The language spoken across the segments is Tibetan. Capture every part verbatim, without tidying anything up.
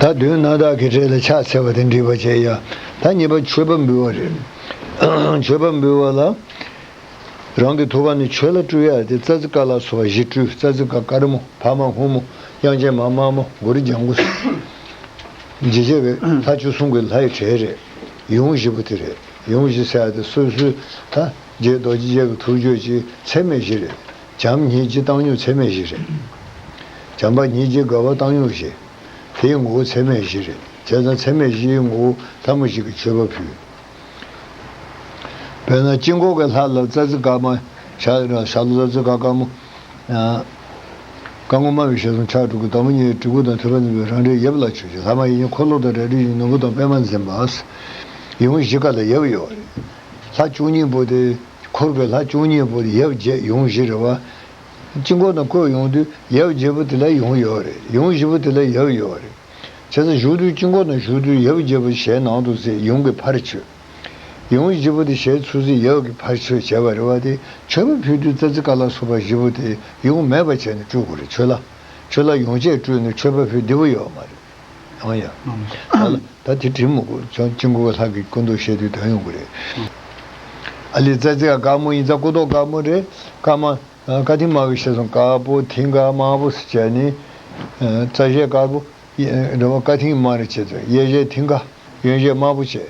ད་མདུན་རྣམ་དག་གི་གྲས་ལ་ཕྱག་འཚལ་བ་དེ་འགྲིག་པ་བྱས་ཡ། ད་གཉིས་པ་མཆོད་པ་འབུལ་བ་རེད། མཆོད་པ་འབུལ་བ་ལ། རང་གི་ཐུགས་ཀ་ནས་མཆོད་ལ་སྤྲུལ་ཡ་དེ་ཙ་ཙི་ཀ་ལ་སོགས་པ་བཞི་སྤྲུལ། ཙ་ཙི་ཀ་དཀར་མོ། བ་མ་སྔོན་མོ། དབྱངས་ཅན་མ་དམར་མོ། གུ་རུ་ལྗང་གུ། འཇིགས་བྱེད་ཀྱི་ལྷ་བཅུ་གསུམ་གྱི་ལྷ་ཡི་གྲས་རེད། ཡུམ་བཞི་པོ་དེ་རེད། ཡུམ་བཞི་ཟེར་ཡ་དེ་སོ་སོའི་ད་རྗེ་རྡོ་རྗེ་རྗེ་གི་ཐུགས་རྒྱུད་ཀྱི་ཚད་མེད་བཞི་རེད། བྱམས་སྙིང་རྗེ་བཏང་སྙོམས་ཚད་མེད་བཞི་རེད། བྱམས་པ་སྙིང་རྗེ་དགའ་བ་བཏང་སྙོམས་བཞི། དེའི་ངོ་བོ་ཚད་མེད་བཞི་རེད། བྱས་ཙང་ཚད་མེད་བཞིའི་ངོ་བོ་ལྷ་མོ་བཞི་གི་མཆོད་པ་ཕུལ། དཔེར་ན་དཀྱིལ་འཁོར་གྱི་ལྷ་ལ་ཙ་ཙི་དཀར་མོ། ཤ་ཤ་ལོ་ཙ་ཙི་དཀར་དཀར་མོ། དཀར་སྔོ་དམར་བའི་ཞལ་གསུམ་ཕྱག་དྲུག་གི་དང་པོ་གཉིས་གྲི་གུག་དང་ཐོད་པ་འཛིན་པའི་རང་འདྲའི་ཡབ་ལ་མཆོད་ཅིང་། ལྷག་མ་ཡིད་བཞིན་འཁོར་ལོ་དང་རལ་གྲི་བཞིན་ནོར་བུ་དང་པདྨ་འཛིན་པ། ཡུམ་བཞི་ཀ་ལ་ཡབ་ཡོད་རེད། ལྷ་བཅུ་གཉིས་པོ་དེ། འཁོར་གྱི་ལྷ་བཅུ་གཉིས་པོ་དེ་ཡབ་བརྒྱད་ཡུམ་བཞི་རེད་བ། དཀྱིལ་འཁོར་དང་བཀོད་ཡོང་དུས་ཡབ་བརྒྱད་པོ་དེ་ལ་ཡུམ་ཡོད་རེད། ཡུམ་བཞི་པོ་དེ་ལ་ཡབ་ཡོད་རེད། བྱས་ཙང་བཞུགས་དུས་དཀྱིལ་འཁོར་ནང་བཞུགས་དུས་ཡབ་བརྒྱད་པོ་ཞལ་ནང་དུ་གཟིགས། ཡུམ་གྱི་ཕར་མཆོད། ཡུམ་བཞི་པོ་དེ་ཞལ་ཚུར་གཟིགས། ཡབ་ཀྱི་ཕར་མཆོད་བྱས་པ་རེད་བ། དེ་མཆོད་པ་ཕུལ་དུས་ཙ་ཙི་ཀ་ལ་སོགས་པ་བཞི་པོ་དེ་ཡུམ་མེད་པ་བྱས་ནས་སྤྲུལ་དགོས་རེད། ཆོས་ལ། ཆོས་ལ་ཡུམ་བཅས་སྤྲུལ་ནས་མཆོད་པ་ཕུལ་བདེ་པོ་ཡོད་མ་རེད། ཡང་ཡང་། ད་ལ་ད་དེ་དྲིལ་མི་དགོས། ཅང་དཀྱིལ་འཁོར་ལྷ་གི་སྐུ་མདོག་བཤད་དུས་དོན་ཡོང་གི་རེད། ཨ་ལི་ཙ་ཙི་ཀ་དཀར་མོ་ཡིན་ཙང་སྐུ་མདོག་དཀར་མོ་རེད། དཀར་མ། ཨ། ཀ་ཐིག་དམར་བའི་ཞལ་གསུམ་དཀར་པོ་མཐིང་ག་དམར་པོ་ཟེར་བྱས་ནས། ཨ། རྩ་ཞལ་དཀར་པོ། རེད་བ། ཀ་ཐིག་དམར་བྱས་ཙང་གཡས་ཞལ་མཐིང་ག། གཡོན་ཞལ་དམར་པོ་བྱས།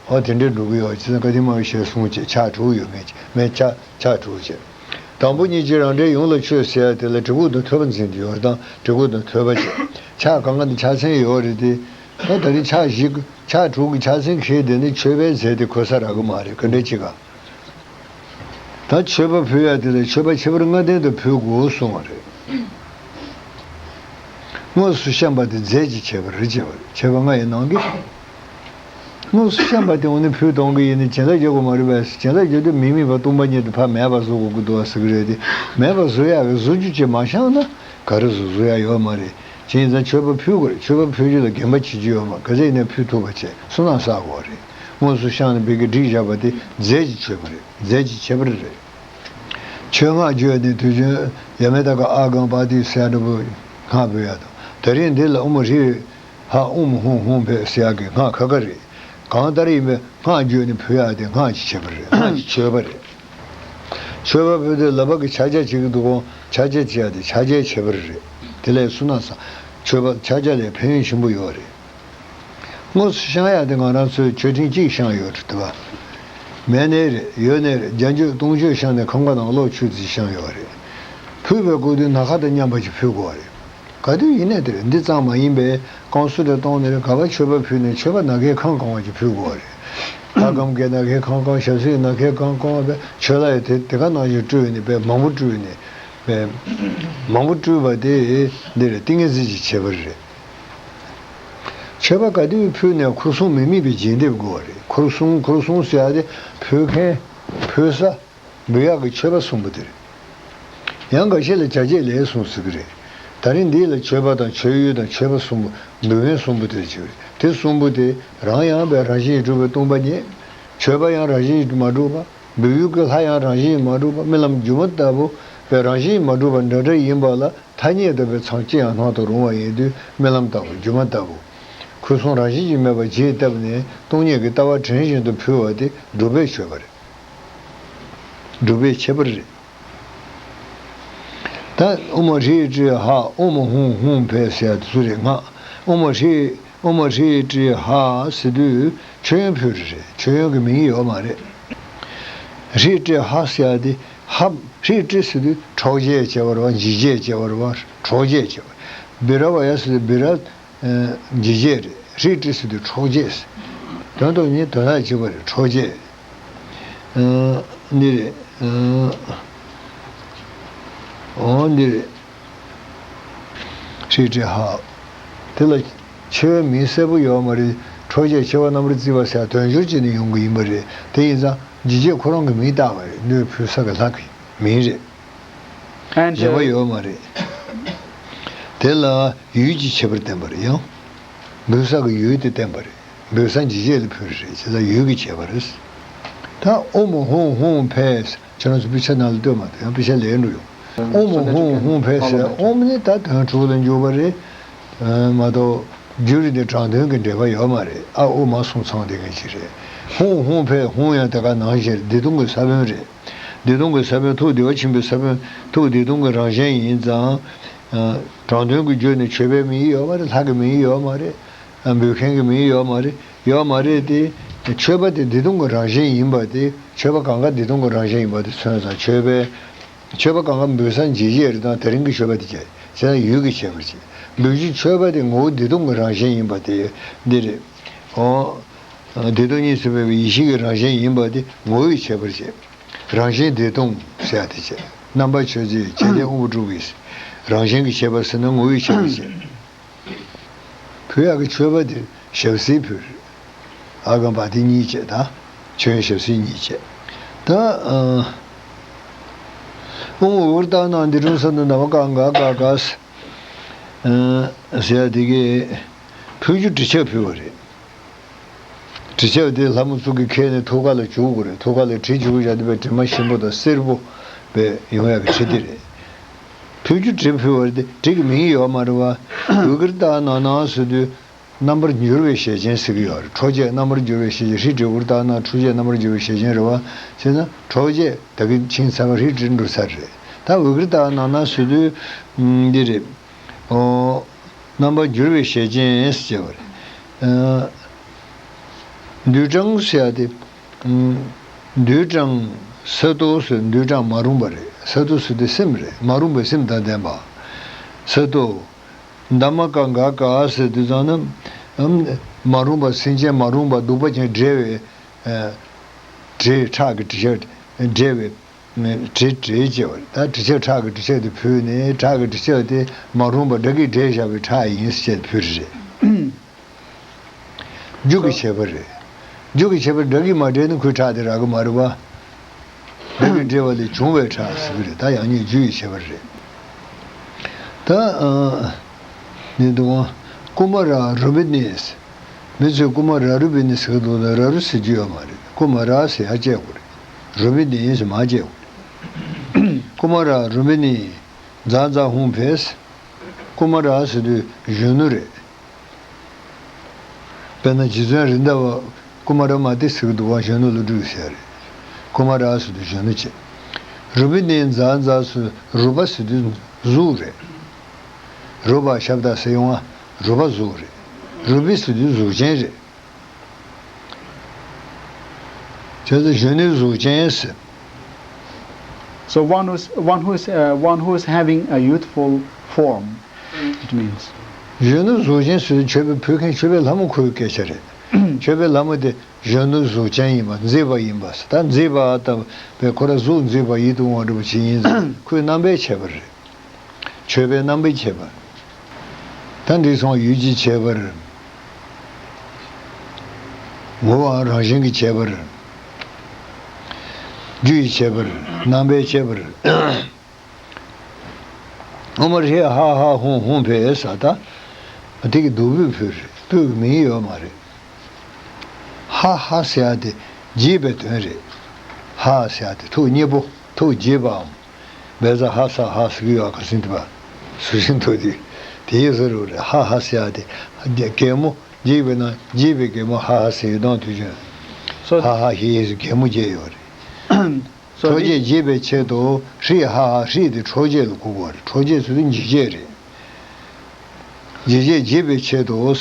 འོ་དེ་འདྲའི་འགྲོ་གི་ཡོད། བྱས་ཙང་ཀ་ཐིག་དམར་བའི་ཞལ་གསུམ་བྱས། ཕྱག་དྲུག་ཡོད་མེད་མེད། ཕྱག་ཕྱག་དྲུག་བྱས། དང་པོ་གཉིས་ཀྱིས་རང་འདྲའི་ཡུམ་ལ་མཆོད་ཟེར་ཡ་དེ་ལ་གྲི་གུག་དང་ཐོད་པ་འཛིན་གྱི་ཡོད་རེད་དང་། གྲི་གུག་དང་ཐོད་པ་བྱས། ཕྱག་གང་ག་དེ་ཕྱག་མཚན་ཡོད་རེད་དེ། ད་དེ་རིང་ཕྱག་བཞི། ཕྱག་དྲུག་གི་ཕྱག་མཚན་ཁེལ་དེ་ནི་མཆོད་པའི་རྫས་དེ་གོ་ས་རག་གི་མ་རེད། ག་འདྲ་བྱེད་ག། ད་མཆོད་པ་ཕུལ་ཡ་དེ་ལ་མཆོད་པ་ཁྱད་པར་ལྔ་ལྡན་དུ་ཕུལ་དགོས་གསུངས་པ་རེད། དངོས་སུ་བཤམས་པ་དེ་རྫས་ཀྱི་ཁྱད་པར་རེད། ཁྱད་པར་ཁྱད་པར་ལྔ་ཡི་ནང་གི། དངོས་སུ་བཤམས་པ་དེ་འོ་ནི་ཕུལ་གཏོང་གི་ཡིན་ནི་བྱིན་རླབས་རྒྱག་དགོས་མ་རེད་པས། བྱིན་རླབས་རྒྱག་དུས་མི་དམིགས་པ་སྟོང་པ་ཉིད་དུ་ཕར་མེད་པ་བཟོ་དགོས་ཀྱི་འདུག་བ་ཟེར་གི་རེད་དེ། མེད་པ་བཟོ་ཡག་གི་བཟོ་རྒྱུ་ཅིག་མ་བཤམས་ན་ག་རེ་བཟོ་བཟོ་ཡག་ཡོད་མ་རེད། བྱས་ཙང་མཆོད་པ་ཕུལ་དགོས་རེད། མཆོད་པ་ཕུལ་རྒྱུ་ལ་འགན་པ་བྱེད་རྒྱུ་ཡོད་མ་རེད། ག་ཚད་ཡིན་ན་ཕུལ་ཐུབ་པ་བྱས་བསོད་ནམས་བསགས་དགོས་རེད། དངོས་སུ་བཤམས་ནས་བོད་ཀྱི་བསྒྲིགས་བཞག་པ་དེ་རྫས་ཀྱི་མཆོད་པ་རེད། རྫས་ཀྱི་ཁྱད་པར་རེད། ཆོས་སྔགས་བརྗོད་ནས་དུས་རྒྱུན་ཡ་མེ་ད་ག་ཨ་གང་པ་ཏི་སེ་འདྲ་པོ་སྔགས་འབུལ་ཡ་དང་། ད་རིང་འདི་ལ་ཨོཾ་ཧྲཱིཿཧ་ཨོཾ་ཧཱུྃ་ཧཱུྃ་ཕཊ་ཟེར་ཡག་གི་སྔགས་ཁ་ཁ་རེད། གང་ལྟར་ཡིན་པའི་སྔགས་བརྗོད་ནས་ཕུལ་ཡག་དེ་སྔགས་ཀྱི་ཁྱད་པར་རེད། སྔགས་ཀྱི་མཆོད་པ་རེད། མཆོད་པ་ཕུལ་དུས་ལག་པ་གི་ཕྱག་རྒྱ་བྱེད་ཀྱི་འདུག་གོ། ཕྱག་རྒྱ་བྱེད་ཡག་དེ་ཕྱག་རྒྱའི་ཁྱད་པར་རེད། དེ་ལས་བསོད་ནམས་བསགས། མཆོད་པ་ཕྱག་རྒྱ་ལས་ཕན་ཡོན་ཆེན་པོ་ཡོད་རེད། དངོས་སུ་བཤམས་ཡག་དེ་ང་རང་ཚོའི་མཆོད་ཕྲེང་གཅིག་བཤམས་ཡོད་རེད་དེ་བ། མེད་ནའི་རེད། ཡོད་ནའི་རེད། བརྒྱ་མཆོད་སྟོང་མཆོད་བཤམས་ནས་ཁང་པ་ནང་གློག་ཆུ་ཙིག་བཤམས་ཡོད་རེད། ཕུལ་བའི་སྐབས་དུས་ན་ཁ་དང་མཉམ་པ་ཞིག་ཕུལ་དགོས་རེད། ག་དུས་ཡིན་ནའི་དེ་རེད། འདི་ཙམ་མ་ཡིན་པའི་བསྐང་གསོལ་དེ་གཏོང་ནས་རེད། ག་པར་མཆོད་པ་ཕུལ་ནའི་མཆོད་པ་ན་ཁའི་ཁང་གང་བ་ཞིག་ཕུལ་དགོས་རེད། ད་སྒམ་གའི་ན་ཁའི་ཁང་གང་། ཞབས་སེན་ན་ཁའི་ཁང་གང་བ་བས་མཆོད་ལ་ཡི་དེ་དེ་ག་ནང་བཞིན་སྤྲུལ་ནས་བས་མང་པོ་སྤྲུལ་ནས་བས་མང་པོ་སྤྲུལ་བ་དེ་འདི་རེད། ཏིང་ངེ་འཛིན་གྱི་ཁྱད་པར་རེད། མཆོད་པ་ག་དུས་ཕུལ་ནའི་འཁོར་སྲུང་མི་དམིགས་པའི་རྒྱས་འདེབས་དགོས་པ་རེད། འཁོར་སྲུང་། འཁོར་སྲུང་ཟེར་ཡ་དེ་ཕུལ་མཁན། ཕུལ་ས། འབུལ་ཡག་གི་མཆོད་པ་གསུམ་པོ་དེ་རེད། ཡང་འགའ་ཤས་ལ་བྱ་བྱེད་ལས་གསུམ་ཟེར་གི་རེད། ད་རིང་འདི་ལ་མཆོད་པ་དང་མཆོད་ཡུལ་དང་མཆོད་པ་གསུམ་པོ། འབུལ་མཁན་གསུམ་པོ་དེ་ཅིག་རེད། དེ་གསུམ་པོ་དེ་རང་ཡང་བས་རང་བཞིན་གྱིས་གྲུབ་པའི་སྟོང་པ་ཉིད། མཆོད་པ་ཡང་རང་བཞིན་གྱིས་མ་གྲུབ་པ། འབུལ་ཡུལ་གྱི་ལྷ་ཡང་རང་བཞིན་གྱིས་མ་གྲུབ་པ། རྨི་ལམ་སྒྱུ་མ་ལྟ་བུ་བས་རང་བཞིན་གྱིས་མ་གྲུབ་པ་འདྲ་འདྲ་ཡིན་པ་ལ། ཐ་སྙད་བཏགས་པའི་མཚམས་ཅི་ཡང་སྣང་དུ་རུང་བ་ཡིན་དུས་རྨི་ལམ་ལྟ་བུ། སྒྱུ་མ་ལྟ་བུ། འཁོར་སྲུང་རང་བཞིན་གྱིས་མེད་པ་རྒྱས་བཏབ་ནས་སྟོང་ཉིད་ཀྱི་ལྟ་བ་དྲན་བཞིན་དུ་ཕུལ་བ་དེ་སྒྲུབ་པའི་མཆོད་པ་རེད། སྒྲུབ་པའི་ཁྱད་པར་རེད། ད་ཨོཾ་ཧྲཱིཿཧྲཱིཿཧ་ཨོཾ་ཧཱུྃ་ཧཱུྃ་ཕཊ་ཟེར་ཡ་དེ་ཚོ་རེད། སྔགས། ཨོཾ་ཧྲཱིཿ་ཨོཾ་ཧྲཱིཿཧྲཱིཿཧ་ཟེར་དུས་མཆོད་ཡོན་ཕུལ་རེད། མཆོད་ཡོན་གྱི་མིང་ཡོད་མ་རེད། ཧྲཱིཿཧྲཱིཿཧ་ཟེར་ཡ་དེ། ཧ། ཧྲཱིཿཧྲཱིཿཟེར་དུས་འཕྲོག་བྱེད་ཅེས་པ་རེད་བ། འཇིགས་བྱེད་ཅེས་པ་རེད་བ། འཕྲོག་བྱེད་ཅེས་པ། བི་ར་བ་ཡ་ཟེར་དུས་བི་ར། ཨ། འཇིགས་བྱེད་རེད། ཧྲཱིཿཧྲཱིཿཟེར་དུས་འཕྲོག་བྱེད་ཟེར། དོན་དུ་ནི་དོན་དག་གཅིག་པ་རེད། འཕྲོག་བྱེད། ཨ། འདི་རེད། ཨ། འོ་འདི་རེད། ཧྲཱིཿཧྲཱིཿཧ། དེ་ལ་ཆེ་བའི་མིང་གསལ་པོ་ཡོད་མ་རེད། འཕྲོག་བྱེད་ཆེ་བ་རྣམ་པར་བརྩིས་པ་ཟེར་དོན་སྦྱོར་བྱས་ནས་ཡོང་གི་ཡིན་པ་རེད། དེ་ཡིན་ཙང་འཇིགས་བྱེད་ཁོ་རང་གི་མིང་བཏགས་པ་རེད། སྣོད་ཕུལ་ས་གི་ལྷ་གི་མིང་རེད། And གཞན་པ་ཡོད་མ་རེད། དེ་ལ་ཡུལ་གྱི་ཁྱད་པར་བསྟན་པ་རེད། ཡང་འབུལ་ས་གི་ཡུལ་དེ་བསྟན་པ་རེད། འབུལ་ས་འཇིགས་བྱེད་ལ་ཕུལ་རེད། བྱས་ཙང་ཡུལ་གྱི་ཁྱད་པར་རེད། ད་ཨོཾ་ཧཱུྃ་ཧཱུྃ་ཕཊ། ཁྱེད་རང་ཚོ་དཔེ་ཆ་ནང་ལ་ལྟོས་མ་ཐུབ། ཡང་དཔེ་ཆ་ལས་འགྲོ་ཡོང་། ཨོཾ་ཧཱུྃ་ཧཱུྃ་ཕཊ་ཟེར། ཨོཾ་ནི་ད་དོན་དྲུག་ལ་འཇུག་པ་རེད། ཨ། མ་གཏོགས། འགྱུར་དེ་དྲང་དོན་གྱི་འགྲེལ་པ་ཡོད་མ་རེད། ཨ་ཨུ་མ་གསུང་ཚང་དེ་ག་ཅིག་རེད། ཧཱུྃ་ཧཱུྃ་ཕཊ་ཧཱུྃ་ཡང་དེ་ག་ནང་བཞིན་བདེ་སྟོང་གི་ས་བོན་རེད། བདེ་སྟོང་གི་ས་བོན་ཐུགས་བདེ་བ་ཆེན་པོའི་ས་བོན། ཐུགས་བདེ་སྟོང་གི་རང་བཞིན་ཡིན་ཙང་། ཨ། དྲང་དོན་གྱི་རྒྱུད་ནི་མཆོད་པའི་མིང་ཡོད་མ་རེད། ལྷ་གི་མིང་ཡོད་མ་རེད། ཨ། འབོད་མཁན་གྱི་མིང་ཡོད་མ་རེད། ཡོད་མ་རེད་དེ། མཆོད་པ་དེ་བདེ་སྟོང་གི་རང་བཞིན་ཡིན་པ་དེ། མཆོད་པ་གང་ག་བདེ་སྟོང་གི་རང་བཞིན་ཡིན་པ་དེ་མཚོན་ཙང་མཆོད་པའི། མཆོད་པ་གང་ག་འབུལ་ས་འཇིགས་བྱེད་རེད་དང་དེ་རིང་གི་མཆོད་པ་དེ་བྱས་ཟེར་ན་ཡུལ་གྱིས་བྱས་པར་བྱེད། འབུལ་རྒྱུ་མཆོད་པ་དེ་ངོ་བོ་བདེ་སྟོང་གི་རང་བཞིན་ཡིན་པ་དེ་འདི་རེད། འོ། བདེ་སྟོང་གཉིས་སུ་མེད་པའི་ཡེ་ཤེས་ཀྱི་རང་བཞིན་ཡིན་པ་དེ་ངོ་བོས་བྱས་པར་བྱེད། རང་བཞིན་བདེ་སྟོང་ཟེར་ཡ་དེ་བྱས། རྣམ་པ་ཆོས་ཅན། ཆོས་ཅན་དབང་པོ་དྲུག་གི་རང་བཞིན་གྱིས་བྱས་པ་ཟེར་ན་ངོ་བོས་བྱས་པར་བྱེད། ཕུལ་ཡག་གི་མཆོད་པ་དེ་ཞབས་བསིལ་ཕུལ། ཨ་ག་བ་དེ་གཉིས་བྱས་ད། མཆོད་ཡོན་ཞབས་བསིལ་གཉིས་བྱས། ད། ཨ། ཨོཾ་ཨུ་ཏ་ན་འདི་རུང་ས་ན་ན་མ་ཀ་ག་ག་ག་ས། ཨ། ཟེར་ཡ་དེ་གི། ཕུལ་རྒྱུ་གྲི་ཆབ་ཕུལ་བ་རེད། གྲི་ཆབ་དེ་ལྷ་མོ་གཙུག་གི་ཁ་ནས་ཐུགས་ཀ་ལ་བྱུག་དགོས་རེད། ཐུགས་ཀ་ལ་གྲི་བྱུག་བཞག་དེ་བས་གྲིབ་མ་ཞིམ་པོ་དང་སེར་པོ་བས་ཡོང་ཡག་གི་གྲི་དེ་རེད། ཕུལ་རྒྱུ་གྲི་ཕུལ་བ་རེད་དེ་གྲི་གི་མིང་ཡོད་མ་རེད་བ། ཨུ་ཀྲྀ་ཏ་ན་ན་ཟེར་དུས། རྣམ་པར་འགྱུར་བའི་ཞལ་ཅན་ཟེར་གྱི་ཡོད་རེད། འཕྲོག་བྱེད་རྣམ་པར་འགྱུར་བའི་ཞལ་ཅན། ཧྲཱིཿ་ཏྲཱིཿ་ཨུ་ཀྲྀ་ཏ་ན། འཕྲོག་བྱེད་རྣམ་པར་འགྱུར་བའི་ཞལ་ཅན་རེད་བ། བྱས་ན་འཕྲོག་བྱེད་ད་གིན་ཕྱིན་ཚར་བ་ཧྲཱིཿ་ཏྲཱིཿ་འགྲོ་ཚར་རེད། ད་ཨུ་ཀྲྀ་ཏ་ན་ན་ཟེར་དུས། འདི་རེད། ཨོ། རྣམ་པར་འགྱུར་བའི་ཞལ་ཅན་ཟེར་བ་རེད། ཨ། འདུས་གྲངས་ཟེར་ཡ་དེ། འདུས་གྲངས་ས་ཏོ་ཟེར། འདུས་གྲངས་མ་རུངས་པ་རེད། ས་ཏོ་ཟེར་དུས་སེམས་རེད། མ་རུངས་པའི་སེམས་དང་ལྡན་པ། ས་ཏོ། ད་མ་ཀ་ག་ག་ཟེར་དུས་ཙང་ན། ཨམ། མ་རུངས་པ། སེམས་ཅན་མ་རུངས་པ་སྡུག་པ་ཅན་བསྒྲལ་བའི། ཨ། གྲི། ཁྲག་གི་གྲི་ཆབ་བསྒྲལ་བའི་གྲི། གྲི་ཅེས་པ་རེད། ད་གྲི་ཆབ། ཁྲག་གི་གྲི་ཆབ་དེ་ཕུལ་ནས། ཁྲག་གི་གྲི་ཆབ་དེ་མ་རུངས་པ་དགྲ་གིས་བསྒྲལ་བཞག་པའི་ཁྲག་ཡིན་ཟེར་བྱས་ཕུལ་རེད། རྒྱུ་གི་ཁྱད་པར་རེད། རྒྱུ་གི་ཁྱད་པར། དགྲ་གིས་མ་བསྒྲལ་ན་ཁོའི་ཁྲག་དེ་རག་གི་མ་རེད་པ། དགྲ་གིས་བསྒྲལ་བ་ལས་བྱུང་བའི་ཁྲག་ཟེར་གི་རེད། ད་ཡང་སྙིང་རྒྱུ་ཡི་ཁྱད་པར་རེད། ད། ཨ། ནི་འདུག་ཨ། ཀུ་མ་ར་རུ་པི་ནི། མི་ཚོས་ཀུ་མ་ར་རུ་པི་ནི་ཟེར་གི་འདུག་ལ། ར་རུ་ཟེར་རྒྱུ་ཡོད་མ་རེད། ཀུ་མ་ར་ཟེར་ཡ་བཅད་དགོས་རེད། རུ་པི་ནི་ཟེར་མ་བཅད་དགོས་རེད། ཀུ་མ་ར་རུ་པི་ནི། ཛ་ཛ་ཧཱུྃ་ཕཊ། ཀུ་མ་ར་ཟེར་དུས་གཞོན་ནུ་རེད། དཔེར་ན་རྗེ་བཙུན་རེད་མདའ་བ་ཀུ་མ་ར་མ་ཏི་ཟེར་གི་འདུག་བ། གཞོན་ནུ་ལོ་དྲུག་ཟེར་རེད། ཀུ་མ་ར་ཟེར་དུས་གཞོན་ནུ་བྱས། རུ་པི་ནི་ཛ་ཛ་ཟེར། རུ་པ་ཟེར་དུས་གཟུགས་རེད། རུ་པ་ཤབྡ་ཟེར་ཡོང་བ། རུ་པ་གཟུགས་རེད། རུ་པི་ཟེར་དུས་གཟུགས་ཅན་རེད། བྱས་ཙང་གཞོན་ནུའི་གཟུགས་ཅན་ཟེར། So one who's, one who's, uh, one who's having a youthful form, it means. གཞོན་ནུ་གཟུགས་ཅན་ཟེར་དུས་མཆོད་པའི་ཕུལ་མཁན་མཆོད་པའི་ལྷ་མོ་ཁོའི་སྐད་ཆ་རེད། མཆོད་པའི་ལྷ་མོ་དེ་གཞོན་ནུ་གཟུགས་ཅན་ཡིན་པ། མཛེས་པ་ཡིན་པ་ཟེར། ད་མཛེས་པ་ལྟ་བུའི་ཁོ་རང་གཟུགས་མཛེས་པ་ཡིད་དུ་འོང་བ་འདྲ་པོ་ཅིག་ཡིན་ཙང་ཁོའི་རྣམ་པའི་ཁྱད་པར་རེད། མཆོད་པའི་རྣམ་པའི་ཁྱད་པར། ད་འདི་སོང་ཡུལ་གྱི་ཁྱད་པར། ངོ་བོའང་རང་བཞིན་གྱི་ཁྱད་པར། རྒྱུ་ཡི་ཁྱད་པར། རྣམ་པའི་ཁྱད་པར། ཨོཾ་ཧྲཱིཿཧ་ཧ་ཧཱུྃཧཱུྃ་ཕཊ་ཟེར། ད་དེ་གི་བདུག་སྤོས་ཕུལ་རེད། སྤོས་ཀྱི་མིང་ཡོད་མ་རེད། ཧ་ཧ་ཟེར་ཡ་དེ་དགྱེས་པའི་དོན་རེད། ཧ་ཟེར་ཡ་དེ་ཐུགས་མཉེས་པོ། ཐུགས་དགྱེས་པའམ། བཛྲ་ཧ་ས་ཧ་ཟེར་གྱི་ཡོད། ཁ་སང་དེ་བ་སུ་ཤིན་ཏུ་དེ་དེ་ཡི་ཟེར་རུ་རེད། ཧ་ཧ་ཟེར་ཡ་དེ་གད་མོ། དགྱེས་པའི་ནང་དགྱེས་པའི་གད་མོ་ཧ་ཧ་ཟེར་ཡོད་དང་དུས་ཀྱང་། So ཧ་ཧ་ཧི་ཧི་ཟེར་གད་མོ་བགྱིས་ཡོད་རེད། So འཕྲོག་བྱེད་དགྱེས་པའི་ཆེད་དུ་ཧྲཱིཿཧ་ཧ། ཧྲཱིཿ་དེ་འཕྲོག་བྱེད་ལ་གོ་དགོས་རེད། འཕྲོག་བྱེད་ཟེར་དུས་འཇིགས་བྱེད་རེད། འཇིགས་བྱེད་དགྱེས་པའི་ཆེད་དུ།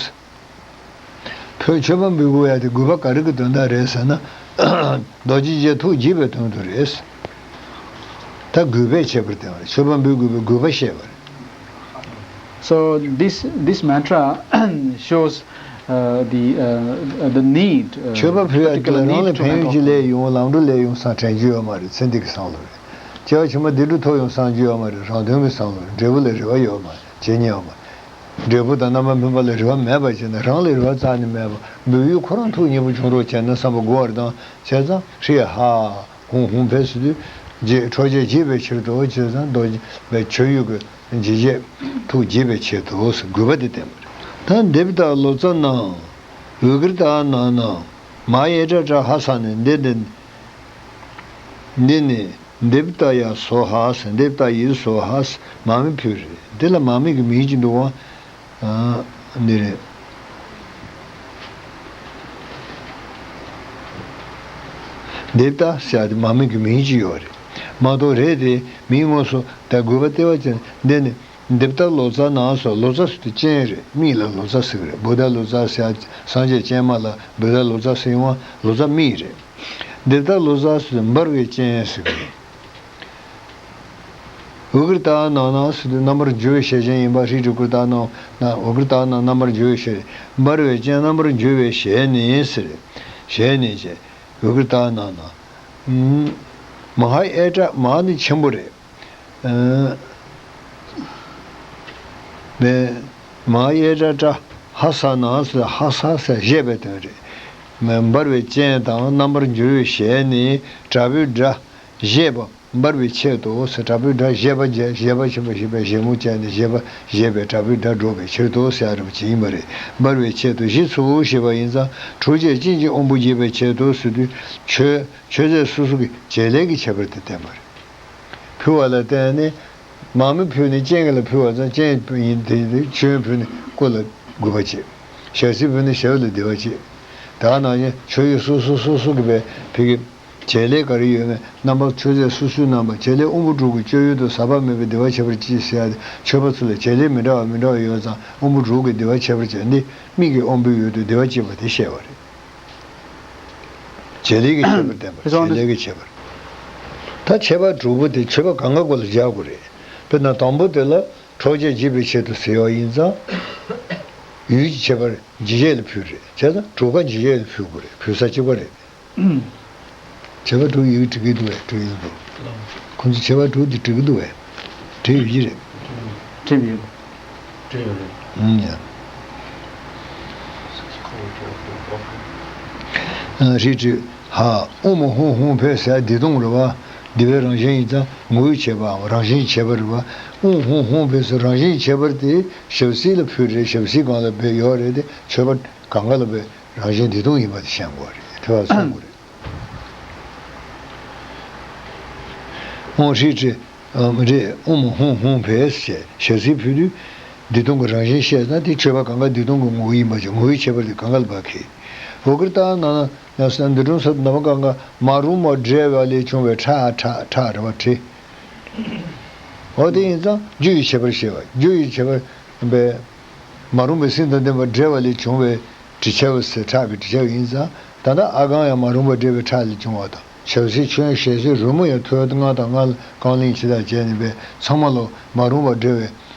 ཕོ་མཆོད་པ་འབུལ་དགོས་ཡ་དེ་དགོས་པ་ག་རེ་གི་དོན་དག་རེད་ཟེར་ན། རྡོ་རྗེ་རྗེ་ཐུགས་དགྱེས་པའི་དོན་དུ་རེད། ད་དགོས་པའི་ཁྱད་པར་དེ་བ་རེད། མཆོད་པ་འབུལ་དགོས་པའི་དགོས་པ་བཤད་པ་རེད། So this, this mantra shows, uh, the, uh, the need, uh, མཆོད་པ་ཕུལ་ཡ་དེ་particular རང་need ལ་to ཕན་ཡོན་གཅིག་ལས་ཡོང་། ལམ་འགྲོ་ལས་ཡོང་བསམ་དྲན་རྒྱུ་ཡོད་མ་རེད། ཚེ་འདི་གི་བསམ་བློ་རེད། སྐྱེ་བ་ཕྱི་མ་བདེ་འགྲོ་ཐོབ་ཡོང་བསམ་རྒྱུ་ཡོད་མ་རེད། རང་དོན་གི་བསམ་བློ་རེད། འབྲས་བུ་ལ་རེ་བ་ཡོད་མ་རེད། བྱེད་ཉེན་ཡོད་མ་རེད། འབྲས་བུ་དང་རྣམ་པར་སྨིན་པ་ལ་རེ་བ་མེད་པ་བྱས་ན། རང་ལ་རེ་བ་རྩ་ནས་མེད་པ། འབུལ་ཡུལ་ཁོ་རང་ཐུགས་མཉེས་པོ་བྱུང་རོགས་བྱས་ན་བསམ་པ་དགོས་པ་རེད། དང་བྱས་ཙང་ཧྲཱིཿཧ་ཧཱུྃཧཱུྃ་ཕཊ་ཟེར་དུས་རྗེ་འཕྲོག་བྱེད་དགྱེས་པའི་ཕྱིར་དུ། བྱས་ཙང་རྡོ་རྗེ་བའི་མཆོད་ཡུལ་གྱི་འཇིགས་བྱེད་ཐུགས་དགྱེས་པའི་ཆེད་དུ་དགོས་པ་དེ་བསྟན་པ་རེད། ད་འདི་ལྟར་ལོ་ཙཱ་ན། ཨུ་ཀྲྀ་ཏ་ན་ན། མ་ཡེ་ཏྲ་ཏྲ་ཧ་ས་ནི། འདི་ནི། འདི་ནི། དིབ་ཏ་ཡ་སྭཱ་ཧཱ་ཟེར། དིབ་ཏ་ཡེ་སྭཱ་ཧཱ་ཟེར། མར་མེ་ཕུལ་རེད། འདི་ལ་མར་མེ་གི་མིང་ཅིག་འདུག་བ། ཨ། འདི་རེད། དེབ་ཏ་ཟེར་ཡ་དེ་མ་མི་གི་མིང་ཅིག་ཡོད་རེད། མ་གཏོགས་རེད་དེ་མིང་དངོས་སུ་ད་དགོས་པ་ལྟེ་བ་ཅན་འདི་ནི་དེབ་ཏ་ལོ་ཙཱ་ནང་སོ། ལོ་ཙཱ་ཟེར་དུས་སྤྱན་རེད། མིང་ལ་ལོ་ཙཱ་ཟེར་གི་རེད། བུདྡྷ་ལོ་ཙཱ་ཟེར་ཡ། སངས་རྒྱས་སྤྱན་མ་ལ་བུདྡྷ་ལོ་ཙཱ་ཟེར་ཡོང་བ། ལོ་ཙཱ་མིང་རེད། དེབ་ཏ་ལོ་ཙཱ་ཟེར་དུས་འབར་བའི་སྤྱན་ཟེར་གི་རེད། ཝི་ཀྲ་ཏ་ནང་ན་ཟེར་དུས་རྣམ་པར་འགྱུར་བའི་ཞལ་ཅན་ཡིན་པ། ཧྲཱིཿ་ཏྲཱི་ཀྲུ་ཏ་ནང་ན། ཝི་ཀྲ་ཏ་ནང་རྣམ་པར་འགྱུར་བའི་ཞལ། འབར་བའི་སྤྱན་རྣམ་པར་འགྱུར་བའི་ཞལ་ནི་ཟེར། ཞལ་ནི་ཅེས། ཝི་ཀྲ་ཏ་ནང་ན། ཨུམ། མ་ཧཱ་ཨེ་ཏྲ། མ་ནི་ཆེན་པོ་རེད། ཨ། མེ། མ་ཧཱ་ཨེ་ཏྲ་ཏྲ་ཧ་ས་ན་ཟེར། ཧ་ས་ཟེར་བཞད་པའི་དོན་རེད། མེ། འབར་བའི་སྤྱན་དང་རྣམ་པར་འགྱུར་བའི་ཞལ་ནི་དྲག་པོའི་སྒྲ་བཞད་པ། འབར་བའི་ཆེད་དུ་ཟེར། དྲག་པོའི་སྒྲ་བཞད་པ་བྱས། བཞད་པ་ཆེན་པོ་ཞེས་པའི་བཞད་མོ་བྱས་ནས་བཞད་པ་བཞད་པའི་དྲག་པོའི་སྒྲ་སྒྲོག་པའི་ཕྱིར་དུ་ཟེར་ཡ་རེད་པ་ཅིག་ཡིན་པ་རེད། འབར་བའི་ཆེད་དུ་བཞི་ཚུགས་ཞེས་པ་ཡིན་ཙང་། འཕྲོག་བྱེད་སྤྱན་གྱི་དབང་པོ་འབྱེད་པའི་ཆེད་དུ་ཟེར་དུས་མཆོད། མཆོད་རྫས་སོ་སོ་གི་བྱེད་ལས་ཀྱི་ཁྱད་པར་དེ་བསྟན་པ་རེད། ཕུལ་བ་ལ་བརྟེན་ནས། མ་མི་ཕུལ་ནས་སྤྱན་ལ་ཕུལ་བ་ཙང་སྤྱན་ཡིན་དེ། མཆོད་ཡོན་ཕུལ་ནས་སྐུ་ལ་དགོས་པ་བྱེད། ཞལ་ཟས་ཕུལ་ནས་ཞབས་ལ་བདེ་བ་བྱེད། དེ་ག་ནང་བཞིན་མཆོད་ཡོན་སོ་སོ་སོ་སོ་གི་བའི་ཕི་གི་བྱེད་ལས་ག་རེ་ཡོད་མེད་རྣམ་པ། མཆོད་རྫས་སོ་སོའི་རྣམ་པ། བྱེད་ལས། དབང་པོ་དྲུག་གི་སྤྱོད་ཡུལ་དུ་ཟག་པ་མེད་པའི་བདེ་བ་ཁྱད་པར་ཅན་ཟེར་ཡ་དེ། མཆོད་པ་ཚུལ་ལ་བྱེད་ལས་མི་འདྲ་བ་མི་འདྲ་བ་ཡོད་ཙང་། དབང་པོ་དྲུག་གི་བདེ་བ་ཁྱད་པར་ཅན་འདི་མིག་གི་དབང་པོའི་ཡུལ་དུ་བདེ་བ་སྐྱེད་པ་དེ་བཤད་པ་རེད། བྱེད་ལས་ཀྱི་ཁྱད་པར་བསྟན་པ་རེད། བྱེད་ལས་ཀྱི་ཁྱད་པར། ད་མཆོད་པ་དྲུག་པོ་དེ་མཆོད་པ་གང་ག་སྐོར་ལ་སྦྱར་དགོས་རེད། དཔེར་ན་དང་པོ་དེ་ལ་འཕྲོག་བྱེད་འབྱེད་པའི་ཆེད་དུ་ཟེར་བ་ཡིན་ཙང་། ཡུལ་གྱི་ཁྱད་པར་འབྱེད་བྱེད་ལ་ཕུལ་རེད། བྱས་ཙང་དྲུག་ཀ་འབྱེད་བྱེད་ལ་ཕུལ་དགོས་རེད། ཕུལ་ས་གཅིག་པ་རེད། མཆོད་པ་དྲུག་ཡི་གེ་འབྲི་གི་འདུག་བས། འབྲི་གི་འདུག་ཁོང་ཚོ་མཆོད་པ་དྲུག་འདི་འབྲི་གི་འདུག་བས། འབྲི་ཡོད་ཀྱི་རེད། འབྲི་ཡོད། འབྲི་ཡོད་རེད། ཨུམ། ཡ། ཨ། ཧྲཱིཿ་ཏྲཱིཿ་ཧ། ཨོཾ་ཧཱུྃ་ཧཱུྃ་ཕཊ་ཟེར་བདེ་སྟོང་རེད་བ། བདེ་བའི་རང་བཞིན་ཡིན་ཙང་ངོ་བོའི་ཁྱད་པར། རང་བཞིན་གྱི་ཁྱད་པར་རེད་བ། ཨོཾ་ཧཱུྃ་ཧཱུྃ་ཕཊ་ཟེར་རང་བཞིན་གྱི་ཁྱད་པར་དེ་ཞབས་བསིལ་ལ་ཕུལ་རེད། ཞབས་བསིལ་སྒང་ལ་བས་ཡོད་རེད་དེ། མཆོད་པ་གང་ག་ལ་བས་རང་བཞིན་བདེ་སྟོང་ཡིན་པ་དེ་ཤེས་དགོས་རེད། དེ་བ་གསུང་དགོས་རེད། ཨོཾ་ཧྲཱིཿ་ཏྲཱིཿ་ཨ། རེད། ཨོཾ་ཧཱུྃ་ཧཱུྃ་ཕཊ་ཞེས་ཞལ་གཟིགས་ཕུལ་དུས། བདེ་སྟོང་གི་རང་བཞིན་ཤེས་ན་དེ་མཆོད་པ་གང་ག་བདེ་སྟོང་གི་ངོ་བོ་ཡིན་པ་ཅིག་ངོ་བོའི་ཁྱད་པར་དེ་གང་ག་ལ་བབས་ཀྱི། ཝི་ཀྲ་ཏ་ནང་ན་ཡང་འདི་སྒྲུང་ས་ནམ་གང་ག་མ་རུངས་པ་བསྒྲལ་བ་ལས་བྱུང་བའི་ཁྲག་ཁྲག་ཁྲག་རེད་བ། དྲི། འོ་དེ་ཡིན་ཙང་རྒྱུ་ཡི་ཁྱད་པར་ཤེས་པ། རྒྱུ་ཡི་ཁྱད་པར་བས། མ་རུངས་པའི་སེམས་དང་ལྡན་པ་བསྒྲལ་བ་ལས་བྱུང་བའི་དྲི་ཆབ་ཟེར། ཁྲག་གི་དྲི་ཆབ་ཡིན་ཙང་། ད་ལྟ་ཨ་གང་ཡང་མ་རུངས་པ་བསྒྲལ་བའི་ཁྲག་ལས་བྱུང་བ་དང་། ཞལ་ཟས་མཆོད་ཡོན་ཞལ་ཟས་རོལ་མོ་ཡང་ཐུན་ལྔ་དང་ལྔ་ལ་རྐང་ལེན་ཇི་ལྟར་བྱས་ནས་པས་ཚང་མ་ལོ་མ་རུངས་པ་བསྒྲལ་བའི་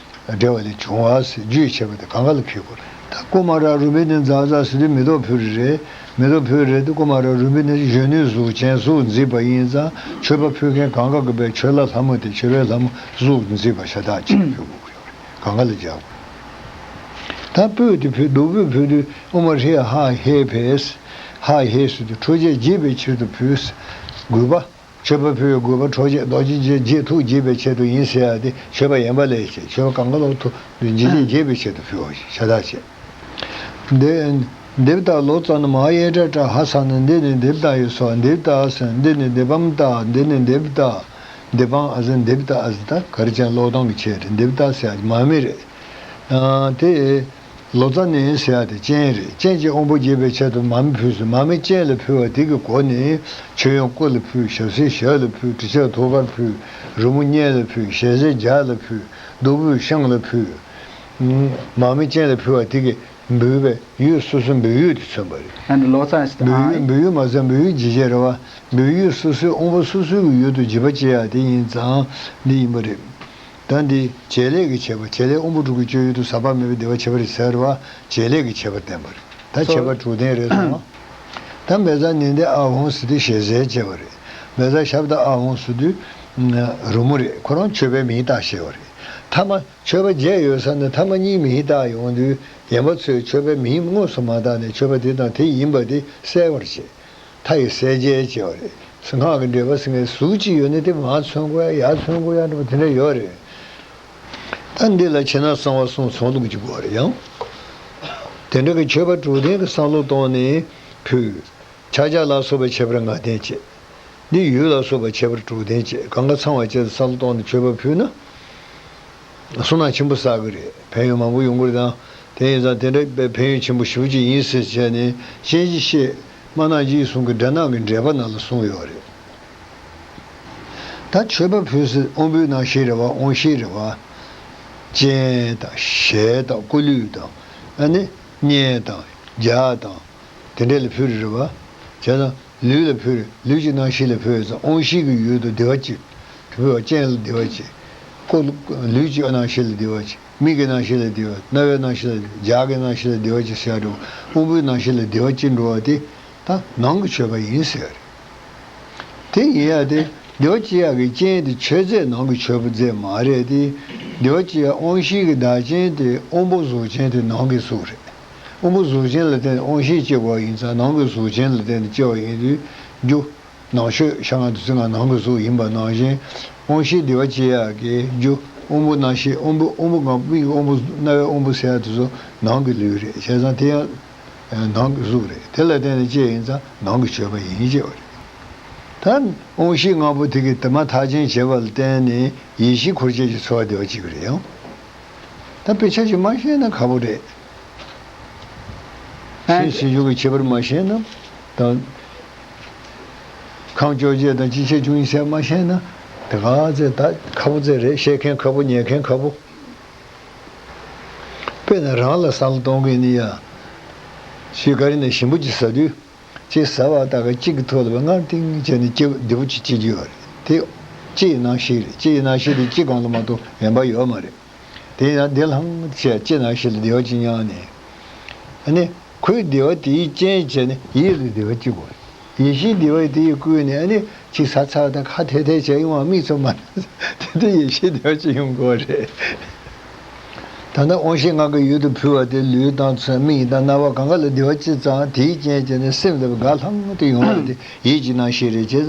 བསྒྲལ་བ་ལས་བྱུང་བ་ཟེར། རྒྱུ་ཡི་ཁྱད་པར་དེ་གང་ག་ལ་འཁེལ་དགོས་རེད། ད་ཀུ་མ་ར་རུ་བི་ནི་ཛ་ཛ་ཟེར་དུས་མེ་ཏོག་ཕུལ་རེད། མེ་ཏོག་ཕུལ་རེད་དེ་ཀུ་མ་ར་རུ་བི་ནི་གཞོན་ནུའི་གཟུགས་ཅན་གཟུགས་མཛེས་པ་ཡིན་ཙང་། མཆོད་པ་ཕུལ་མཁན་གང་ག་གིས་པས་མཆོད་ལྷ་ལྷ་མོ་དེ་མཆོད་པའི་ལྷ་མོ་གཟུགས་མཛེས་པ་ཤ་སྟག་ཅིག་ཕུལ་དགོས་ཀྱི་ཡོད་རེད། གང་ག་ལ་སྦྱར་དགོས། ད་སྤོས་དེ་ཕུལ། བདུག་སྤོས་ཕུལ་དུས་ཨོཾ་ཧྲཱིཿཧ་ཧེ་ཕཊ། ཧ་ཧེ་ཟེར་དུས་འཕྲོག་བྱེད་འབྱེད་པའི་ཕྱིར་དུ་ཕུལ། དགོས་པ། མཆོད་པ་ཕུལ་བའི་དགོས་པ་འཕྲོག་བྱེད་རྡོ་རྗེ་འཆང་རྗེས་ཐུགས་དགྱེས་པའི་ཆེད་དུ་ཡིན་ཟེར་ཡ་དེ། མཆོད་པ་ཡན་པ་ལས་བྱེད། མཆོད་པ་གང་ག་ལ་ཐུགས་འཇིགས་བྱེད་འབྱེད་པའི་ཆེད་དུ་ཕུལ་བ་ཞིག་ཤ་སྟག་བྱེད། འདི། དེབ་ཏ་ལོ་ཙཱ་ན་མ་ཧཱ་ཨེ་ཏྲ་ཏྲ་ཧ་ས་ན། འདི་ནི་དེབ་ཏ་ཡི་སོ། དེབ་ཏ་ཟེར། འདི་ནི་དེ་བམ་ཏ། འདི་ནི་དེབ་ཏ། དེ་བམ་ཨ་ཟེར། དེབ་ཏ་ཨ་ཟེར། ད་ག་རེ་བྱས་ཀློག་སྟངས་ཀྱི་ཆེད་རེད། དེབ་ཏ་ཟེར་ཡ་མ་མི་རེད། ཨ། དེ། ལོ་ཙཱ་ནས་ཟེར་ཡ་དེ་སྤྱན་རེད། སྤྱན་གྱི་དབང་པོ་འབྱེད་པའི་ཆེད་དུ་མ་མི་ཕུལ་ཟེར། མ་མི་སྤྱན་ལ་ཕུལ་བ་དེ་གི་སྒོ་ནས་མཆོད་ཡོན་སྐུ་ལ་ཕུལ། ཞབས་བསིལ་ཞབས་ལ་ཕུལ། དྲི་ཆབ་ཐུགས་ཀར་ཕུལ། རོལ་མོ་སྙན་ལ་ཕུལ། ཞལ་ཟས་ལྗགས་ལ་ཕུལ། བདུག་སྤོས་ཤངས་ལ་ཕུལ། མ་མི་སྤྱན་ལ་ཕུལ་བ་དེ་གི་འབུལ་བའི་ཡུལ་སོ་སོའི་འབུལ་ཡུལ་དེ་མཚོན་པ་རེད། ཨ་ནི་ལོ་ཙཱ་ཟེར། འབུལ་ཡུལ། འབུལ་ཡུལ་མ་ཟེར། འབུལ་ཡུལ་འབྱེད་བྱེད་རེད་བ། འབུལ་ཡུལ་སོ་སོའི་དབང་པོ་སོ་སོའི་གི་ཡུལ་དུ་འབྱེད་པ་བྱེད་ཡ་དེ་ཡིན་ཙང་འདི་ཡིན་པ་རེད། ད་འདི་བྱེད་ལས་ཀྱི་ཁྱད་པར། བྱེད་ལས། དབང་པོ་དྲུག་གི་སྤྱོད་ཡུལ་དུ་ཟག་པ་མེད་པའི་བདེ་བ་ཁྱད་པར་ཟེར་བ། བྱེད་ལས་ཀྱི་ཁྱད་པར་བསྟན་པ་རེད། ད་ཁྱད་པར་དྲུག་ལྡན་རེད་སོང་བ། ད་མེ་བཟའ་ནན་ཏན་ཨཱཿཧཱུྃ་ཟེར་དུས་ཞལ་ཟས་བྱས་པ་རེད། མེ་བཟའ་ཤབྡ་ཨཱཿཧཱུྃ་ཟེར་དུས་རོལ་མོ་རེད། ཁོ་རང་མཆོད་པའི་མིང་བཏགས་བྱས་པ་རེད། ཐ་མ་མཆོད་པ་བརྒྱད་ཡོད་ས་ནས་ཐ་མ་གཉིས་མིང་བཏགས་ཡོང་དུས། རྒན་པ་ཚོས་མཆོད་པའི་མིང་དངོས་སུ་མ་བཏགས་ནས་མཆོད་པ་དེ་དང་དེ་ཡིན་པ་དེ་གསལ་བར་བྱེད། མཐའ་ཡི་གསལ་བྱེད་ཅེས་པ་རེད། སྔགས་ཀྱི་འགྲེལ་པ་ཟེར་མཁན་གཟུགས་གཅིག་ཡོད་ན་དེ་མར་མཚོན་དགོས་ཡ། ཡར་མཚོན་དགོས་ཡ་འདྲ་པོ་དེ་འདྲ་ཡོད་རེད། ད་འདི་ལ་ཕྱི་ནང་གསང་བ་གསུམ་ཚོགས་ལུགས་ཀྱི་དགོས་རེད། ཡང་དེ་འདྲ་གི་མཆོད་པ་དྲུག་ལྡན་གྱི་བསམ་བློ་བཏང་ནས་ཕུལ། ཕྱག་རྒྱ་ལ་སོགས་པའི་ཁྱད་པར་ལྔ་ལྡན་བྱས། འདི་ཡུལ་ལ་སོགས་པའི་ཁྱད་པར་དྲུག་ལྡན་བྱས། གང་ག་ཚང་བ་བྱས་ཏེ་བསམ་བློ་བཏང་ནས་མཆོད་པ་ཕུལ་ན། བསོད་ནམས་ཆེན་པོ་བསགས་ཀྱི་རེད། ཕན་ཡོན་མང་པོ་ཡོང་གི་རེད། དང་དེ་ཡིན་ཙང་དེ་འདྲ་ཕན་ཡོན་ཆེན་པོ་ཞེ་པོ་ཅིག་ཡིན་ཟེར་བྱས་ནས་སྤྱན་གྱིས་བཤད། སྨྲ་ནག་རྗེས་གསུང་གི་སྒྲ་ནག་གི་འགྲེལ་པ་ནང་ལ་གསུངས་ཡོད་རེད། ད་མཆོད་པ་ཕུལ་སའི་དབང་པོའི་རྣམ་ཤེས་རེད་བ། དབང་ཤེས་རེད་བ། སྤྱན་དང་ཞལ་དང་སྐུ་ལུས་དང་། ཨ་ནི་སྙན་དང་རྒྱ་དང་། དེ་འདྲ་ལ་ཕུལ་རེད་བ། བྱས་ཙང་ལུས་ལ་ཕུལ། ལུས་ཀྱི་རྣམ་ཤེས་ལ་ཕུལ་ཙང་དབང་ཤེས་ཀྱི་ཡུལ་དུ་བདེ་བ་ཅན། ཕུལ་བ་ཅན་ལ་བདེ་བ་ཅན། སྐུ། ལུས་ཀྱི་རྣམ་ཤེས་ལ་བདེ་བ་ཅན། མིག་གི་རྣམ་ཤེས་ལ་བདེ་བ། རྣ་བའི་རྣམ་ཤེས་ལ་བདེ་བ། རྒྱ་གི་རྣམ་ཤེས་ལ་བདེ་བ་ཅན་ཟེར་ཡ་འགྲོ། དབང་པོའི་རྣམ་ཤེས་ལ་བདེ་བ་ཅན་འགྲོ་བ་དེ། ད་ནང་གི་མཆོད་པ་ཡིན་ཟེར་བ་རེད། དེ་ཡིན་ཡ་དེ། བདེ་བ་ཅན་ཡག་གི་རྐྱེན་དེ་མཆོད་རྫས་ནང་གི་མཆོད་པ་རྫས་མ་རེད་དེ། བདེ་བ་ཅན་ཡག་དབང་ཤེས་ཀྱི་བདག་རྐྱེན་དེ་དབང་པོ་གཟུགས་ཅན་དེ་ནང་གི་གཟུགས་རེད། དབང་པོ་གཟུགས་ཅན་ལ་བརྟེན་ནས་དབང་ཤེས་སྐྱེ་དགོས་ཡིན་ཙང་ནང་གི་གཟུགས་ཅན་ལ་བརྟེན་ནས་སྐྱེ་བ་ཡིན་དུས་རྒྱུ། ནང་མཆོད་བཤད་སྒང་དུས་ཚོད་ང་ནང་གི་གཟུགས་ཡིན་པ་ནང་བཞིན། དབང་ཤེས་བདེ་བ་ཅན་ཡག་གི་རྒྱུ། དབང་པོ་རྣམ་ཤེས། དབང་པོ། དབང་པོ་ལྔ་པོ། མིག་གི་དབང་པོ། རྣ་བའི་དབང་པོ་ཟེར་ཡག་དེ་ཚོ་ནང་གི་ལུས་རེད། བྱས་ཙང་དེ་ཡང་ནང་གི་གཟུགས་རེད། དེ་ལ་བརྟེན་ནས་སྐྱེ་ཡིན་ཙང་ནང་གི་མཆོད་པ་ཡིན་ཅེས་པ་རེད། ད་དབང་ཤེས་ལྔ་པོ་དེ་གིས་དེ་མ་ཐག་ཆོད་བྱས་པ་ལ་བརྟེན་ནས་ཡིད་བཞིན་འཁོར་བཅས་ཀྱི་ཚོར་བ་བདེ་བ་སྐྱེ་གི་རེད་ཡང་། ད་དཔེ་ཆ་ཞིག་མ་ཤེས་ན་ཁག་པོ་རེད། ཨ། ཤེས་ཟིན་རྒྱུ་གི་ཁྱད་པར་མ་ཤེས་ན། དང་། ཁམས་བཅོ་བརྒྱད་དང་ཅི་ཆ་བྱུང་ཡིན་ཟེར་མ་ཤེས་ན། དེ་ག་ཚད་ད་ཁག་པོ་ཚད་རེད། ཤེས་མཁན་ཁག་པོ། ཉན་མཁན་ཁག་པོ། དཔེར་ན་རང་ལ་བསམ་བློ་གཏོང་གི་ནི་ཡ། ཞིག་ག་རེ་ནས་ཞིམ་པོ་ཅིག་ཟ་དུས། ཅིག་ཟ་བ་ད་ག་གཅིག་གི་ཐོག་ལ་སྔར་ཏིང་བྱས་ནས་སྐྱེ་བདེ་པོ་ཅིག་སྐྱེ་རྒྱུ་ཡོད་རེད། དེ་ལྕེ་ཡི་རྣམ་ཤེས་རེད། ལྕེ་ཡི་རྣམ་ཤེས་དེ་ལྕེ་སྒང་ལ་མ་གཏོགས་ཡོང་པ་ཡོད་མ་རེད། དེ་ཡང་བདེ་ལྷང་ཆེ་ལྕེ་རྣམ་ཤེས་ལ་བདེ་བ་ཅིག་མྱངས་ནས། ཨ་ནི་ཁོའི་བདེ་བ་དེའི་རྐྱེན་བྱས་ནས་ཡིད་ལ་བདེ་བ་སྐྱེ་དགོས། ཡིད་བཞིན་བདེ་བ་དེ་ཡིས་བསྐུལ་ནས་ཨ་ནི་ཅིག་ཟ་ཚར་བ་དང་ཁ་ཐལ་ཐལ་བྱས་ཡོང་བ་མིག་ཚོ་མ། དེ་དུས་ཡིད་བཞིན་བདེ་བ་ཅིག་ཡོང་དགོས་རེད། ད་ལྟ་དབང་ཤེས་ལྔ་གི་ཡུལ་དུ་ཕུལ་བ་དེ་ལུས་དང་ཚོར། མིག་དང་རྣ་བ་གང་ག་ལ་བདེ་བ་ཅིག་ཙང་དེའི་རྐྱེན་བྱས་ནས་སེམས་ལ་དགའ་ལྷང་དུ་ཡོང་བ་དེ་ཡིད་ཀྱི་རྣམ་ཤེས་རེད། བྱས་ཙང་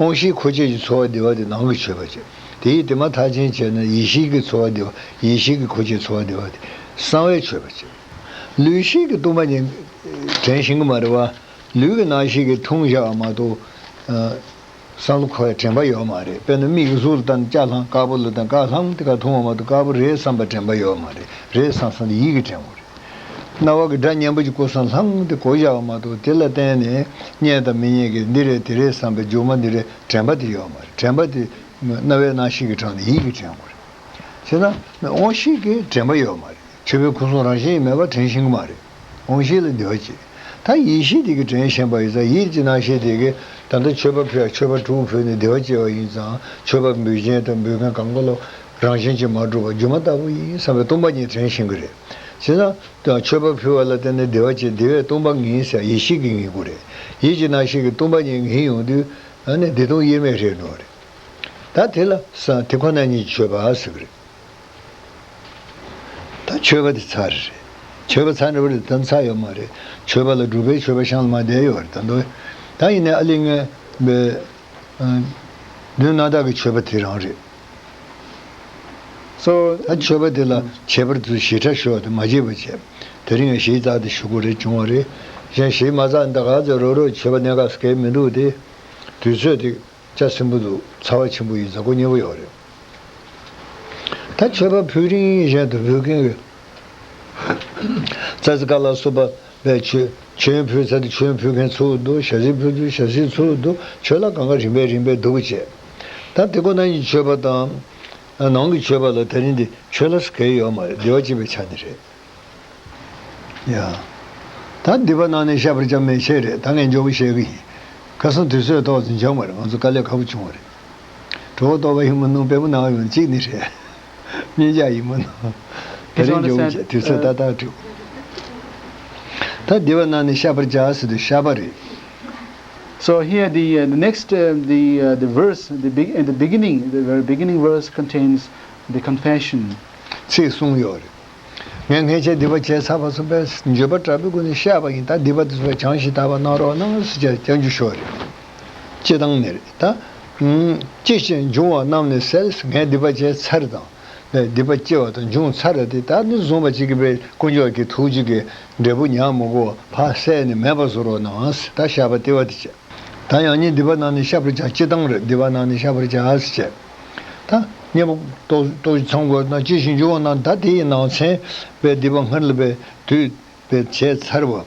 དབང་ཤེས་འཁོར་བཅས་ཀྱི་ཚོར་བ་བདེ་བ་དེ་ནང་གི་མཆོད་པ་བྱས། དེ་ཡིས་དེ་མ་ཐག་ཆོད་བྱས་ན་ཡིད་བཞིན་གྱི་ཚོར་བ་བདེ་བ། ཡིད་བཞིན་གྱི་འཁོར་བཅས་ཚོར་བ་བདེ་བ་དེ་གསང་བའི་མཆོད་པ་བྱས། ལུས་ཤེས་ཀྱི་སྟོང་པ་ཉིད་དྲན་ཤེས་ཀྱི་མ་རེད་བ། ལུས་ཀྱི་རྣམ་ཤེས་ཀྱིས་མཐོང་བཞག་པ་མ་གཏོགས། ཨ། བསམ་བློ་འཁོར་བའི་དྲན་པ་ཡོད་མ་རེད། དཔེར་ན་མིག་གིས་གཟུགས་ལ་ལྟ་ན་སྐྱ་ལྷང་། དཀར་པོ་ལ་ལྟ་ན་དཀར་ལྷང་དེ་ག་མཐོང་བ་མ་གཏོགས་དཀར་པོ་རེད་བསམ་པ་དྲན་པ་ཡོད་མ་རེད། རེད་བསམ་བསམ་དེ་ཡིད་ཀྱིས་དྲན་དགོས་རེད། རྣ་བ་གིས་སྒྲ་སྙན་པོ་ཅིག་གོ་སོང་ལྷང་དེ་གོ་བཞག་པ་མ་གཏོགས་དེ་ལ་བརྟེན་ནས་སྙན་དང་མི་སྙན་གྱི་འདི་རེད་དེ་རེད་བསམ་པའི་སྒྱུ་མ་འདི་རེད་དྲན་པ་དེ་ཡོད་མ་རེད། དྲན་པ་དེ་རྣ་བའི་རྣམ་ཤེས་ཀྱིས་དྲངས་ནས་ཡིད་ཀྱིས་དྲན་དགོས་རེད། བྱས་ན་དབང་ཤེས་ཀྱིས་དྲན་པ་ཡོད་མ་རེད། མཆོད་པའི་སྐུ་གསུང་རང་བཞིན་མེད་པར་དྲན་ཤེས་ཀྱི་མ་རེད། དབང་ཤེས་ལ་བདེ་བ་སྐྱེ། ད་ཡིད་ཤེས་དེ་གིས་དྲན་ཤེས་པ་ཡིན་ཙང་ཡིད་ཀྱི་རྣམ་ཤེས་དེ་གིས་ད་ལྟ་མཆོད་པ་ཕུལ་ཡ། མཆོད་པ་དྲུག་ཕུལ་ནས་བདེ་བ་སྐྱེ་བ་ཡིན་ཙང་མཆོད་པ་འབུལ་མཁན་དང་འབུལ་མཁན་གང་ག་ལ་རང་བཞིན་གྱིས་མ་གྲུབ་པ་སྒྱུ་མ་ལྟ་བུ་ཡིན་བསམ་པའི་སྟོང་པ་ཉིད་དྲན་ཤེས་ཀྱི་རེད། བྱས་ཙང་མཆོད་པ་ཕུལ་བ་ལ་བརྟེན་ནས་བདེ་བ་སྐྱེ། བདེ་བའི་སྟོང་པ་ངེས་ཟེར་ཡིད་ཤེས་ཀྱིས་ངེས་དགོས་རེད། ཡིད་ཀྱི་རྣམ་ཤེས་ཀྱིས་སྟོང་པ་ཉིད་ངེས་ཡོང་དུས་ཨ་ནི་བདེ་སྟོང་དབྱེར་མེད་རེད་འགྲོ་བ་རེད། ད་དེ་ལ་ས་དེ་ཁོ་ན་ཉིད་ཀྱི་མཆོད་པ་ཟེར་གི་རེད། ད་མཆོད་པ་དེ་ཚར་རེད། མཆོད་པ་ཚར་འགྲོ་བ་རེད། ད་ཚར་ཡོད་མ་རེད། མཆོད་པ་ལ་སྒྲུབ་པའི་མཆོད་པ་བཤམས་ལ་མ་བསྡད་ཡོད་རེད་ད་དུང་། ད་ཡིན་ནའི་ཨ་ལི་ངས་བའི་མདུན་རྣམ་དག་གི་མཆོད་པ་དེ་རང་རེད། So ད་མཆོད་པ་དེ་ལ་ཁྱད་པར་དུ་ཞེ་དྲག་ཞུ་བ་དེ་མ་བརྗེད་པ་བྱས། དེ་རིང་ངས་ཞེ་རྩ་དེ་ཞུ་དགོས་རེད་བྱུང་བ་རེད། གཞན་ཞེ་མ་རྩ་འདི་ག་ཚོད་རོགས་རོགས་མཆོད་པ་གནད་འགག་གལ་མི་འདུག་སྟེ། དུས་ཚོད་དེ། ལྕགས་སྲིན་པོ་འདུག་ཚ་བ་ཆེན་པོ་ཡིན་ཟ་གོ་ཉེ་བོ་ཡོད་རེད། ད་མཆོད་པ་ཕུལ་རིང་གཞན་དུ་ཕུལ་མཁན་གྱི་རྩ་ཚིག་ཀ་ལ་སོགས་པ་བས་མཆོད། མཆོད་ཡོན་ཕུལ་ཚར་དུས་མཆོད་ཡོན་ཕུལ་མཁན་ཚུར་འདུག་ཞལ་ཟས་ཕུལ་དུས་ཞལ་ཟས་ཚུར་འདུག་མཆོད་ལྷ་གང་ག་རིམ་པས་རིམ་པས་འདུག་བྱས། ད་དེ་ཁོ་ན་ཉིད་མཆོད་པ་དང་། ནང་གི་མཆོད་པ་ལ་དེ་རིང་འདི་མཆོད་ལྷ་སུ་གལ་ཡོད་མ་རེད། བདེ་བ་སྐྱེད་པའི་ཆ་ནས་རེད། ཡ། ད་སྡིག་པ་ནང་ནས་བཤགས་པར་བྱ་མེད་ཆེད་རེད། ད་ངས་མགྱོགས་པོ་བཤད་གི་ཡིན། ཁ་སང་དུས་ཚོད་ཐོག་ཏུ་འཇོག་མ་རེད། ང་ཚོ་དཀའ་ལས་ཁག་པོ་བྱུང་བ་རེད། གྲོགས་ལྟོགས་པ་ཡིན་མ་ནུས། དཔལ་མོ་ནང་ཡོང་གཅིག་ནི་རེད། སྙན་ཆ་ཡིན་མ་ནུས། དེ་རིང་མགྱོགས་པོ་བྱས། དུས་ཚོད་ཏག་ཏག་འགྲིག་ད་སྡིག་པ་ནང་ནས་བཤགས་པར་བྱ་ཟེར་དུས་བཤགས་པ་རེད། So here the uh, the next uh, the uh, the verse the big in the beginning the very beginning verse contains the confession. ཚིག་གསུངས་ཡོད་རེད། ངས་སྔན་ཆད་སྡིག་པ་བྱས་ཚར་བ་ཚོ་བས་འགྱོད་པ་དྲག་པོའི་སྒོ་ནས་བཤགས་པ་ཡིན། ད་སྡིག་པ་དེ་ཚོ་བས་བྱང་ཞིང་དག་པར་གནང་རོགས་གནང་ཟེར་བྱས་སྐྱབས་འཇུག་ཞུ་བ་རེད། སྤྱི་བཏང་ནས་རེད་ད། ཅི་ཞིག་འབྱུང་བ་རྣམས་ནི་སེལ། ངས་སྡིག་པ་བྱས་ཚར་དང་། ནས་སྡིག་པ་སྐྱེ་བ་དང་འབྱུང་ཚར་རེད་དེ། ད་ནི་བཟུང་བ་ཅིག་གིས་པའི་དཀོན་མཆོག་གི་ཐུགས་རྗེ་གི་འབྲས་བུ་ཉར་མི་དགོས་པ་ཕར་བསལ་ནས་མེད་པར་བཟོ་རོགས་གནང་། ད་བཤགས་པ་ལྟེ་བ་དེ་བྱས། ད་ཡང་སྙིང་སྡིག་པ་རྣམས་ནི་བཤགས་པར་བྱ། སྤྱི་བཏང་རེད། སྡིག་པ་རྣམས་ནི་བཤགས་པར་བྱ་ཟེར་བྱས། ད་གཉེན་པོ་ཏོག་ཏོག་ཙམ་ཚང་དགོས་ན་ཅི་ཞིག་འབྱུང་བ་རྣམས། ད་དེ་ཡི་ནང་ཚན་པའི་སྡིག་པ་སྔར་ལ་པའི་དུས་པའི་བྱས་ཚར་བ།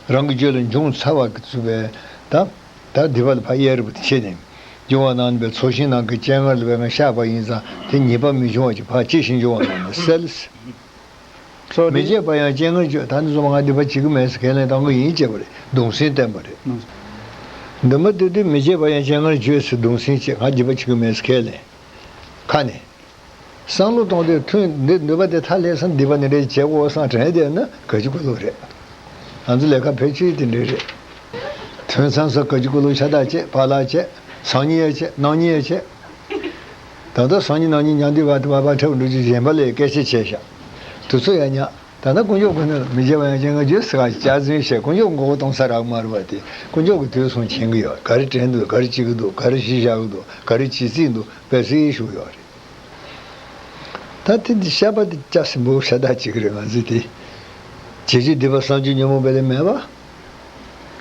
རང་གི་རྒྱུད་ལ་འབྱུང་ཚར་བ་གི་ཚུལ་བས་ད། ད་སྡིག་པ་ལ་ཕར་གཡས་རུ་བུད་དེ་ཕྱིན་ནས། འབྱུང་བ་རྣམས་པའི་ཚོགས་ཞིང་ནང་གི་སྤྱན་སྔར་ལ་བས་ང་བཤགས་པ་ཡིན་ཙང་དེ་ཉེས་པ་མི་འབྱུང་བ་ཅིག་ཕར་ཅི་ཞིག་འབྱུང་བ་རྣམས་ནི་སེལ། So མི་བརྗེད་པ་ཡང་སྤྱན་སྔར་བརྗོད། ད་ནི་བཟོ་ང་སྡིག་པ་བྱེད་ཀྱི་མེད་ཟེར་ཁས་ལེན་གཏོང་གི་ཡིན་ཅེས་པ་རེད། གདུང་སེམས་བསྟན་པ་རེད། འདུན་པ་དེ་དུས་མི་བརྗེད་པ་ཡང་སྤྱན་སྔར་བརྗོད་ཟེར་གདུང་སེམས་བྱེད། ང་སྡིག་པ་བྱེད་ཀྱི་མེད་ཟེར་ཁས་ལེན། ཁ་ནས། བསམ་བློ་གཏོང་དུས་ཐུན་འདི་ནུས་པ་དེ་མཐའ་ལྷན་སོང་། སྡིག་པ་འདི་འདྲའི་བྱེད་དགོས་བསམ་དྲན་བསྡད་ན་ག་ཅི་དགོས་ལོ་རེད། ང་ཚོ་ལས་ཀ་ཕལ་ཆེར་དེ་འདྲའི་རེད། ཐུན་མཚམས་སུ་ག་ཅི་དགོས་ལོ་ཤ་སྟག་བྱེད། བག་ལ་བྱེད། སང་ཉིན་ཡང་བྱེད། གནངས་ཉིན་ཡང་བྱེད། ད་ལྟ་སང་ཉིན་གནངས་ཉིན་མཉམ་དུ་བ་དེ་བ་བ་འཁྲབ་འགྲོ་རྒྱུ་གཞན་པ་ལས་སྐད་ཆ་བྱས་ཤག་དུས་ཚོད་ཡང་ཉག་ད་ལྟ་དཀོན་མཆོག་ཁོ་ན་མི་བརྗེད་པ་ཡང་སྤྱན་སྔར་བརྗོད་ཟེར་ག་སྐྱག་རྫུན་བཤད། དཀོན་མཆོག་མགོ་བོ་གཏོང་ས་རག་མ་རེད་བ། དེ་དཀོན་མཆོག་གི་དུས་སུ་མཁྱེན་གི་ཡོད། ག་རེ་དྲན་འདུག་ག་རེ་བྱེད་གི་འདུག་ག་རེ་གཞི་བཞག་གི་འདུག་ག་རེ་བྱེད་རྩིས་འདུག་དཔེ་སྲིད་ཞུ་ཡོད་རེད། ད་དེ་འདི་བཤད་པ་དེ་སྐྱ་སེར་པོ་ཤ་སྟག་ཅིག་རེད། ང་ཚོས་དེ་བྱེད་རྒྱུ་སྡིག་པ་བསམ་རྒྱུ་ཉོན་མོངས་པ་ལས་མེད་པ།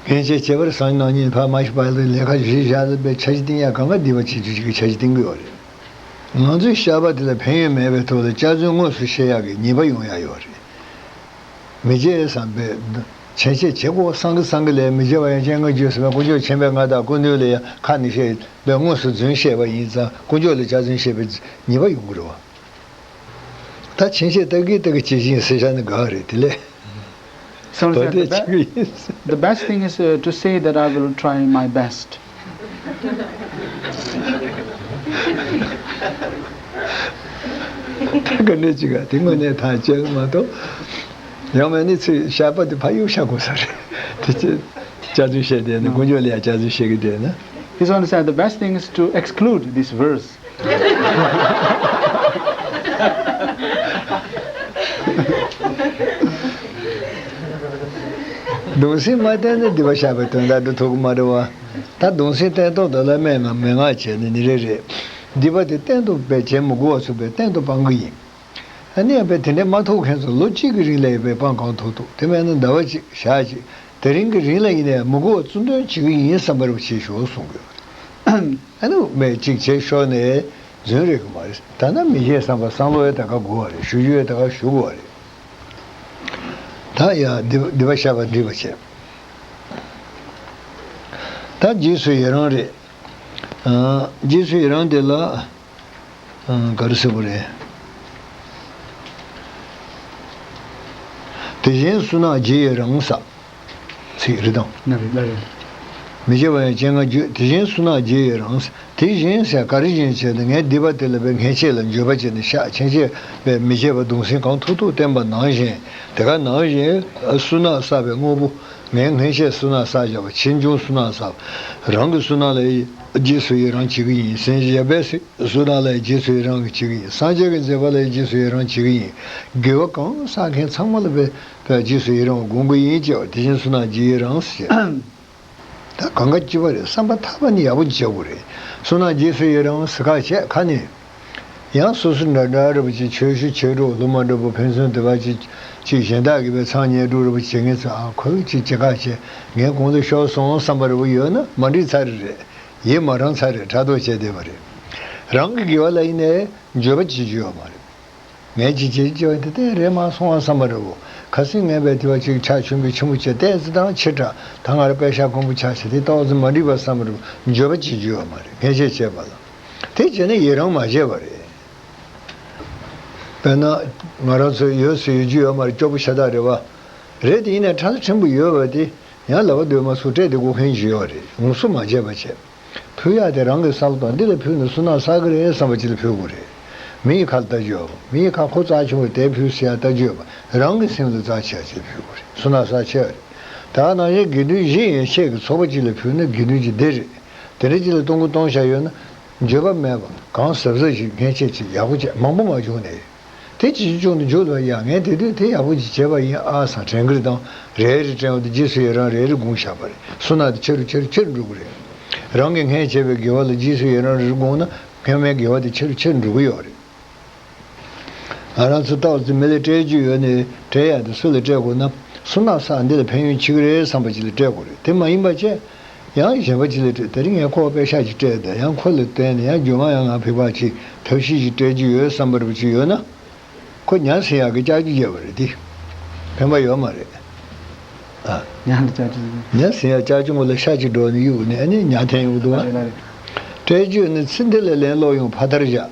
ངན་བྱས་བྱས་པར་སང་ཉིན་གནངས་ཉིན་ཕར་མ་ཤི་པ་ལ་ལས་ཀ་གཞི་བཞག་ལ་པའི་འཆར་གཞི་བཏིང་ཡ་གང་ག་སྡིག་པ་བྱེད་རྒྱུ་ཅིག་གི་འཆར་གཞི་བཏིང་གི་ཡོད་རེད། ང་ཚོའི་བཤད་པ་དེ་ལ་ཕན་ཡོན་མེད་པའི་ཐོག་ལ་སྐྱག་རྫུན་དངོས་སུ་བཤད་ཡག་གི་ཉེས་པ་ཡོང་ཡ་ཡོད་རེད། མི་བརྗེད་བསམ་པའི་ཆེན་ཆེ་བྱེད་དགོས་བསམ་གི་བསམ་གི་ལས་མི་བརྗེད་པ་ཡང་སྤྱན་སྔར་བརྗོད་ཟེར་བའི་དཀོན་མཆོག་ཆེན་པོའི་མངའ་བདག་སྐུ་མདུན་ལ་ཡང་ཁ་ནས་བཤད་པའི་དངོས་སུ་རྫུན་བཤད་པ་ཡིན་ཙང་དཀོན་མཆོག་ལ་སྐྱག་རྫུན་བཤད་པའི་ཉེས་པ་ཡོང་གི་རེད་བ། ད་ཕྱིན་ཆད་ལྟ་གི་ལྟ་གི་ཇི་བཞིན་ཟེར་བཞག་ན་དགའ་རེད། དེ་ལས། Someone said, the, be- the best thing is uh, to say that I will try my best. ད་ག་ནས་ཅིག་ག་དེ་དངོས་གནས་ཐང་ཆད་མ་གཏོགས། ཡང་མེད་ནི་ཚེ་བཤད་པ་དེ་ཕ་ཡུལ་བཤད་དགོས་ས་རེད། དེ་ཚེ་སྐྱག་རྫུན་བཤད་བསྡད་ན་དཀོན་མཆོག་ལ་ཡང་སྐྱག་རྫུན་བཤད་གི་བསྡད་ན། He said, the best thing is to exclude this verse. གདུང་སེམས་མ་བསྟེན་ན་སྡིག་པ་བཤགས་པའི་དོན་དག་འགྲུབ་ཐུབ་ཀྱི་མ་རེད་བ། ད་གདུང་སེམས་བསྟེན་ཐོག་ཏུ་བླ་མས་ང་མན་ངག་བྱས་ནས་ནི་རེ་རེ། སྡིག་པ་དེ་གཏན་དུ་བས་བྱེད་མི་དགོས་པ་ཚུགས་པའི་གཏན་དུ་སྤང་གི་ཡིན། ཨ་ནི་ཡང་དཔེ་དེ་འདྲའི་མ་ཐུག་མཁན་ཚོ་ལོ་གཅིག་གི་རིང་ལ་ཡང་དཔེ་སྤང་གང་ཐུབ་ཐུབ། དེ་མེད་ན་ཟླ་བ་གཅིག་ཞག་གཅིག་དེ་རིང་གི་རིང་ལ་ཡིན་ནའི་མི་དགོས་པ་བཙུན་དོན་བྱེད་ཀྱི་ཡིན་བསམ་པ་རུ་བྱེད་ཤོག་གསུང་དགོས། ཨ་ནི་མེད་གཅིག་བྱེད་ཤོག་ནས་རྫུན་རེད་གི་མ་རེད། ད་ནི་མི་བཤད་བསམ་པ་བསམ་བློ་ཡོད་ད་ག་དགོས་པ་རེད། ཞུ་རྒྱུ་ཡོད་ད་ག་ཞུ་དགོས་པ་རེད། ད་ཡང་སྡིག་སྡིག་པ་བཤགས་པ་འགྲིག་པ་བྱས། ད་རྗེས་སུ་ཡི་རང་རེད། ཨ། རྗེས་སུ་ཡི་རང་དེ་ལ། ཨ། ག་རེ་ཟེར་བ་རེད། དེ་བཞིན་བསོད་ནམས་རྗེས་ཡི་རང་ས། ཚིག་རེ་དང་། ན་རེ་ལ་རེ། མི་བརྗེད་པ་ཡང་སྤྱན་སྔར་བརྗོད། དེ་བཞིན་བསོད་ནམས་རྗེས་ཡི་རང་ས། དེ་བཞིན་ཟེར་ག་རེ་བཞིན་བྱས་ཏེ་ངས་སྡིག་པ་དེ་ལ་བས་ངས་ཁྱེད་ལ་འགྱོད་པ་བྱས་ནས་བཤགས། ཁྱེད་ཆེས་པས་མི་བརྗེད་པ་གདུང་སེམས་གང་ཐུག་ཐུག་བསྟེན་པ་ནང་བཞིན། དེ་ག་ནང་བཞིན་བསོད་ནམས་བསགས་པའི་དངོས་པོ། ངས་སྔན་ཆད་བསོད་ནམས་བསགས་བཞག་པ། ཕྱིས་འབྱུང་བསོད་ནམས་བསགས་པ། རང་གི་བསོད་ནམས་ལ་རྗེས་སུ་ཡི་རང་བྱེད་ཀྱི་ཡིན། སེམས་བསྐྱེད་པའི་བསོད་ནམས་ལ་རྗེས་སུ་ཡི་རང་གི་བྱེད་ཀྱི་ཡིན། སངས་རྒྱས་ཀྱི་མཛད་པ་ལ་རྗེས་སུ་ཡི་རང་བྱེད་ཀྱི་ཡིན། དགེ་བ་གང་བསགས་མཁན་ཚང་མ་ལ་བས་རྗེས་སུ་ཡི་རང་བ་སྒོམ་གྱི་ཡིན་ཅེས་པ། དེ་བཞིན་བསོད་ནམས་རྗེས་ཡི་རང་ཟེར། ད་གང་ག་སྐྱིད་པ་རེད། བསམ་པ་ཐག་པ་ནས་ཡག་པོ་ཅིག་བྱ་དགོས་རེད། བསོད་ནམས་རྗེས་སུ་ཡི་རང་ཟེར་ཁ་བྱས་ཁ་ནས། ཡང་སོ་སོ་འདྲ་འདྲ་རེད་པ་ཅིག་ཆོས་ཞུ་ཆོས་གྲོགས་སློབ་མ་འདྲ་པོ་ཕན་ཚུན་དེ་བ་ཅིག་ཅིག་གཞན་དག་གིས་པའི་མཚང་ཉེས་དྲུག་རེད་པ་ཅིག་བྱེད་མཁན་ཚོ། ཨ། ཁོས་ཅིག་ཅི་ག་བྱས། ངས་གོང་དུ་ཤོར་སོང་བསམ་པ་རེད་པ་ཡོད་ན་མ་འགྲིག་ཚར་རེད། ཡིད་མ་རངས་ཚར་རེད། ཕྲག་དོག་བྱས་བསྡད་པ་རེད། རང་གི་དགེ་བ་ལ་ཡིན་ནའི་འགྱོད་པ་བྱེད་རྒྱུ་ཡོད་མ་རེད། ངས་ཅི་བྱེད་ཅི་བ་དེ་ལྟས་རེད་མ་སོང་བ་བསམ་པ་རེད་བོ། ཁ་སང་ངས་བས་དེ་བ་ཅིག་ཁྲག་ཆུང་པོའི་ཆུ་མོ་བྱས་ཏོག་ཙམ་དང་ཕྱི་དྲགས། ད་ང་ར་པད་ཤག་ཀོང་པོ་ཆགས་བྱས་དེ་ཏོག་ཙམ་མ་འགྲིག་པ་བསམ་པ་རེད་བོ། འགྱོད་པ་བྱེད་རྒྱུ་ཡོད་མ་རེད། ངས་ཅི་བྱས་པ་ལ། དེ་བྱས་ན་ཡི་རང་མ་བྱས་པ་རེད། དཔེར་ན། ང་རང་ཚོ་ཡོད་སུ་ཡོད་རྒྱུ་ཡོད་མ་རེད། སྐྱོ་པོ་ཤ་སྟག་རེད་བ། རེད་དེ་ཡིན་ནའི་ཁྲ་ལ་ཕྲན་བུ་ཡོད་པ་དེ། ཡང་ལབ་པ་འདོད་མ་སུ་སྤྲད་དེ་སྒོ་མཁན་ཞིག་ཡོད་རེད། ངོ་སོ་མ་བྱས་པ་བྱས། ཕུལ་ཡག་དེ་རང་གི་བསམ་བློ་དང་འདི་ལ་ཕུལ་ན་བསོད་ནམས་བསགས་གི་རེད་བསམ་པ་ཅིག་ལ་ཕུལ་དགོས་རེད། མི་ཡི་ཁ་ལ་ལྟ་རྒྱུ་ཡོད་པ། མི་ཡི་ཁ་ཁོ་རྩ་ཆེན་པོ་དེ་ཕུལ་ཟེར་ཡག་ལྟ་རྒྱུ་ཡོད་པ། རང་གི་སེམས་ལ་རྩ་ཆེ་བ་ཅིག་ལ་ཕུལ་དགོས་རེད། བསོད་ནམས་བསགས་ཆེ་བ་རེད། ད་ག་ནང་བཞིན་དགེ་འདུན་བཞི་ཡན་ཆད་ཀྱི་ཚོགས་པ་ཅིག་ལ་ཕུལ་ན་དགེ་འདུན་གྱི་སྡེ་རེད། དེ་འདྲ་ཅིག་ལ་གཏོང་གི་གཏོང་བྱ་ཡོད་ན། འགྱོད་པ་མེད་པ་གང་གཟབ་གཟབ་ཞིག་ངས་བྱས་ཅིག་ཡག་པོ་བྱས་མང་པོ་མ་བྱུང་ནས། དེ་ཅི་བྱུང་དུ་འཇུག་ལ་ཡ་ངས་དེ་དུས་དེ་ཡག་པོ་ཅིག་བྱས་པ་ཡིན་ཨ་སང་དྲན་གི་རེད་དང་། རེ་རེ་དྲན་བ་དེ་རྗེས་སུ་ཡི་རང་རེ་རེ་སྒོམ་བཞག་པ་རེད། བསོད་ནམས་དེ་ཆེ་རུ་ཆེ་རུ་ཆེ་རུ་འགྲོ་གི་རེད། རང་གིས་སྔན་བྱས་པའི་དགེ་བ་ལ་རྗེས་སུ་ཡི་རང་རེ་རེ་སྒོམ་ན་སྔན་མའི་དགེ་བ་དེ་ཆེ་རུ་ཆེ་རུ་འགྲོ་གི་ཡོད་རེད། ང་རང་ཚོ་ཏོག་ཙམ་མི་ལ་སྤྲད་རྒྱུ་ཡོད་ནས་སྤྲད་ཡག་དེ་སུ་ལ་སྤྲད་དགོས་ན། བསོད་ནམས་བསགས་འདི་ལ་ཕན་ཡོན་ཆེ་གི་རེད་བསམ་པ་ཅིག་ལ་སྤྲད་དགོས་རེད། དེ་མ་ཡིན་པ་བྱས། ཡང་གཞན་པ་ཅིག་ལ་སྤྲད། དེ་རིང་ངས་ཁོ་པད་ཤག་ཅིག་སྤྲད་དེ་ཡང་ཁོ་ལ་བརྟེན་ནས་ཡང་རྒྱུ་མ་ཡང་ང་ཕིག་པ་ཅིག་ཐབས་ཤེས་ཅིག་སྤྲད་རྒྱུ་ཡོད་བསམ་པ་རུ་ཅིག་ཡོད་ན། ཁོ་ཉར་ཟིན་ཡག་གི་ལྕགས་ཀྱུ་བརྒྱབ་པ་རེད་དེ། ཕན་པ་ཡོད་མ་རེད། ཉ་ལ་ལྕགས་ཀྱུ། ཉ་ཟིན་ཡ་ལྕགས་ཀྱུ་ངོ་ལ་ཤ་གཅིག་འགྲོ་ནས་གཡུག་ནས་ཨ་ནི་ཉ་འཐེན་ཡོང་འདུག་བ། རེད་ན་རེད། སྤྲེལ་རྒྱུད་ནི་ཚེ་འདི་ལ་ལན་སློག་ཡོང་ཕ་མཐར་བཞག་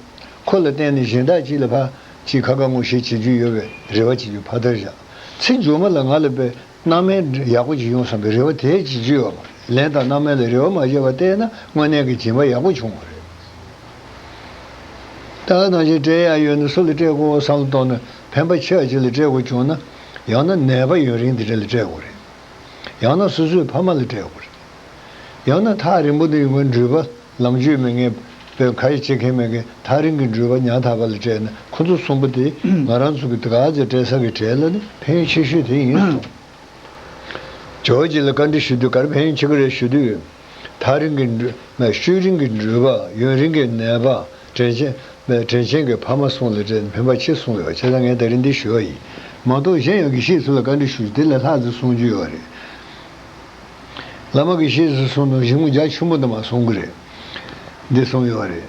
ཁོ་ལ་བརྟེན་ནས་གཞན་དག་ཅིག་ལ་ཕ་ཅིག་ཁ་ཁ་ངོ་ཤེས་བྱེད་རྒྱུ་ཡོད་པའི་རེ་བ་བྱེད་རྒྱུ་ཕ་མཐར་བཞག་ཚེ་མཇུག་མ་ལ་ང་ལ་པའི་སྣང་མེད་ཡག་པོ་ཅིག་ཡོང་བསམ་པའི་རེ་བ་དེ་བྱེད་རྒྱུ་ཡོད་མ་རེད། ལན་དང་སྣང་མེད་ལ་རེ་བ་མ་བྱས་པ་བལྟས་ན་དངོས་གནས་ཀྱི་སྦྱིན་པ་ཡག་པོ་བྱུང་བ་རེད། ད་ག་ནང་བཞིན་སྤྲད་ཡ་ཡོད་ན་སུ་ལ་སྤྲད་དགོས་བསམ་བློ་གཏོང་ན་ཕན་པ་ཆེ་བ་ཅིག་ལ་སྤྲད་དགོས་བྱུང་ན་ཡང་ན་ནད་པ་ཡུན་རིང་དེ་འདྲ་ལ་སྤྲད་དགོས་རེད། ཡང་ན་སོ་སོའི་ཕ་མ་ལ་སྤྲད་དགོས་རེད། ཡང་ན་ཐག་རིང་པོ་དུ་ཡོང་བའི་འགྲུལ་པ་ལམ་རྒྱུས་མེད་མཁན་པའི་ཁ་ཡི་བྱེད་མཁན་མེད་མཁན་ཐག་རིང་གི་འགྲུལ་པ་ཉག་ཐག་པ་ལ་སྤྲད་ན་ཁོ་ཚོ་གསུམ་པོ་དེ་ང་རང་ཚོ་གི་དེ་ག་ཚོད་སྤྲད་ས་གི་གྲས་ལ་ནི་ཕན་ཡོན་ཆེ་ཤོས་དེ་ཡིན་སོང་། ཇོ་བོ་རྗེ་ལ་བཀའ་འདྲི་ཞུ་དུས་ག་རེ་ཕན་ཡོན་ཆེ་གི་རེད་ཞུ་དུས། ཐག་རིང་གི་འགྲུལ་མ་ཤུལ་རིང་གི་འགྲུལ་པ་ཡུན་རིང་གི་ནད་པ་དྲིན་ཆེན་མ་དྲིན་ཆེན་གྱི་ཕ་མ་གསུམ་ལ་སྤྲད་ཕན་པ་ཆེ་གསུངས་ཡོད། བྱས་ཙང་ངས་ད་རིང་འདི་ཞུ་བ་ཡིན། མ་གཏོགས་གཞན་ཡང་དགེ་བཤེས་ཚོ་ལ་བཀའ་འདྲི་ཞུ་རྒྱུ་དེ་ལས་ལྷག་ཙམ་གསུང་རྒྱུ་ཡོད་རེད། བླ་མ་དགེ་བཤེས་ཚོ་གསུང་དུས་གཞུང་རྒྱ་ཆེན་པོ་འདི་མ་གསུང་གི་རེད། འདི་གསུང་ཡོད་རེད།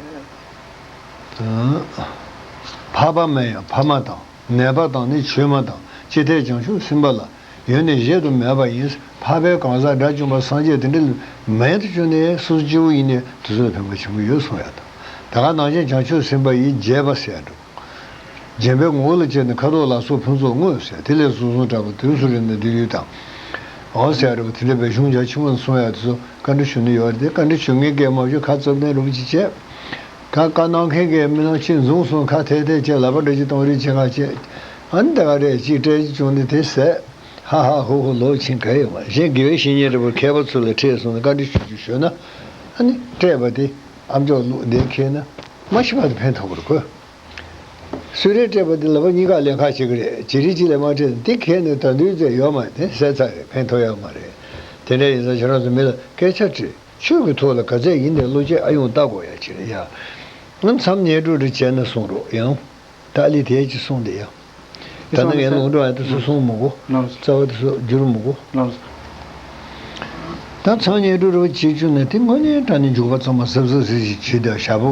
འཕགས་པ་མིན་ཡང་ཕ་མ་དང་། ནད་པ་དང་ནི་ཆོས་མ་དང་། ཅི་སྟེ་བྱང་ཆུབ་སེམས་དཔའ་ལ། ཡོན་ཏན་གཞལ་དུ་མེད་པ་ཡིན། འཕགས་པའི་གང་ཟག་དགྲ་བཅོམ་པ་སངས་རྒྱས་དེ་འདྲ་མེད་དུ་བྱུང་ནས་སོ་སོ་སྐྱེ་བོ་ཡིན་ནས་དེ་ཚོ་ལ་ཕན་པ་ཆེན་པོ་ཡོད་གསུང་ཡ་དང་། ད་ག་ནང་བཞིན་བྱང་ཆུབ་སེམས་དཔའ་ཡིས་བརྗེད་པ་ཟེར་འགྲོ། བརྗེད་པའི་ངོ་བོ་ལ་བཅས་ནས་ཁ་དོག་ལ་སོགས་ཕུན་ཚོགས་དངོས་ཟེར་དེ་ལས་གསུངས་གསུངས་དྲག་པོ་དུས་སུ་རེ་ནས་འདི་ཡུལ་དང་། འོ་ཟེར་རེ་བ་དེ་འདྲ་བའི་གཞུང་རྒྱ་ཆེན་པོ་གསུང་ཡ་དེ་ཚོ་བཀའ་འདྲི་ཞུ་ནི་ཡོད་རེད་དེ་བཀའ་འདྲི་ཞུ་མཁན་གྱི་མ་ཞུ་ཁ་བཙབ་ནས་རུབ་ཅིག་བྱས། ཁ་བཀའ་གནང་མཁན་གྱི་མི་ནང་ཕྱིན་བཟུང་སོང་ཁ་ཐལ་ཐལ་བྱས་ལབ་པ་འདྲ་ཅིག་གཏོང་རེས་བྱེད་ཁ་བྱས། ཨ་ནི་ད་ག་རེ་ཅིག་སྤྲད་ཅིག་བྱུང་ནས་དེ་ཟད། ཧ་ཧ་ཧུ་ཧུ་ལོག་ཕྱིན་ག་ཡོད་མ་གཞན་དགེ་བའི་བཤེས་གཉེན་རེ་བར་མཁས་པ་ཚོ་ལ་ཁྲིད་སོང་ནས་བཀའ་འདྲི་ཞུ་རྒྱུ་ཞུས་ན། ཨ་ནི་སྤྲད་པ་དེ་ཨ་མཆོག་ལུགས་འདི་ཁྱེར་ན་མ་ཤི་བར་དུ་ཕན་ཐོགས་པར་དགོས། སུས་རེད་སྤྲད་པ་འདི་ལབ་པ་གཉིས་ཀ་ལེན་ཁ་བྱེད་ཀྱི་རེད་ཇི་རིགས་ཅིག་ལས་མ་སྤྲད་ན་དེ་ཁྱེར་ནས་ད་དུང་ཚེ་ཡོད་མ་རེད་དེ་ཟད་ཚར་རེད་ཕན་ཐོགས་ཡོད་མ་རེད། དེ་འདྲ་ཡིན་ཙང་ཁྱེད་རང་ཚོ་མི་ལ་སྐད་ཆ་དྲིས་ཆོས་ཀྱི་ཐོག་ལ་ག་ཚད་ཡིན་ནའི་བློ་སྐྱེད་ཨ་ཡོང་ལྟ་དགོས་ཡ་ཅིག་རེད་ཡ། ང་མཚམས་བསྙེན་སྒྲུབ་རེ་བྱས་ན་གསུང་རོགས་ཡང་ཏཱ་ལི་དེ་ཅིག་གསུངས་དེ་ཡང་། ད་ནི་ངས་ལུང་འདྲ་བ་དེ་ཚོ་གསུངས་མི་དགོས། ལགས་སོ། རྩ་བ་དེ་ཚོ་བསྒྱུར་མི་དགོས། ལགས་སོ། ད་མཚམས་བསྙེན་སྒྲུབ་རེ་བ་བྱེད་བཅུག་ན་དེ་དངོས་གནས་དྲང་གནས་འཇུག་པ་ཚང་མ་གཟབ་གཟབ་གཟབ་ཞིག་བྱེད་དུས་ཞག་པོ་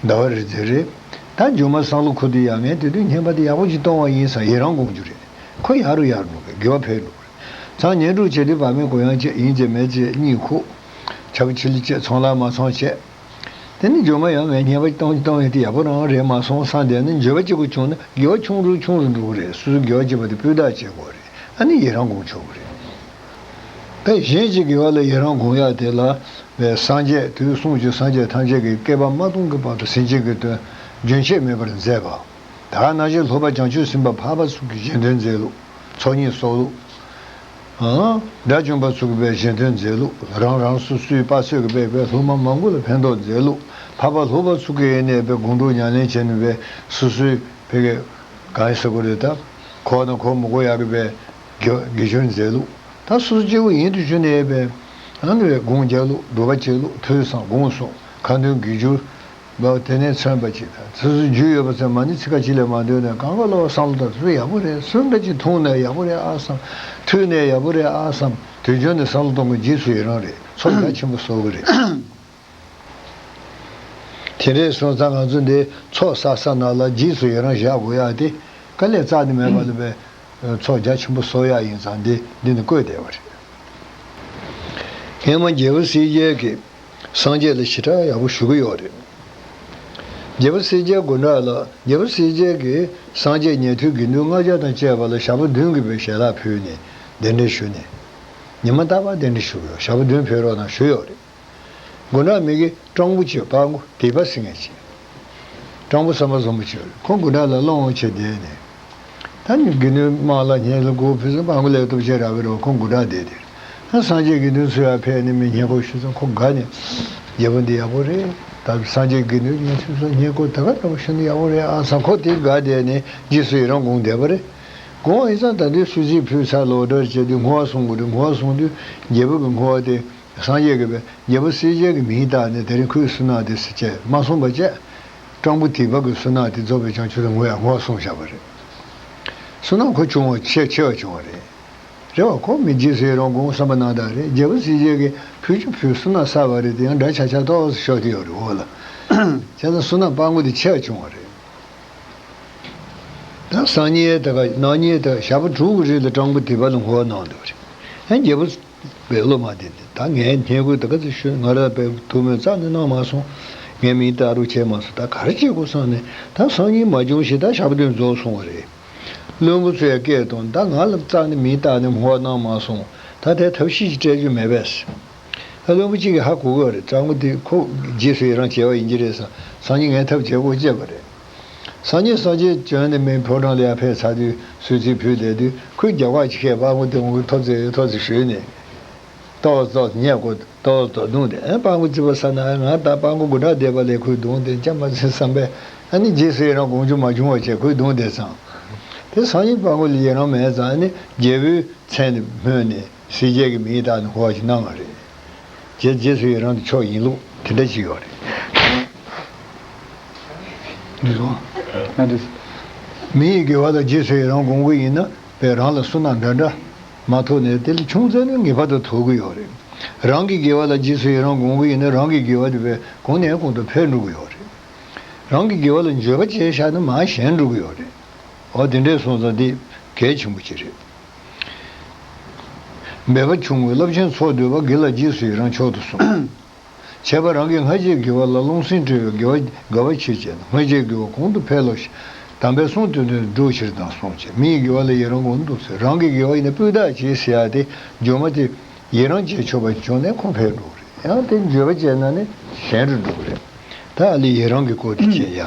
ཟླ་བ་རེ་ཟེར་རེད། ད་སྒྱུ་མ་བསམ་བློ་འཁོར་དུས་ཡ་ངས་དེ་དུས་བསྙེན་པ་དེ་ཡག་པོ་ཅིག་གཏོང་བ་ཡིན་ཙང་ཡི་རང་སྒོམ་རྒྱུ་རེད། ཁོ་ཡར་རུ་ཡར་འགྲོ་གི་དགེ་བ་འཕེལ་འགྲོ་གི་རེད། མཚམས་བསྙེན་སྒྲུབ་བྱེད་དུས་བག་མེད་གུ་ཡངས་བྱེད་ཡིན་བྱེད་མེད་བྱེད་གཉིད་ཁུག་ཆ་བོ་ཆི་ལི་བྱེད་ཚོང་ལ་མ་ཚོང་བྱེད། དེ་ནི་སྒྱུ་མ་ཡང་ངས་བསྙེན་པ་གཏོང་གཏོང་ཡོད་དེ་ཡག་པོ་རང་རེད་མ་སོང་བསམ་བསྡད་ན་འགྱོད་པ་གཅིག་པུ་བྱུང་ན་དགེ་བ་ཆུང་རུ་ཆུང་རུ་འགྲོ་གི་རེད། སོ་སོའི་དགེ་བ་བྱེད་པ་དེ་སྤུས་དག་བྱེད་དགོས་རེད། ཨ་ནི་ཡི་རང་སྒོམ་ཆོག་གི་རེད། ད་གཞན་གྱི་དགེ་བ་ལ་ཡི་རང་སྒོམ་ཡག་དེ་ལ་བའི་སངས་རྒྱས་དུས་གསུངས་ཀྱི་སངས་རྒྱས་ཐམས་ཅད་ཀྱིས་བསྐལ་པ་མ་སྟོང་གི་བར་དུ་སེམས་ཅན་གྱི་དོན་རྒྱུན་ཆད་མེད་པར་མཛད་པ། ད་ག་ནང་བཞིན་སློབ་པ་བྱང་ཆུབ་སེམས་དཔའ་འཕགས་པ་ཚོ་གི་གཞན་དོན་མཛད་ལུགས། ཚོགས་གཉིས་གསོག་ལུགས། ཨང་། དགྲ་བཅོམ་པ་ཚོ་གི་བའི་གཞན་དོན་མཛད་ལུགས། རང་རང་སོ་སོའི་དཔག་ཚོད་ཀྱི་བའི་བའི་སློབ་མ་མང་པོ་ལ་ཕན་ཐོགས་མཛད་ལུགས། འཕགས་པ་སློབ་པ་ཚོ་གི་ཡེ་ནས་བའི་དགོངས་གྲུབ་ཉམས་ལེན་བྱས་ནས་བའི་སོ་སོའི་བའི་གི་གང་ཡིན་ཟེར་དགོས་རེད་ད། གོ་དང་གོ་མི་དགོས་ཡག་གི་བའི་དགེ་དགེ་སྦྱོར་མཛད་ལུགས། ད་སོ་སོ་སྐྱེ་བོ་ཡིན་དུ་གྱུར་ནས་བའི་ཨང་བའི་སྒོམ་རྒྱག་ལུགས། སྒྲུབ་པ་བྱེད་ལུགས། ཐོས་བསམ་སྒོམ་གསུམ་ཁ་འདོན་དགེ་སྦྱོར། འབའ་དེ་ནས་མཚོན་པ་ཅིག་དང་དེ་ཚོ་རྒྱུས་ཡོད་པ་ཚོས་མ་ཎི་ཚིག་ཁ་ཅིག་ལས་མ་འདོན་ནས་གང་ག་ལ་བསམ་བློ་བཏང་དེ་ཚོ་ཡག་པོ་རེད། སུ་འདྲ་ཅིག་འཐུང་ནས་ཡག་པོ་རེད་ཨ་བསམ། འཐུང་ནས་ཡག་པོ་རེད་ཨ་བསམ། དུས་རྒྱུན་ནས་བསམ་བློ་གཏོང་གི་རྗེས་སུ་ཡི་རང་རེད། ཚོགས་རྒྱ་ཆེན་པོ་གསོག་གི་རེད། དེ་འདྲས་སོང་ཙང་ང་ཚོ་འདི་ཚོགས་བསགས་ས་ན་ལ་རྗེས་སུ་ཡི་རང་བཞག་དགོས་ཡག་དེ་དཀའ་ལས་རྩ་ནས་མེད་པ་ལ་བས། ཚོགས་རྒྱ་ཆེན་པོ་གསོག་ཡག་ཡིན་ཙང་འདི་འདི་ནི་བཀོད་བསྡད་པ་རེད། སྔོན་མ་རྒྱལ་པོ་གསལ་རྒྱལ་གྱིས་སངས་རྒྱས་ལ་ཞེ་དྲག་ཡག་པོ་ཞུ་གི་ཡོད་རེད། རྒྱལ་པོ་གསལ་རྒྱལ་དགུང་གྲངས་ལ་རྒྱལ་པོ་གསལ་རྒྱལ་གྱིས་སངས་རྒྱས་ཉན་ཐོས་དགེ་འདུན་ལྔ་བརྒྱ་དང་བཅས་པ་ལ་ཞག་པོ་བདུན་གྱི་བའི་ཞལ་ལག་ཕུལ་ནས་གདན་འདྲེན་ཞུས་ནས། ཉི་མ་རྟག་པར་གདན་འདྲེན་ཞུ་གི་ཡོད། ཞག་པོ་བདུན་ཕེབས་རོགས་གནང་ཞུས་ཡོད་རེད། དགུང་གྲངས་མི་གི་སྤྲང་པོ་ཆེ་སྤྲང་པོ་དད་པ་ཟེར་མཁན་ཆེ། སྤྲང་པོ་བསམ་པ་བཟང་པོ་ཆེ་ཁོ་དགུང་གྲངས་ལ་སློང་བ་ཆེ་བསྡད་ནས། ད་ནི་དགེ་འདུན་དམངས་ལ་སྙན་ལ་སྒོ་ཕུལ་ཙང་སྤྲང་པོ་ལས་སྟོབས་ཆེ་རག་གི་རེད་ཁོ་དགུང་གྲངས་བསྡད་དེ། ད་སངས་རྒྱས་དགེ་འདུན་ཚོ་ཡར་ཕེབས་ནས་མི་སྙན་ཁོ་ཞུ་ཙང་ཁོ་དགའ་ནས། རྒྱལ་པོ་འདི་ཡག་པོ་རེད། ད་སངས་རྒྱས་དགེ་འདུན་སྙན་ཞུ་ཙང་སྙན་ཁོ་ད་ག་འདྲ་པོ་ཞུ་ན་ཡག་པོ་རེད་ཨ་བསམ་ཁོ་དེ་དགའ་བསྡད་ནས་རྗེས་སུ་ཡི་རང་དགོངས་བསྡད་པ་རེད། དགོངས་ཡིན་ཙང་ད་དུས་གསོལ་ཚིགས་ཕུལ་ཚར་ལོ་འདྲ་བྱས་དུས་བསྔོ་བ་གསུང་དགོས་རེད། བསྔོ་བ་གསུང་དུས་རྒྱལ་པོ་གི་བསྔོ་བ་དེ། སངས་རྒྱས་ཀྱིས་རྒྱལ་པོ་གསལ་རྒྱལ་གྱི་མིང་བཏགས་ནས་དེ་རིང་ཁོའི་གསུང་ངག་དེ་ཟེར་བྱས་མ་གསུངས་པ་བྱས། སྤྲང་པོ་དད་པ་གི་གསུང་ངག་དེ་རྫོགས་པའི་བྱང་ཆུབ་ཏུ་བསྔོ་ཡ་བསྔོ་བ་གསུངས་བཞག་པ་རེད། གསུང་ངག་ཁོ་བྱུང་བ་ཆེ་ཆེ་བ་བྱུང་བ་རེད། རེད་བ་ཁོ་མི་རྗེས་སུ་ཡི་རང་དགོངས་བསམ་པ་གནང་སྟངས་རེད། རྒྱལ་པོ་གསལ་རྒྱལ་གྱིས་ཕུལ་རྒྱུ་ཕུལ་གསུང་ངག་གསར་བ་རེད་དེ་ཡང་འདྲ་ཆགས་ཆགས་ཏོག་ཙམ་ཤོར་གྱི་ཡོད་རེད་འོ་ལ། བྱས་ཙང་གསུང་ངག་སྤྲང་པོ་དེ་ཆེ་བ་བྱུང་བ་རེད། ད་སང་ཉིན་དེ་ག་གནངས་ཉིན་དེ་ཞག་པོ་དྲུག་གི་རིང་ལ་སྤྲང་པོ་དད་པ་ལ་བསྔོ་བ་གནང་འདུག་རེད། ཡང་རྒྱལ་པོ་བས་སློབ་མ་དེ་ནི་ད་ངས་ཉན་དགོས། ད་ག་ཚོད་ཞུ། ང་ར་བས་ཐུགས་སྨོན་རྩ་ནས་གནང་མ་སོང་། ངས་མིང་བཏགས་རོགས་བྱས་མ་སོང་། ད་ག་རེ་བྱེད་དགོས་བསམ་ནས། ད་སང་ཉིན་མ་བྱུང་ཞེས་ད་ཞག་བདུན་རྫོགས་སོང་བ་རེད། བློན་པོ་ཚོས་སྐད་གཏོང་། ད་ང་ལ་རྩ་ནས་མིང་བཏགས་ནས་བསྔོ་བ་གནང་མ་སོང་། ད་དེ་ཐབས་ཤེས་ཅིག་སྤྲད་རྒྱུ་མེད་པས། ད་བློན་པོ་གཅིག་གིས་ཧ་གོ་གི་ཡོད་རེད། གཙང་པོ་དེ་ཁོ་རྗེས་སུ་ཡི་རང་བྱས་པ་ཡིན་གྱི་རེད་བསམ། སང་ཉིན་ངས་ཐབས་བྱེད་དགོས་བྱས་པ་རེད། སང་ཉིན་སངས་རྒྱས་བྱོན་ནས་མིའི་ཕོ་བྲང་ལ་ཡར་ཕེབས་ཚར་དུས་གསོལ་ཚིགས་ཕུལ་བསྡད་དུས། ཁོས་རྒྱབ་ཁ་ཅིག་བཤད། སྤྲང་པོ་དེ་འོང་གི་ཐོབ་ཚེ་ཐོབ་ཚེ་ཞུས་ནས། ཏོག་ཙམ་ཉལ་དགོས། ཏོག་ཙམ་བརྡུངས་ཏེ། ཨ། སྤྲང་པོ་རྩིས་པ་ཟ་ན་ང་ད་སྤྲང་པོ་དགུ་ཕྲག་འདས་པ་ལས་ཁོས་བརྡུངས་ཏེ་ཅམ་པ་ཚེ་བསམ་པས། ཨ་ནི་རྗེས་སུ་ཡི་རང་དགོངས་རྒྱུ་མ་བྱུང་བ་བྱས་ཁོས་བརྡུངས་བསྡད་ཙང་། དེ་སང་ཉིན་སྤྲང་པོ་ལ་ཡི་རང་མེད་ཙང་། ཨ་ནི་རྒྱལ་པོའི་མཚན་དེ་སྨོས་ནས་སྲས་བཅས་ཀྱི་མིང་བཏགས་ནས་བསྔོ་བ་ཞིག་གནང་བ་རེད། རྗེས་རྗེས་སུ་ཡི་རང་དེ་ཆོག་ཡིན་ལུགས་དེ་འདྲ་ཅིག་ཡོད་རེད། འདི་སོང་། ཨ་འདི། མི་ཡི་དགེ་བ་ལ་རྗེས་སུ་ཡི་རང་དགོངས་ཀྱི་ཡིན་ན། བས་རང་ལ་བསོད་ནམས་འདྲ་འདྲ་མ་ཐོབ་ནས། དེ་ལས་ཆུང་ཙམ་ནས་ངེས་པར་དུ་ཐོབ་ཀྱི་ཡོད་རེད། རང་གི་དགེ་བ་ལ་རྗེས་སུ་ཡི་རང་དགོངས་ཀྱི་ཡིན་ན། རང་གི་དགེ་བ་དེ་བས་གོང་ནས་གོང་དུ་འཕེལ་འགྲོ་གི་ཡོད་རེད། རང་གི་དགེ་བ་ལ་འགྱོད་པ་བྱས་བཞག་ན་མར་ཞན་འགྲོ་གི་ཡོད་རེད། འོ་དེ་འདྲས་སོང་ཙང་འདི་གལ་ཆེན་པོ་ཅིག་རེད། འབད་པ་ཆུང་ངུས་རླབས་ཆེན་ཚོགས་བསྡུས་པ། དགེ་ལ་རྗེས་སུ་ཡི་རང་མཆོག་ཏུ་གསུངས། བྱས་པ་རང་གིས་སྔ་ཕྱིའི་དགེ་བ་ལ་རླུང་སེམས་སྤྲོས་པའི་དགེ་བ་དགའ་བ་ཆེ་བྱས་ན། སྔ་ཕྱིའི་དགེ་བ་གོང་དུ་འཕེལ་ལོ་ཞེས། དམ་པའི་གསུང་དོན་དུ་འགྲུབ་ཕྱིར་དང་གསུངས་བྱས། མི་ཡི་དགེ་བ་ལ་ཡི་རང་གོང་དུ་ཟེར། རང་གི་དགེ་བ་ཡིན་ན་སྤུས་དག་བྱེད་ཟེར་ཡ་དེ། འགྱོད་མ་དེ་ཡི་རང་བྱེད་ཆོག་པ་བྱུང་ནས་ཁོང་འཕེལ་འགྲོ་གི་རེད། ཡང་དེ་འགྱོད་པ་བྱས་ན་ནི་ཞན་རུ་འགྲོ་གི་རེད། ད་ཨ་ལས་ཡི་རང་གི་སྐོར་དེ་བྱས་ཡ།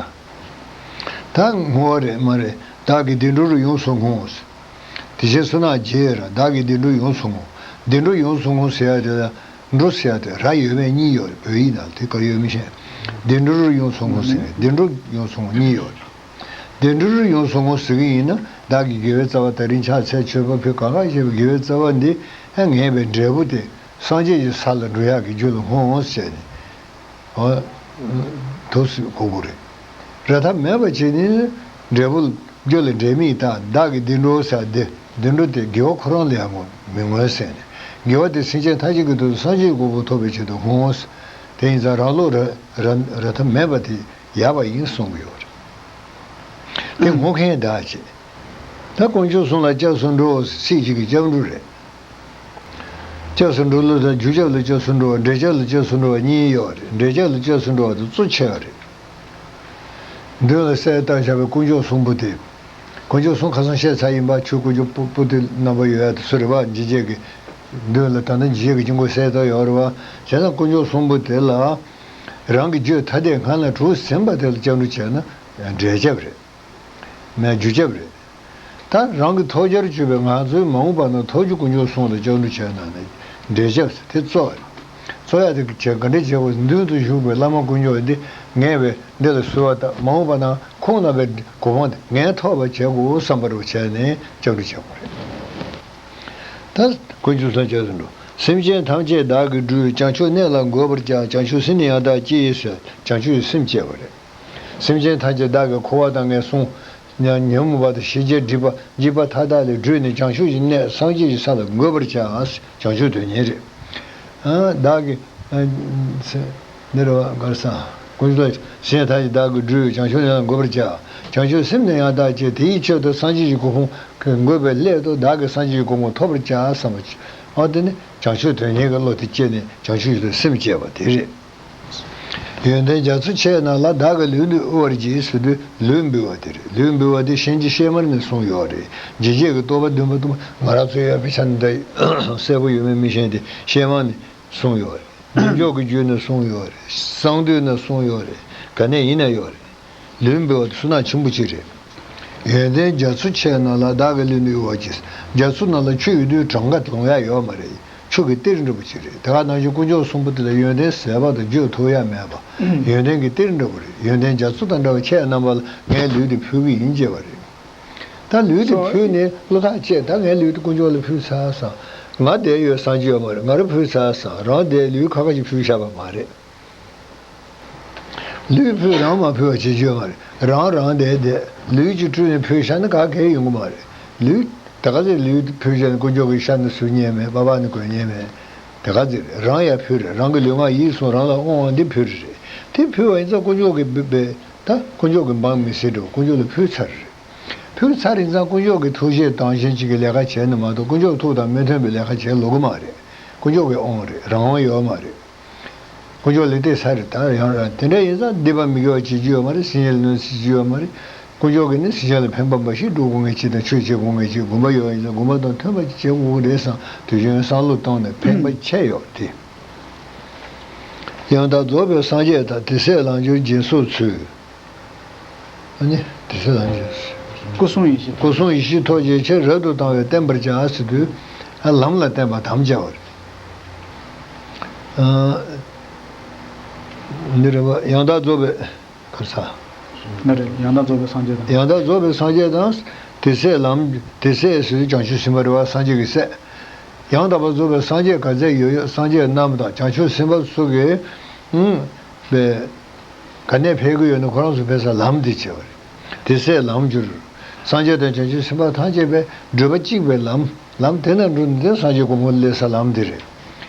ད་བསྔོ་བ་རེད་མ་རེད། བདག་གིས་བདེ་འགྲོ་རུ་ཡོངས་སུ་བསྔོ། དེ་བཞིན་བསོད་ནམས་རྒྱས་ར། བདག་གིས་བདེ་འགྲོ་ཡོངས་སུ་བསྔོ། བདེ་འགྲོ་ཡོངས་སུ་བསྔོ་ཟེར་ཡ་དེ་ལ། འགྲོ་ཟེར་ཡ་དེ་ར་ཡོད་མེད་གཉིས་ཡོད་རེད། བོད་ཡིག་ནང་དེ་ག་ཡོད་མི་ཤེས། བདེ་འགྲོ་རུ་ཡོངས་སུ་བསྔོ་ཟེར་ནས་བདེ་འགྲོ་ཡོངས་སུ་བསྔོ་གཉིས་ཡོད་རེད། བདེ་འགྲོ་རུ་ཡོངས་སུ་བསྔོ་ཟེར་གྱི་ཡིན་ན། བདག་གི་དགེ་བའི་རྩ་བ་ད་རིང་ཕྱག་འཚལ་མཆོད་པ་ཕུལ་གང་ག་བྱས་པའི་དགེ་བའི་རྩ་བ་འདི་ཡང་ངེས་པའི་འབྲས་བུ་དེ་སངས་རྒྱས་ཀྱི་ས་ལ་འགྲོ་ཡག་གི་རྒྱུ་ལ་བསྔོ་ཟེར་ནས། འོ། ཐུགས་སུ་གོ་དགོས་རེད། རེ་ཐབས་མེད་པ་བྱས་ནས་འབྲས་བུ་རྒྱུ་ལ་འབྲས་མི་རྟག། བདག་གིས་བདེ་འགྲོ་ཟེར་དེ། བདེ་འགྲོ་དེ་དགེ་བ་ཁོ་རང་ལ་ཡང་མི་བསྔོ་ཟེར་ནས། དགེ་བ་དེ་སེམས་ཅན་ཐམས་ཅད་ཀྱི་དོན་དུ་སངས་རྒྱས་ཀྱི་གོ་འཕང་ཐོབ་པའི་ཆེད་དུ་བསྔོ། དེ་ཡིན་ཙང་རང་བློ་རེ་རེ་རེ་ཐབས་མེད་པ་དེ་ཡག་པ་ཡིན་གསུང་གི་ཡོད་རེད། དེ་བསྔོ་མཁན་བདག་བྱེད། ད་དཀོན་མཆོག་གསུམ་ལ་སྐྱབས་སུ་འགྲོ། སྲིད་ཞིག་གི་སྐྱབས་འགྲོ་རེད། སྐྱབས་སུ་འགྲོ་ལུགས་དང་རྒྱུ་ཆ་ལ་སྐྱབས་སུ་འགྲོ་བ། འབྲས་ཆ་ལ་སྐྱབས་སུ་འགྲོ་བ་གཉིས་ཡོད་རེད། འབྲས་ཆ་ལ་སྐྱབས་སུ་འགྲོ་བ་དེ་གཙོ་ཆེ་བ་རེད། མདུན་ལ་གསལ་བཏབ་བཞག་པའི་དཀོན་མཆོག་གསུམ་པོ་དེ། དཀོན་མཆོག་གསུམ་ཁ་སང་བཤད་ཚར་ཡིན་པ། ཆོས་དཀོན་མཆོག་པོ་པོ་ཏི་རྣམ་པ་ཡོད་ཡ་དེ་ཚོ་རེད་བ། འཇིགས་བྱེད་ཀྱི་མདུན་ལ་ད་ལྟ་འཇིགས་བྱེད་ཀྱི་དཀྱིལ་འཁོར་གསལ་བཏབ་ཡོད་རེད་བ། བྱས་ཙང་དཀོན་མཆོག་གསུམ་པོ་དེ་ལ་རང་གི་རྒྱུད་ཐ་དད་སྔར་ན་གྲུབ་ཟིན་པ་དེ་ལ་སྐྱབས་འགྲོ་བྱས་ན་འབྲས་སྐྱབས་རེད། མེད་རྒྱུ་སྐྱབས་རེད། ད་རང་གི་ཐོབ་བྱར་གྱུར་པའི་ང་ཚོའི་མ་འོངས་པ་ན་ཐོབ་རྒྱུ་དཀོན་མཆོག་གསུམ་ལ་སྐྱབས་འགྲོ་བྱས་ན་ནི་འབྲས་སྐྱབས་དེ་གཙོ་བ་རེད། གཙོ་ཡ་དེ་བྱས་ག་འདྲ་བྱས་པ། མདུན་དུ་བཞུགས་པའི་བླ་མ་དཀོན་མཆོག་འདི་ངས་བས་འདི་ལ་གསོལ་བ་བཏབ། མ་འོངས་པ་ན་ཁོང་རྣམ་པའི་གོ་འཕང་དེ་ངས་ཐོབ་པ་བྱེད་དགོས་བསམ་པ་རུ་བྱས་ནས་སྐྱབས་འགྲོ་བྱེད་དགོས་རེད། ད་དཀོན་མཆོག་གསུམ་སྐྱབས་སུ་འགྲོ། སེམས་ཅན་ཐམས་ཅད་བདག་གིས་སྒྲོལ། བྱང་ཆུབ་གནས་ལ་འགོད་པར་བྱ། བྱང་ཆུབ་སེམས་ནི་ཡང་དག་བསྐྱེད་ཟེར། བྱང་ཆུབ་ཀྱི་སེམས་བསྐྱེད་པ་རེད། སེམས་ཅན་ཐམས་ཅད་བདག་གིས་འཁོར་བ་དང་ངན་སོང་ཉོན་མོངས་པ་དང་ཞེ་བཅད་སྒྲིབ་པ་འཇིགས་པ་མཐའ་དག་ལས་སྒྲོལ་ནས་བྱང་ཆུབ་ཀྱི་གནས་སངས་རྒྱས་ཀྱི་ས་ལ་འགོད་པར་བྱ། བྱང་ཆུབ་དོན་གཉེར་རེད། ཨ། བདག་གིས། ཨ། འདི་རུ་གར་ས་ཀུན་ཏུ་སེམས་ཐམས་ཅད་བདག་གིས་སྒྲོལ། བྱང་ཆུབ་གནས་ལ་འགོད་པར་བྱ། བྱང་ཆུབ་སེམས་ནི་ཡང་དག་བསྐྱེད། དེའི་ཕྱིར་དུ་སངས་རྒྱས་ཀྱི་གོ་འཕང་འགོད་པའི་སླད་དུ་བདག་གིས་སངས་རྒྱས་ཀྱི་གོ་འཕང་ཐོབ་པར་བྱ་བསམ་པ། ཨ། དེ་ནི་བྱང་ཆུབ་དོན་གཉེར་གྱི་བློ་དེ་སྐྱེས་ནས་བྱང་ཆུབ་ཀྱི་སེམས་བསྐྱེད་པ་དེ་རེད། ཡོན་ཏན་རྒྱ་མཚོ་ཆེ་རྣམས་ལ། བདག་གིས་ལུས་འདི་དབུལ་བར་བགྱི་ཟེར་དུས་ལུས་འབུལ་བ་དེ་རེད། ལུས་འབུལ་བ་དེ་གཤིན་རྗེ་གཤེད་མར་ནས་གསུངས་ཡོད་རེད། འཇིགས་བྱེད་ཀྱི་བསྟོད་པ་བདུན་པ་བསྟོད་པ། ང་རང་ཚོ་ཡོད་པའི་ཆ་ནས་ད་གསལ་པོ་ཡོད་མེད་མི་ཤེས་ཏེ། གཤེད་མར་ནས་གསུངས་ཡོད་རེད། ལྡེབ་འཇོག་གི་རྒྱུད་ནས་གསུངས་ཡོད་རེད། གསང་འདུས་ནས་གསུངས་ཡོད་རེད། ག་ནས་ཡིན་ན་ཡོད་རེད། ལུས་འབུལ་བ་དེ་བསོད་ནམས་ཆེན་པོ་ཅིག་རེད། ཡོན་ཏན་རྒྱ་མཚོ་ཆེ་རྣམས་ལ། བདག་གིས་ལུས་འདི་དབུལ་བར་བགྱི། རྒྱ་མཚོ་ནང་ལ་ཆུ་ཡོད་དུས་གྲངས་ཀ་ལོང་ཡ་ཡོད་མ་རེད། ཆུ་གི་གཏེར་འདྲ་པོ་ཅིག་རེད། དེ་ག་ནང་བཞིན་དཀོན་མཆོག་གསུམ་པོ་དེ་ལ་ཡོན་ཏན་ཟད་པ་དང་བརྗོད་ཐུབ་ཡ་མེད་པ། ཡོན་ཏན་གྱི་གཏེར་འདྲ་པོ་རེད། ཡོན་ཏན་རྒྱ་མཚོ་དང་འདྲ་བ་ཁྱེད་རྣམ་པ་ལ་ངས་ལུས་འདི་ཕུལ་གྱི་ཡིན་ཅེས་པ་རེད། ད་ལུས་འདི་ཕུལ་ནས་བློ་ཐག་བཅད། ད་ངས་ལུས་འདི་དཀོན་མཆོག་ལ་ཕུལ་ཚར་སོང་། ང་བསྡད་ཡོད་བསམ་གྱི་ཡོད་མ་རེད། ང་རང་ཕུལ་ཚར་སོང་། རང་བསྡད་ལུས་ཁ་ཁ་ཅིག་ཕུལ་བཞག་པ་མ་རེད། ལུས་ཕུལ་རང་མ་ཕུལ་བ་བྱེད་རྒྱུ་ཡོད་མ་རེད། རང་རང་བསྡད་བསྡད་ལུས་ཀྱི་སྤྲུལ་ནས་ཕུལ་བཞག་ན་ག་གེ་ཡོང་གི་མ་རེད། ལུས་ད་ག་ཚོད་ལུས་ཕུལ་བཞག་ན་དཀོན་མཆོག་གི་ཤ་ནི་ཟོས་ཉན་མེད། པ་ཕ་ནི་གོན་ཉན་མེད། ད་ག་ཚོད་རེད། རང་ཡང་ཕུལ་རེད། རང་གི་ལུས་ངག་ཡིད་གསུམ་རང་ལ་དབང་བ་འདི་ཕུལ་རེད། དེ་ཕུལ་བ་ཡིན་ཙང་དཀོན་མཆོག་གི་བ་བ་ད་དཀོན་མཆོག་གི་འབངས་མི་སེར་འདྲ་བོ་དཀོན་མཆོག་ལ་ཕུལ་ཚར་རེད། ཚུར་ཚར་ཡིན་ཙང་དཀོན་མཆོག་གི་ཐུགས་བཞེད་དང་གཞན་གཅིག་གི་ལས་ཀ་བྱས་ནི་མ་གཏོགས། དཀོན་མཆོག་ཐུགས་དང་མི་མཐུན་པའི་ལས་ཀ་བྱེད་ལོ་གི་མ་རེད། དཀོན་མཆོག་གི་དབང་རེད། རང་དབང་ཡོད་མ་རེད། དཀོན་མཆོག་ལས་དེ་ས་རེད། ད་ཡང་རང་དེ་འདྲ་ཡིན་ཙང་སྡིག་པ་མི་དགེ་བ་བྱེད་རྒྱུ་ཡོད་མ་རེད། སེམས་ཅན་ལ་གནོད་འཚེ་བྱེད་རྒྱུ་ཡོད་མ་རེད། དཀོན་མཆོག་གིས་ནི་སེམས་ཅན་ལ་ཕན་པ་འབའ་ཞིག་སྒྲུབ་དགོས་ངེས་ཅིག་དང་ཆོས་བྱེད་དགོས་ངེས་ཅིག་དགོངས་པ་ཡོད་ཡིན་ཙང་དགོངས་པ་ཡོད་ཡིན་ཙང་དགོངས་པ་དང་མཐུན་པ་ཅིག་བྱེད་དགོས་ཀྱི་རེད་བསམ། དུས་རྒྱུན་བསམ་བློ་བཏང་ནས་ཕན་པ་ཆེ་ཡོད་དེ། ཡང་དག་རྫོགས་པའི་སངས་རྒྱས་དང་། དེ་སྲས་ལམ་གྱུར་སྦྱིན་སོགས་ཚུལ། ཨ་ནི་དེ་སྲས་ལམ་གྱུར། སྐུ་གསུང་ཡེ་ཤེས། སྐུ་གསུང་ཡེ་ཤེས་ཐོགས་བཅས་ཆེད་རབ་ཏུ་དང་བས་བསྟེན་པར་བྱ་ཟེར་དུས། ཨ་ལམ་ལ་བསྟེན་པ་དམ་བཅའ་བ་རེད། ཨ་འདི་རེད་བ། ཡང་དག་རྫོགས་པའི་ག་ས། འདི་རེད། ཡང་དག་རྫོགས་པའི་སངས་རྒྱས་དང་། ཡང་དག་རྫོགས་པའི་སངས་རྒྱས་དང་། དེ་སྲས་ལམ། དེ་སྲས་ཟེར་དུས་བྱང་ཆུབ་སེམས་དཔའ་རེད་བ། སངས་རྒྱས་ཀྱི་སྲས། ཡང་དག་པར་རྫོགས་པའི་སངས་རྒྱས་ག་ཚད་ཡོད་ཡོད། སངས་རྒྱས་རྣམས་དང་བྱང་ཆུབ་སེམས་དཔའ་སོགས་ཀྱི། ཨུམ། པའི། ག་ནས་ཕེབས་ཀྱི་ཡོད་ན་ཁོ་རང་ཚོ་ཕེབས་ས་ལམ་དེ་བྱེད་པ་རེད། དེ་སྲས་ལམ་གྱུར། སངས་རྒྱས་དང་བྱང་ཆུབ་སེམས་དཔའ་ཐམས་ཅད་པའི་བགྲོད་པ་གཅིག་པའི་ལམ། ལམ་དེ་ན་འགྲོ་ནས་དེ་སངས་རྒྱས་གོ་འཕང་སླེབས་ས་ལམ་དེ་རེད།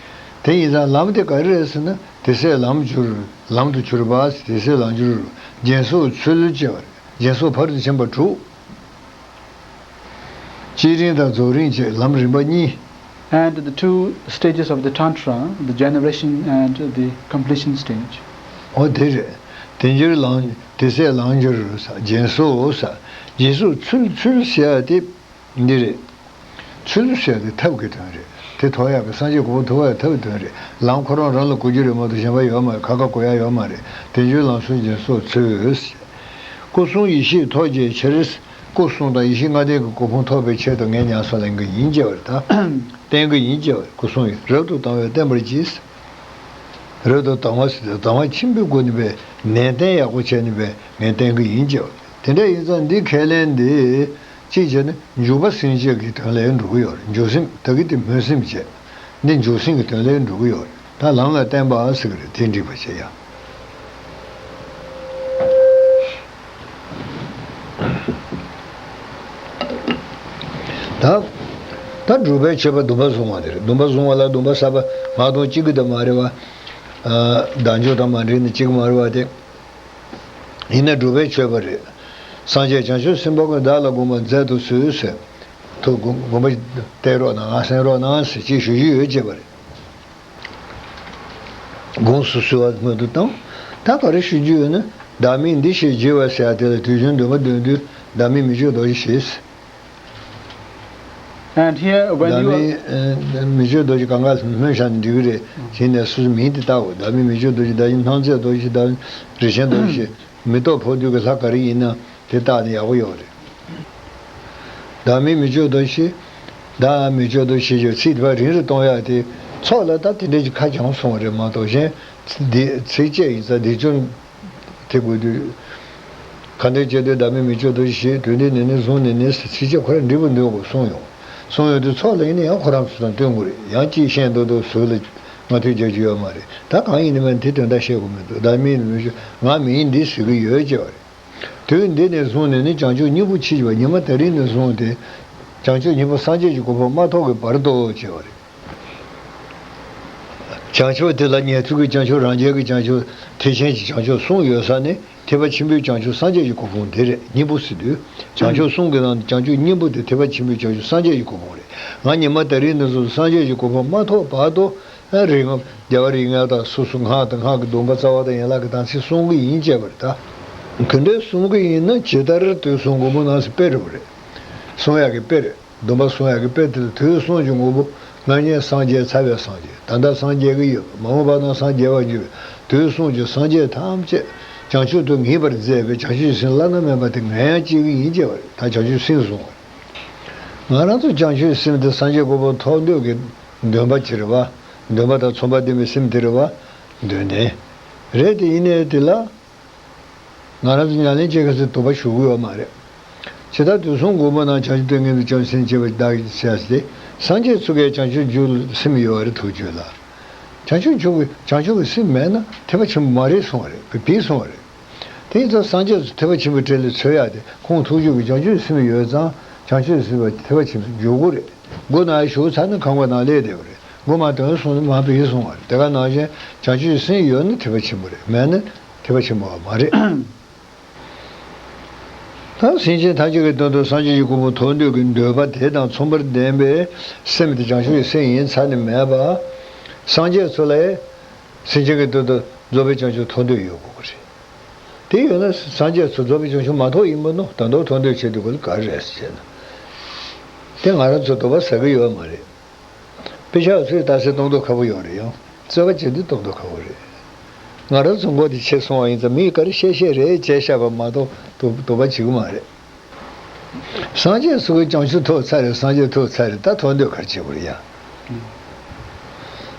དེ་ཡིན་ཙང་ལམ་དེ་ག་རེ་རེད་ཟེར་ན། དེ་སྲས་ལམ་གྱུར། ལམ་དུ་གྱུར་པ། དེ་སྲས་ལམ་གྱུར། སྦྱིན་སོགས་ཚུལ་བཅས་པ་རེད། སྦྱིན་སོགས་ཕ་རོལ་ཏུ་ཕྱིན་པ་དྲུག། བསྐྱེད་རིམ་དང་རྫོགས་རིམ་བཅས་ལམ་རིམ་པ་གཉིས། And the two stages of the Tantra, the generation and the completion stage. ཨོ་དེ་རེད། དེ་འགྱུར་ལམ། དེ་སྲས་ལམ་གྱུར། སྦྱིན་སོགས། སྦྱིན་སོགས་ཚུལ། ཚུལ་ཟེར་ཡ་དེ་འདི་རེད། ཚུལ་ཟེར་ཡ་དེ་ཐབས་ཀྱི་དོན་རེད། དེ་ཐོབ་ཡག་གི་སངས་རྒྱས་གོ་འཕང་ཐོབ་ཡག་ཐབས་ཀྱི་དོན་རེད། ལམ་ཁོ་རང་རང་ལ་གོ་རྒྱུ་རེད་མ་གཏོགས་གཞན་པ་ཡོད་མ་རེད། ག་ག་གོ་ཡ་ཡོད་མ་རེད། དེ་འགྱུར་ལམ་སོགས་སྦྱིན་སོགས་ཚུལ། སྐུ་གསུང་ཡེ་ཤེས་ཐོབ་བྱའི་ཕྱིར། སྐུ་གསུང་དང་ཡེ་ཤེས་ལྔ་ལྡན་གྱི་གོ་འཕང་ཐོབ་པའི་ཆེད་དུ་ངས་ཉམས་སུ་ལེན་གྱི་ཡིན་ཅེས་པ་རེད་ད། བསྟན་གྱི་ཡིན་ཅེས་པ་རེད། སྐུ་གསུང་ཡེ་རབ་ཏུ་དང་བས་བསྟེན་པར་གྱིས། རབ་ཏུ་དང་བ་ཟེར་དུས་དང་བ་ཆེན་པོའི་སྒོ་ནས་པའི་ནན་ཏན་ཡག་པོ་བྱས་ནས་པའི་ངས་བསྟན་གྱི་ཡིན་ཅེས་པ་རེད། དེ་འདྲ་ཡིན་ཙང་འདི་ཁས་ལེན་འདི་གཅིག་བྱས་ན་འཇུག་པ་སེམས་བསྐྱེད་ཀྱི་དོན་ལ་འགྲོ་གི་ཡོད་རེད། འཇུག་སེམས་ད་གི་དེ་སྨོན་སེམས་བྱས། འདི་འཇུག་སེམས་ཀྱི་དོན་ལ་འགྲོ་གི་ཡོད་རེད། ད་ལམ་ལ་བསྟན་པ་ཟེར་གི་རེད། དེ་འགྲིག་པ་བྱེད་ཡ། ད་ད་སྒྲུབ་པའི་མཆོད་པ་སྡོམ་པ་བཟུང་བ་དེ་རེད། སྡོམ་པ་བཟུང་བ་ལ་སྡོམ་པ་བསགས་པ་ང་དང་གཅིག་གི་དེ་མ་རེད་བ། ཨ་བདག་འཇུག་དང་མ་འདྲེས་ནས་གཅིག་མ་རེད་བ་དེ། ཡིན་ན་སྒྲུབ་པའི་མཆོད་པ་རེད། སངས་རྒྱས་བྱང་ཆུབ་སེམས་དཔའ་ཀུན་བདག་ལ་དགོངས་པ་མཛད་དུ་གསོལ་ཟེར། ཐུགས་དགོངས་དགོངས་པ་གཏད་རོགས་གནང་། གསན་རོགས་གནང་ཟེར་ཅིག་ཞུ་རྒྱུ་ཡོད་ཅེས་པ་རེད། དགོངས་སུ་གསོལ་བ་སྔོན་དུ་བཏང་། ད་ག་རེ་ཞུ་རྒྱུ་ཡོད་ན། བདག་མིང་འདི་ཞེས་བགྱི་བ་ཟེར་ཡ་དེ་ལ་དུས་རྒྱུན་འདོན་པ་འདོན་དུས་བདག་མིང་མི་བསྐྱོད་རྡོ་རྗེ་ཞེས། And here, when བདག you are མིང་ཨ་མི་བསྐྱོད་རྡོ་རྗེ་གང་ག་སྨོས་བཞག་ན་འགྲིག་གི་རེད། གཞི་ནས་སོ་སོའི་མིང་དེ་བཏགས་དགོས། བདག་མིང་མི་བསྐྱོད་རྡོ་རྗེ། བདག་ཉིད་སྣང་མཛད་རྡོ་རྗེ། བདག་རིན་ཆེན་རྡོ་རྗེ། མེ་ཏོག་ཕོག་དུས་ཀྱི་ལྷ་ག་རེ་ཡིན་ན་དེ་བཏགས་ནས་ཡག་པོ་ཡོད་རེད། བདག་མིང་མི་བསྐྱོད་རྡོ་རྗེ། བདག་མིང་མི་བསྐྱོད་རྡོ་རྗེ་ཞེས་བརྗོད་ཚིག་དེ་བ་རིང་རུ་གཏོང་ཡག་དེ་ཚོགས་ལ་ད་དེ་འདྲ་ཅིག་ཁ་བྱང་སོང་བ་རེད་མ་གཏོགས། གཞན་འདི་ཚིགས་བཅད་ཡིན་ཙང་འདི་ཅུང་དེ་དགོས་དུས། ཁ་འདོན་བྱེད་དུས་བདག་མིང་མི་བསྐྱོད་རྡོ་རྗེ་ཞེས་དུས་འདི་ནས་ནི་བཟུང་ནས་ནི་ཚིགས་བཅད་ཁོ་རང་འབྲི་བ་འདོན་དགོས་གསུངས་ཡོང་། གསུངས་ཡོང་དུས་ཚོགས་ལ་ཡིན་ན་ཡང་ཁོ་རང་ཚོ་དང་བསྟུན་དགོས་རེད། ཡང་གཅིག་ཤེས་འདུག་འདུག་ཟུར་ལ་ང་ཐུག་རྒྱག་རྒྱུ་ཡོད་མ་རེད། ད་གང་ཡིན་ནི་མིན་དེ་དོན་དག་བཤད་དགོས་མི་འདུག་བདག་མིང་མི་བསྐྱོད། ང་མིང་འདི་ཟེར་གི་ཡོད་ཅེས་པ་རེད། དུས་འདི་ནས་བཟུང་ནས་ནི་བྱང་ཆུབ་སྙིང་པོ་མཆིས་པ། ཉི་མ་དེ་རིང་ནས་བཟུང་སྟེ་བྱང་ཆུབ་སྙིང་པོ་སངས་རྒྱས་ཀྱི་གོ་འཕང་མ་ཐོབ་ཀྱི་བར་དུ་ཅེས་པ་རེད། བྱང་ཆུབ་དེ་ལ་ཉན་ཐོས་ཀྱི་བྱང་ཆུབ། རང་རྒྱལ་གྱི་བྱང་ཆུབ། ཐེག་ཆེན་གྱི་བྱང་ཆུབ་གསུམ་ཡོད་ས་ནི་ཐེག་པ་ཆེན་པོའི་བྱང་ཆུབ་སངས་རྒྱས་ཀྱི་གོ་འཕང་དེ་རེད། སྙིང་པོ་ཟེར་དུས་བྱང་ཆུབ་གསུམ་གྱི་ནང་ནས་བྱང་ཆུབ་སྙིང་པོ་དེ་ཐེག་པ་ཆེན་པོའི་བྱང་ཆུབ་སངས་རྒྱས་ཀྱི་གོ་འཕང་རེད། ང་ཉི་མ་དེ་རིང་ནས་བཟུང་སངས་རྒྱས་ཀྱི་གོ་འཕང་མ་ཐོབ་བར་དུ། ཨ་རིགས་ལྔ། རྒྱལ་བ་རིགས་ལྔ་དང་སོ་སོ་སྔགས་དང་སྔགས་ཀྱི་སྡོམ་པ་རྩ་བ་དང་ཡན་ལག་གི་དམ་ཚིག་སྲུང་གི་ཡིན་ཅེས་པ་རེད་ད། ག་འདྲས་སྲུང་གི་ཡིན་ན་ཇི་ལྟར་དུས་གསུམ་མགོན་པོ་རྣམས་སུ་དཔེ་རེད་པ་རེད། སྲུང་ཡག་གི་དཔེ་རེད། སྡོམ་པ་སྲུང་ཡག་གི་དཔེ་དེ་ལ་དུས་གསུམ་གྱི་མགོན་པོ་སྔ་ཉིན་སངས་རྒྱས། ཚ་བའི་སངས་རྒྱས། ད་ལྟ་སངས་རྒྱས་ཀྱི་ཡོད་པ། མ་འོངས་པ་ན་སངས་རྒྱས་པར་འགྱུར་བའི་དུས་གསུམ་གྱི་སངས་རྒྱས་ཐམས་ཅད་བྱང་ཆུབ་ཏུ་ངེས་པར་མཛད་པའི་བྱང་ཆུབ་སེམས་བླ་ན་མེད་པ་དེ་ངས་ཡང་སྐྱེ་གི་ཡིན་ཅེས་པ་རེད། ད་བྱང་ཆུབ་སེམས་བཟུང་བ་རེད། ང་རང་ཚོ་བྱང་ཆུབ་སེམས་དེ་སངས་རྒྱས་གོ་འཕང་ཐོབ་འདོད་ཀྱི་འདུན་པ་ཅིག་རེད་བ། འདུན་པ་དང་མཚུངས་པ་ལྡན་པའི་སེམས་དེ་རེད་བ། འདོད་ནས་རེད་དེ། ཡིན་ནའི་དེ་ལ་ང་རང་ཚོ་ཉམས་ལེན་བྱེད་མཁན་ཚོས་དོགས་པ་ཞུ་གི་ཡོད་མ་རེད། ཇི་ལྟར་དུས་གསུམ་མགོན་པོ་རྣམས་བྱང་ཆུབ་ཏུ་ངེས་པར་བྱང་ཆུབ་སེམས་བསྐྱེད་པ་བདག་གིས་བྱ་སྟེ། སངས་རྒྱས་ཚུ་གིས་བྱང་ཆུབ་རྒྱུ་སེམས་ཡོད་པ་རེད། ཐུགས་རྒྱུད་ལ། བྱང་ཆུབ་མཆོག་གི་བྱང་ཆུབ་ཀྱི་སེམས་མེད་ན་ཐེག་པ་ཆེན་པོ་མ་རེད་གསུང་བ་རེད། བི་བི་གསུང་བ་རེད། དེ་ཡིན་ཙང་སངས་རྒྱས་ཚོ་ཐེག་པ་ཆེན་པོའི་གྲལ་ལ་ཚུད་ཡག་དེ་ཁོང་ཐུགས་རྒྱུད་ཀྱི་བྱང་ཆུབ་སེམས་ཡོད་ཙང་བྱང་ཆུབ་སེམས་པ་ཐེག་པ་ཆེན་པོ་འཇུག་གི་རེད། མགོ་ནང་ཞུགས་ཚར་ན་ཁང་པ་ནང་སླེབས་བསྡད་པ་རེད། མགོ་མ་ཐོན་སོང་ན་མ་བི་སོང་བ་རེད། དེ་ག་ནང་བཞིན་བྱང་ཆུབ་སེམས་ཡོད་ན་ཐེག་པ་ཆེན་པོ་རེད། མེད་ན་ཐེག་པ་ཆེན་པོ་བ་མ་རེད། ད་སེམས་ཅན་ཐམས་ཅད་ཀྱི་དོན་དུ་སངས་རྒྱས་ཀྱི་གོ་འཕང་ཐོབ་འདོད་ཀྱི་འདོད་པ་དེ་དང་མཚུངས་པར་ལྡན་པའི་སེམས་དེ་བྱང་ཆུབ་ཀྱི་སེམས་ཡིན་ཚར་ནས་མེད་པ། སངས་རྒྱས་ཚོ་ལ་སེམས་ཅན་གྱི་དོན་དུ་རྫོགས་པའི་བྱང་ཆུབ་ཐོབ་འདོད་ཡོད་དགོས་ཀྱི་རེད། དེ་ཡོད་ན་སངས་རྒྱས་ཚོ་རྫོགས་པའི་བྱང་ཆུབ་མ་ཐོབ་ཡིན་པ་ནོ། ད་དུང་ཐོབ་འདོད་བྱེད་དུས་ག་རེ་རེད་ཟེར་ན། དེ་ང་རང་ཚོ་དོགས་པ་ཟ་གི་ཡོད་མ་རེད། དཔེ་ཆ་ཚོས་ལྟ་ཚེ་གཏོང་མདོག་ཁ་པོ་ཡོད་རེད། ཡང་རྩོད་པ་བྱེད་དུས་གཏོང་མདོག་ཁ་པོ་རེད། ང་རང་ཚོ་མགོ་དེ་ཆེ་སོང་བ་ཡིན་ཙང་མིས་ག་རེ་བཤད་བཤད་རེད་བྱས་བཤད་པ་མ་གཏོགས་དོ་དོགས་པ་བྱེད་ཀྱི་མ་རེད། སངས་རྒྱས་སུ་གི་བྱང་ཆུབ་ཐོབ་ཚར་རེད། སངས་རྒྱས་ཐོབ་ཚར་རེད། ད་ཐོབ་འདོད་ག་རེ་བྱེད་དགོས་རེད་ཡ།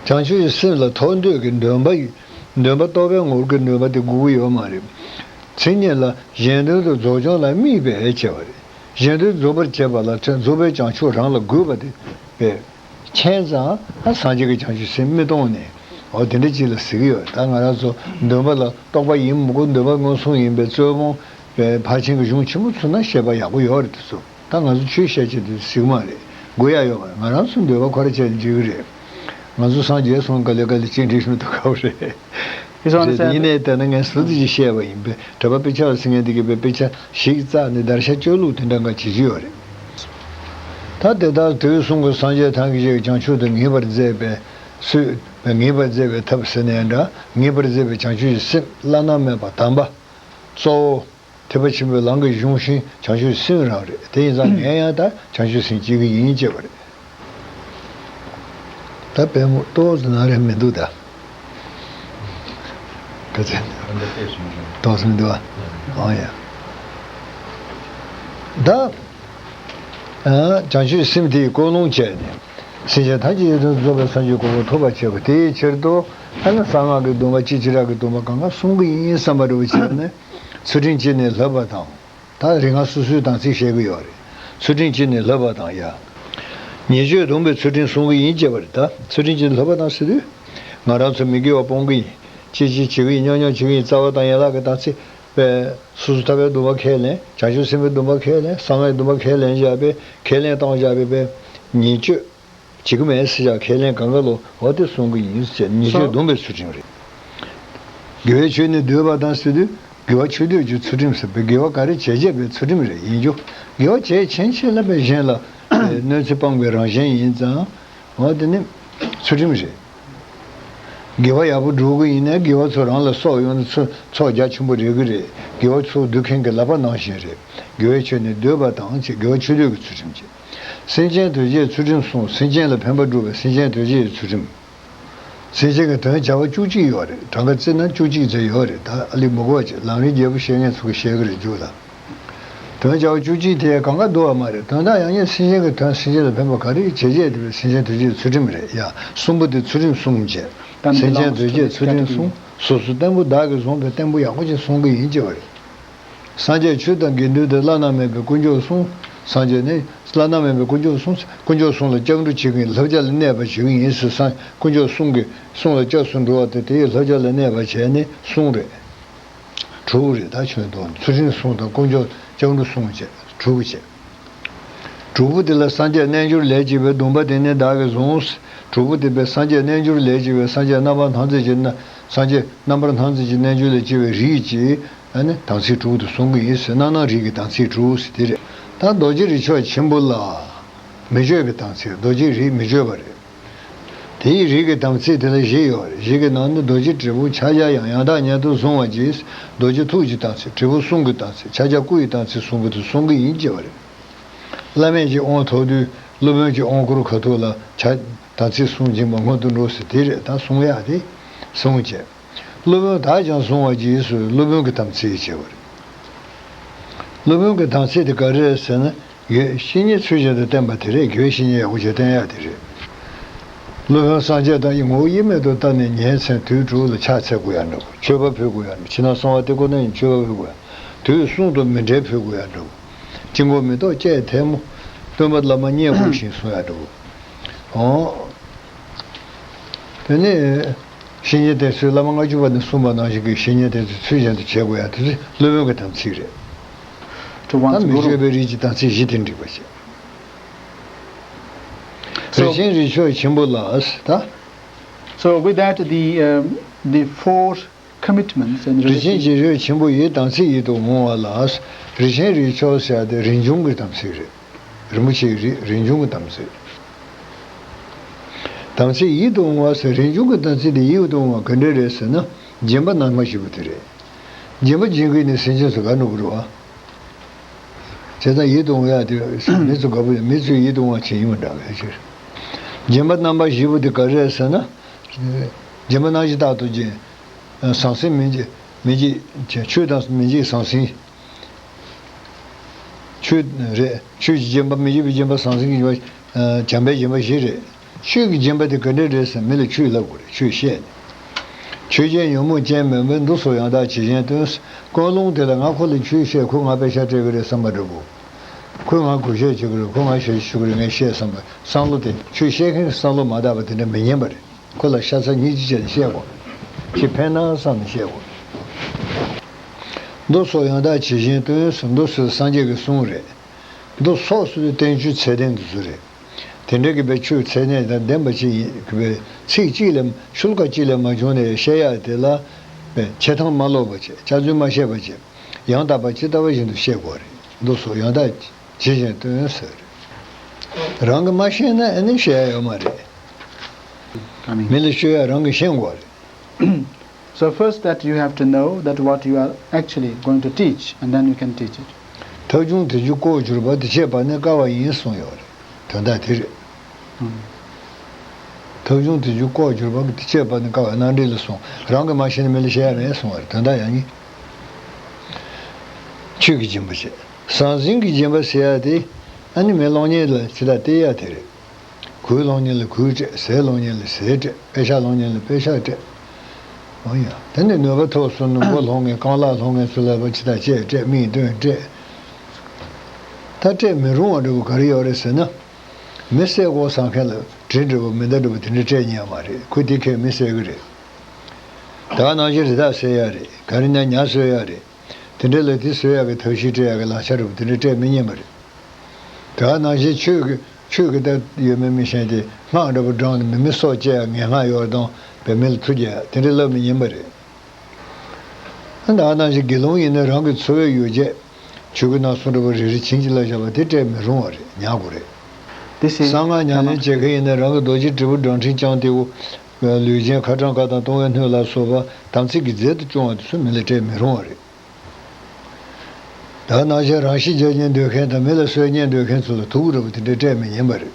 བྱང་ཆུབ་ཀྱི་སེམས་ལ་ཐོབ་འདོད་ཀྱི་འདུན་པ་ཡི་འདུན་པ་རྟོགས་པའི་ངོར་གྱི་འདུན་པ་དེ་དགོས་ཀྱི་ཡོད་མ་རེད། མཚན་ཉིད་ལ་གཞན་དོན་དུ་རྫོགས་བྱང་ལ་དམིགས་པའི་བྱ་བ་རེད། གཞན་དོན་རྫོགས་པར་བྱེད་པ་ལ་རྫོགས་པའི་བྱང་ཆུབ་རང་ལ་དགོས་པ་དེ་བས། མཁྱེན་ཙང་ཨ་སངས་རྒྱས་ཀྱི་བྱང་ཆུབ་སེམས་མི་གཏོང་ནས། འོ་དེ་འདྲ་ཅིག་ལ་ཟེར་གྱི་ཡོད། ད་ང་རང་ཚོ་འདུན་པ་ལ་རྟོག་པ་ཡིན་མི་དགོས། འདུན་པ་མངོན་སུམ་ཡིན་པའི་རྩོད་སྤོང་བའི་ཕར་ཕྱིན་གྱི་གཞུང་ཆེན་པོ་ཚུར་ན་བཤད་པ་ཡག་པོ་ཡོད་རེད། དེ་ཚོ་ད་ང་ཚོ་ཆོས་བཤད་ཀྱི་དུས་ཟིག་མ་རེད། དགོས་ཡ་ཡོད་མ་རེད། ང་རང་ཚོ་འདོད་པ་ཁོ་ར་བྱས་ནས་འགྲིག་གི་རེད། ང་ཚོ་སངས་རྒྱས་སོང་ག་ལེ་ག་ལེ་ཅིག་འགྲིག་ཤོད་དུ་ག་བ་རེད། ཡིན་ནའི་ལྟ་ན་ངས་ཟུར་དུ་ཅིག་བཤད་པ་ཡིན་པས། གྲྭ་པ་དཔེ་ཆ་ལ་ཟིན་མཁན་དེ་གིས་པའི་དཔེ་ཆ་ཞིག་བཙལ་ནས་བརྡར་ཤ་གཅོད་ལུགས་དེ་འདྲ་འགའ་བྱེད་ཀྱི་ཡོད་རེད། ད་དེ་ལྟར་དུས་གསུམ་གྱི་སངས་རྒྱས་ཐམས་ཅད་ཀྱིས་བྱང་ཆུབ་ཏུ་ངེས་པར་མཛད་པའི་ཚུལ། ངེས་པར་མཛད་པའི་ཐབས་ཟེར་ན་ཡང་འདྲ། ངེས་པར་མཛད་པའི་བྱང་ཆུབ་ཀྱི་སེམས་བླ་ན་མེད་པ་དམ་པ་གཙོ་བོ། ཐེག་པ་ཆེན་པོའི་ལམ་གྱི་གཞུང་ཤིང་བྱང་ཆུབ་སེམས་རང་རེད། དེ་ཡིན་ཙང་ངས་ཡང་ད་བྱང་ཆུབ་སེམས་བསྐྱེད་ཀྱི་ཡིན་ཅེས་པ་རེད། ད་དཔལ་མོ་ཏོག་ཙམ་ནང་རེ་མི་འདུག་ད། ག་ཚད་ཏོག་ཙམ་མི་འདུག་ཨ། ཨང་ཡ། ད་བྱང་ཆུབ་སེམས་དེའི་ཀུན་སློང་བྱས་ནས་སེམས་ཅན་ཐམས་ཅད་ཡོངས་སུ་རྫོགས་པའི་སངས་རྒྱས་གོ་འཕང་ཐོབ་པར་བྱེད་པ་དེའི་ཕྱིར་དུ། ཨ་ནི་གསང་སྔགས་ཀྱི་སྡོམ་པ་ཅི་བྱེ་བྲག་གི་སྡོམ་པ་གང་ག་སྲུང་གི་ཡིན་བསམ་པ་འདྲ་བོ་བྱས་ནས་ཚུལ་ཁྲིམས་བཅད་ནས་བསླབ་པ་དང་། ད་རིག་སྔགས་སོ་སོའི་དམ་ཚིག་བཤད་ཀྱི་ཡོད་རེད། ཚུལ་ཁྲིམས་བཅད་ནས་བསླབ་པ་དང་ཡ། ཉེས་སྤྱོད་སྡོམ་པའི་ཚུལ་ཁྲིམས་སྲུང་གི་ཡིན་ཅེས་པ་རེད། ད་ཚུལ་ཁྲིམས་བཅད་ནས་བསླབ་པ་དང་ཟེར་དུས། ང་རང་ཚོ་མི་དགེ་བ་སྤོང་གི་ཡིན། ཅི་ཅི་བྱེད་ཀྱི་ཡིན། ཉོག་ཉོག་བྱེད་ཀྱི་ཡིན། རྩ་བ་དང་ཡན་ལག་གི་དམ་ཚིག་པས། སོ་སོ་ཐར་པའི་སྡོམ་པ་ཁས་ལེན། བྱང་ཆུབ་སེམས་དཔའི་སྡོམ་པ་ཁས་ལེན། གསང་སྔགས་སྡོམ་པ་ཁས་ལེན་བཞག་པས། ཁས་ལེན་བཏང་བཞག་པས་པས། ཉེས་སྤྱོད་བྱེད་ཀྱི་མེད་ཟེར་བཞག་ཁས་ལེན་གང་ག་ལོ་འོ་དེ་སྲུང་གི་ཡིན་ཟེར། ཉེས་སྤྱོད་སྡོམ་པའི་ཚུལ་ཁྲིམས་རེད། དགེ་བའི་ཆོས་ནི་འདོད་པ་དང་ཟེར་དུས། དགེ་བ་ཆོས་འདོད་ཀྱི་ཚུལ་ཁྲིམས་ཟེར་བའི་དགེ་བ་ག་རེ་བྱེད་བྱེད་པའི་ཚུལ་ཁྲིམས་རེད་ཡིན་རྒྱུ། དགེ་བ་བྱས་ཕྱིན་ཆད་ལ་པའི་གཞན་ལ་གནོད་འཚེ་སྤངས་པའི་རང་བཞིན་ཡིན་ཙང་། འོ་དེ་ནི་ཚུལ་ཁྲིམས་རེད། དགེ་བ་ཡག་པོ་སྒྲུབ་ཀྱི་ཡིན་ན་དགེ་བ་ཚོ་རང་ལ་གསོག་ཡོང་ན་ཚོ་ཚོགས་རྒྱ་ཆེན་པོ་རེག་གི་རེད། དགེ་བ་ཚོ་སྡུད་མཁན་གྱི་ལག་པ་ནང་བཞིན་རེད། དགེ་བའི་ཆོས་ནི་འདོད་པ་དང་བཅས། དགེ་བ་ཆོས་འདོད་ཀྱི་ཚུལ་ཁྲིམས་བཅས། སེམས་ཅན་དོན་བྱེད་ཚུལ་ཁྲིམས་སྲུང་། སེམས་ཅན་ལ་ཕན་པ་སྒྲུབ་པའི་སེམས་ཅན་དོན་བྱེད་ཀྱི་ཚུལ་ཁྲིམས། སེམས་ཅན་གྱི་དོན་བྱ་བ་བཅུ་གཅིག་ཡོད་རེད། གྲངས་ཀ་བརྩིས་ན་བཅུ་གཅིག་ཙམ་ཡོད་རེད། ད་ཨ་ལི་མི་གོ་བ་ཅིག་ལམ་རིམ་བརྒྱད་པོ་བཤད་མཁན་ཚོ་གིས་བཤད་གི་རེད་རྒྱུ་ལ། དོན་བྱ་བ་བཅུ་གཅིག་དེ་གང་ག་འདུག་བ་མ་རེད། དོན་དག་ཡང་སྙིང་སེམས་ཅན་གྱི་དོན། སེམས་ཅན་ལ་ཕན་པ་ག་རེ་བྱེད་བྱེད་དེ་བས་སེམས་ཅན་དོན་བྱེད་ཚུལ་ཁྲིམས་རེད་ཡ། གསུམ་པོ་དེ་ཚུལ་ཁྲིམས་སྲུང་བྱེད། སེམས་ཅན་དོན་བྱེད་ཚུལ་ཁྲིམས་སྲུང་། སོ་སོ་བརྟན་པོ་བདག་གིས་བཟུང་བའི་བརྟན་པོ་ཡག་པོ་ཅིག་སྲུང་གི་ཡིན་ཅེས་པ་རེད། སངས་རྒྱས་ཆོས་དང་དགེ་འདུན་ཏེ། བླ་ན་མེད་པའི་དཀོན་མཆོག་གསུམ། སངས་རྒྱས་ནི་བླ་ན་མེད་པའི་དཀོན་མཆོག་གསུམ། དཀོན་མཆོག་གསུམ་ལ་སྐྱབས་འགྲོ་བྱེད་མཁན་བསླབ་བྱ་ལ་གནས་པ་བྱེད་ཀྱི་ཡིན་ཟེར། སངས་དཀོན་མཆོག་གསུམ་གྱི་གསུམ་ལ་སྐྱབས་སུ་འགྲོ་བ་དེ་དེའི་བསླབ་བྱ་ལ་གནས་པ་བྱས་ནས་གསུམ་རེད། དྲུག་རེད། ད་ཆོས་དང་ཚུལ་ཁྲིམས་སྲུང་དང་དཀོན་མཆོག་སྐྱབས་འགྲོ་གསུམ་བྱས། དྲུག་བྱས། དྲུག་པོ་དེ་ལ་སངས་རྒྱས་རྣལ་འབྱོར་ལས་སྐྱེས་པའི་སྡོམ་པ་དེ་ནི་བདག་གིས་བཟུང་། དྲུག་པོ་དེ་པས་སངས་རྒྱས་རྣལ་འབྱོར་ལས་སྐྱེས་པའི་སངས་རྒྱས་རྣམ་པར་སྣང་མཛད་ཀྱི་ན། སངས་རྒྱས་རྣམ་པར་སྣང་མཛད་ཀྱི་རྣལ་འབྱོར་ལས་སྐྱེས་པའི་རིགས་ཀྱི་ཨ་ནི་དམ་ཚིག་དྲུག་དེ་སྲུང་གི་ཡིན་ཟེར། རྣམ་སྣང་རིགས་ཀྱི་དམ་ཚིག་དྲུག་ཟེར་དེ་རེད། ད་རྡོ་རྗེ་རིགས་མཆོག་ཆེན་པོ་ལ་མི་སྤྱོད་པའི་དམ་ཚིག་རྡོ་རྗེ་རིགས་མི་སྤྱོད་པ་རེད། དེའི་རིགས་ཀྱི་དམ་ཚིག་དེ་ལ་བཞི་ཡོད་རེད། བཞི་གི་ནང་ནས་རྡོ་རྗེ་དྲིལ་བུ་ཕྱག་རྒྱ་ཡང་ཡང་དག་མཉམ་དུ་བཟུང་བ་གྱིས། རྡོ་རྗེ་ཐུགས་ཀྱི་དམ་ཚིག་དྲིལ་བུ་གསུང་གི་དམ་ཚིག་ཕྱག་རྒྱ་སྐུ་ཡི་དམ་ཚིག་གསུམ་པོ་དེ་སྲུང་གི་ཡིན་ཅེས་པ་རེད། བླ་མེད་ཀྱི་དབང་ཐོབ་དུས་སློབ་དཔོན་གྱི་དབང་བསྐུར་ཁ་ཐུག་ལ་ཕྱག་དམ་ཚིག་གསུམ་སྦྱིན་པ་སྔོན་དུ་འགྲོ་ཟེར་དེ་རེད། ད་གསུང་ཡག་དེ་གསུང་བྱས། སློབ་དཔོན་དག་ཀྱང་བཟུང་བ་གྱིས་སུ་སློབ་དཔོན་གྱི་དམ་ཚིག་ཅེས་པ་རེད། སློབ་དཔོན་གྱི་དམ་ཚིག་དེ་ག་རེ་རེད་ཟེར་ན། ཡོད་བཤེས་གཉེན་ཚུལ་བཞིན་དུ་བསྟེན་པ་དེ་རེད། དགེ་བའི་བཤེས་གཉེན་ཡག་པོ་ཅིག་བསྟེན་ཡག་དེ་རེད། སློབ་དཔོན་སངས་རྒྱས་དང་ངོ་བོ་དབྱེར་མེད་དུ་བལྟ་ནས་ཉིན་མཚན་དུས་དྲུག་ལ་ཕྱག་འཚལ་དགོས་ཡག་འདྲ་བོ། མཆོད་པ་ཕུལ་དགོས་ཡག་འདྲ་བོ། ཕྱི་ནང་གསང་བ་སྟེ་ཁོ་ན་ཡི་མཆོད་པ་ཕུལ་དགོས་ཡག་དུས་གསུམ་དུ་མཎྜལ་ཕུལ་དགོས་ཡག་འདྲ་བོ། དཀྱིལ་འཁོར་མེ་ཏོག་བཅས་ཐལ་མོ། སྟོན་པ་བླ་མ་བསྙེན་བཀུར་ཞིང་གསུང་ཡག་འདྲ་བོ། འོ། དེ་ནས་བཤེས་གཉེན་དེ་ཚོས་བླ་མ་ལྔ་བཅུ་པ་ནས་གསུངས་པ་ནང་བཞིན་གྱི་བཤེས་གཉེན་དེ་ཚོས་ཚུལ་བཞིན་དུ་བྱེད་དགོས་ཡག་དེ་ཚོ་སློབ་དཔོན་གྱི་དམ་ཚིག་རེད། ད་མི་སྤྱོད་པའི་རིགས་ཀྱི་དམ་ཚིག་བཞི་དེ་འགྲིག་པ་བྱེད། So, རིགས་ཆེན་རིགས་མཆོག་ཆེན་པོ་ལ་ད། So with that, the, um, the four commitments and རིན་ཆེན་རྗེས་ཤུལ་ཆེན་པོ་ཡི་དམ་ཚིག་ཡིད་དུ་འོང་བ་ལ། རིན་ཆེན་རིགས་མཆོག་ཟེར་ཡ་དེ་རིན་འབྱུང་གི་དམ་ཚིག་རེད། རིན་པོ་ཆེའི་རིགས་རིན་འབྱུང་གི་དམ་ཚིག་དམ་ཚིག་ཡིད་དུ་འོང་བ་ཟེར། རིན་འབྱུང་གི་དམ་ཚིག་དེ་ཡིད་དུ་འོང་བ་ག་འདྲ་རེད་ཟེར་ན། སྦྱིན་པ་རྣམ་པ་བཞི་པོ་དེ་རེད། སྦྱིན་པ་སྦྱིན་མཁན་ནི་སེམས་ཅན་ཚོ་ག་འགྲོ་གི་རེད་བ། བྱས་ཙང་ཡིད་དུ་འོང་ཡ་དེ་མི་ཚོ་དགའ་པོ་ཡོད། མི་ཚོས་ཡིད་དུ་འོང་བ་བྱེད་ཡིན་པ་འདྲ་བའི་ཕྱིར། སྦྱིན་པ་རྣམ་པ་བཞི་པོ་དེ་ག་རེ་རེད་ཟེར་ན། སྦྱིན་པ་རྣམ་བཞི་རྟག་ཏུ་སྦྱིན། ཟང་ཟིང་མི་འཇིགས། མི་འཇིགས། ཆོས་དང་མི་འཇིགས་ཟང་ཟིང་། ཆོས་རེད། ཆོས་ཀྱི་སྦྱིན་པ། མི་འཇིགས་པའི་སྦྱིན་པ། ཟང་ཟིང་གི་སྦྱིན་པ། བྱམས་པའི་སྦྱིན་པ་བཞི་རེད། ཆོས་ཀྱི་སྦྱིན་པ་དེ་ག་འདྲ་རེད་ཟེར། མི་ལ་ཆོས་བསླབ་དགོས་རེད། ཆོས་བཤད་ནས། ཆོས་ཅན་ཉོན་མོངས་ཅན་མིན་པས། འདི་སོགས་ཡང་དག་ཇི་བཞིན་སྟོན། ཀུན་སློང་དེ་ལ་ང་ཁོ་ལ་ཆོས་བཤད། ཁོས་ང་པེ་ཤག་སྤྲད་གི་རེད་བསམ་པ་འདྲ་པོ། ཁོས་ང་གུས་ཞབས་བྱེད་གི་རེད། ཁོས་ང་ཞབས་ཞུ་གི་རེད། ངས་བཤད་བསམ་པ། བསམ་བློ་དེ། ཆོས་བཤད་མཁན་གྱི་བསམ་བློ་མ་དག་པ་དེ་འདྲ་མི་ཉན་པ་རེད། ཁོ་ལ་ཤ་ཚ་སྙིང་རྗེ་བྱས་ནས་བཤད་དགོས། ཁྱེད་ཕན་ན་བསམ་ནས་བཤད་དགོས། མདོ་སོགས་ཡང་དག་ཇི་བཞིན་སྟོན་ཟེར། མདོ་ཟེར་སངས་རྒྱས་ཀྱི་གསུང་རེད། མདོ་སོགས་ཟེར་དུས་བསྟན་བཅོས་ཚད་ལྡན་དེ་ཚོ་རེད། དེ་འདྲ་གི་བའི་ཆོས་ཚད་ལྡན་དང་ལྡན་པ་ཅིག་ཡིན་གི་བའི་ཚིག་གཅིག་ལས་ཤོ་ལོ་ཀ་གཅིག་ལས་མ་བྱུང་ནས་བཤད་ཡག་དེ་ལ་བའི་ཆེ་མཐོང་མ་ལོག་པ་བྱས། སྐྱག་རྫུན་མ་བཤད་པ་བྱས། ཡང་དག་པ་ཇི་ལྟ་བ་བཞིན་དུ་བཤད་དགོས་རེད། མདོ་སོགས་ཡང་དག་ཇི་བཞིན་སྟོན་ཟེར། རང་གིས་མ་ཤེས་ན་ཨ་ནི་བཤད་ཡ་ཡོད་མ་རེད། ཨ་མིན། མི་ལ་ཤོད་ཡ་རང་གིས་ཤེས་དགོས་རེད། So first that you have to know that what you are actually going to teach, and then you can teach it. ཐབས་བྱུང་དེ་རྒྱུ་ལྐོག་གྱུར་པ། དེ་ཆད་པ་ནི་དཀའ་བ་ཡིན་གསུངས་ཡོད་རེད། དོན་དག་དེ་རེད། ཨང་། ཐབས་བྱུང་དེ་རྒྱུ་ལྐོག་གྱུར་པ། དེ་ཆད་པ་ནི་དཀའ་བ། རྣམ་འགྲེལ་ལ་གསུངས། རང་གིས་མ་ཤེས་ན་མི་ལ་བཤད་ཡ་མེད་གསུངས་པ་རེད། དོན་དག་ཡང་ཡིན། ཆོས་ཀྱི་སྦྱིན་པ་བྱེད། ཟང་ཟིང་གི་སྦྱིན་པ་ཟེར་ཡ་དེ། ཨ་ནི་མི་སློང་མཁན་ལ་ཇི་ལྟར་སྟེར་ཡ་དེ་རེད། གོས་སློང་མཁན་ལ་གོས་སྤྲད། ཟས་སློང་མཁན་ལ་ཟས་སྤྲད། པེ་ཤག་སློང་མཁན་ལ་པེ་ཤག་སྤྲད། འོ་ཡ། དེ་ནས་ནུས་པ་ཐོབ་སོང་ན་མགོ་སློང་མཁན། རྐང་ལག་སློང་མཁན་ཚོ་ལ་ཕར་ཇི་ལྟར་སྤྲད་སྤྲད། མིག་སྟོན་སྤྲད། ད་སྤྲད་མི་རུང་བ་འདྲ་པོ་ག་རེ་ཡོད་རེད་ཟེར་ན། མི་བསད་དགོས་བསམ་མཁན་ལ་གྲི་འདྲ་པོ་མེ་མདའ་འདྲ་པོ་དེ་འདྲ་སྤྲད་ཉན་ཡོད་མ་རེད། ཁོས་དེ་ཁས་མི་བསད་གི་རེད། ད་ག་ནང་བཞིན་རི་དྭགས་བསད་ཡ་རེད། ག་རེ་ན་ཉ་གསོད་ཡ་རེད། དེ་འདྲ་ལ་དེ་གསོད་ཡག་གི་ཐབས་ཤེས་སྤྲད་ཡག་གི་ལག་ཆ་རུ་དེ་འདྲ་སྤྲད་མི་ཉན་པ་རེད། དེ་ག་ནང་བཞིན་ཆོས་ཀྱི་ཆོས་ཀྱི་ལྟ་ཡོད་མེད་མི་ཤེས་ཏེ་སྔགས་འདྲ་པོ་བགྲངས་ནས་མི་མི་སྲོག་བཅད་ཡག་ངན་སྔགས་ཡོད་དང་བའི་མི་ལ་མཐུ་རྒྱག་ཡག་དེ་འདྲ་ལབ་མི་ཉན་པ་རེད། ད་ག་ནང་བཞིན་དགེ་སློང་ཡིན་ན་རང་གི་འཚོ་བའི་ཡོ་བྱད་ཆོས་གོས་སྣ་ཚོགས་འདྲ་པོ་རེ་རེ་བྱིན་གྱིས་བརླབས་བཞག་པ་དེ་སྤྲད་མི་རུང་བ་རེད། ཉར་དགོས་རེད། This is གསང་སྔགས་ཉམས་ལེན་བྱེད་མཁན་ཡིན་ན་རང་གི་རྡོ་རྗེ་དྲིལ་བུ་བགྲང་ཕྲེང་བརྐྱངས་ཏེ། ལུས་ཅན་ཁ་བྲང་ཁ་དང་གཏོང་བའི་སྣོད་ལ་སོགས་པ་དམ་ཚིག་གི་རྫས་དུ་སྐྱོང་བ་དེ་ཚོ་མི་ལ་སྤྲད་མི་རུང་བ་རེད། ད་ནང་བཞིན་རང་ཤི་རྒྱག་སྙིང་འདོད་མཁན་དང་མི་ལ་གསོད་སྙིང་འདོད་མཁན་ཚོ་ལ་དུག་འདྲ་པོ་དེ་འདྲ་སྤྲད་མི་ཉན་པ་རེད།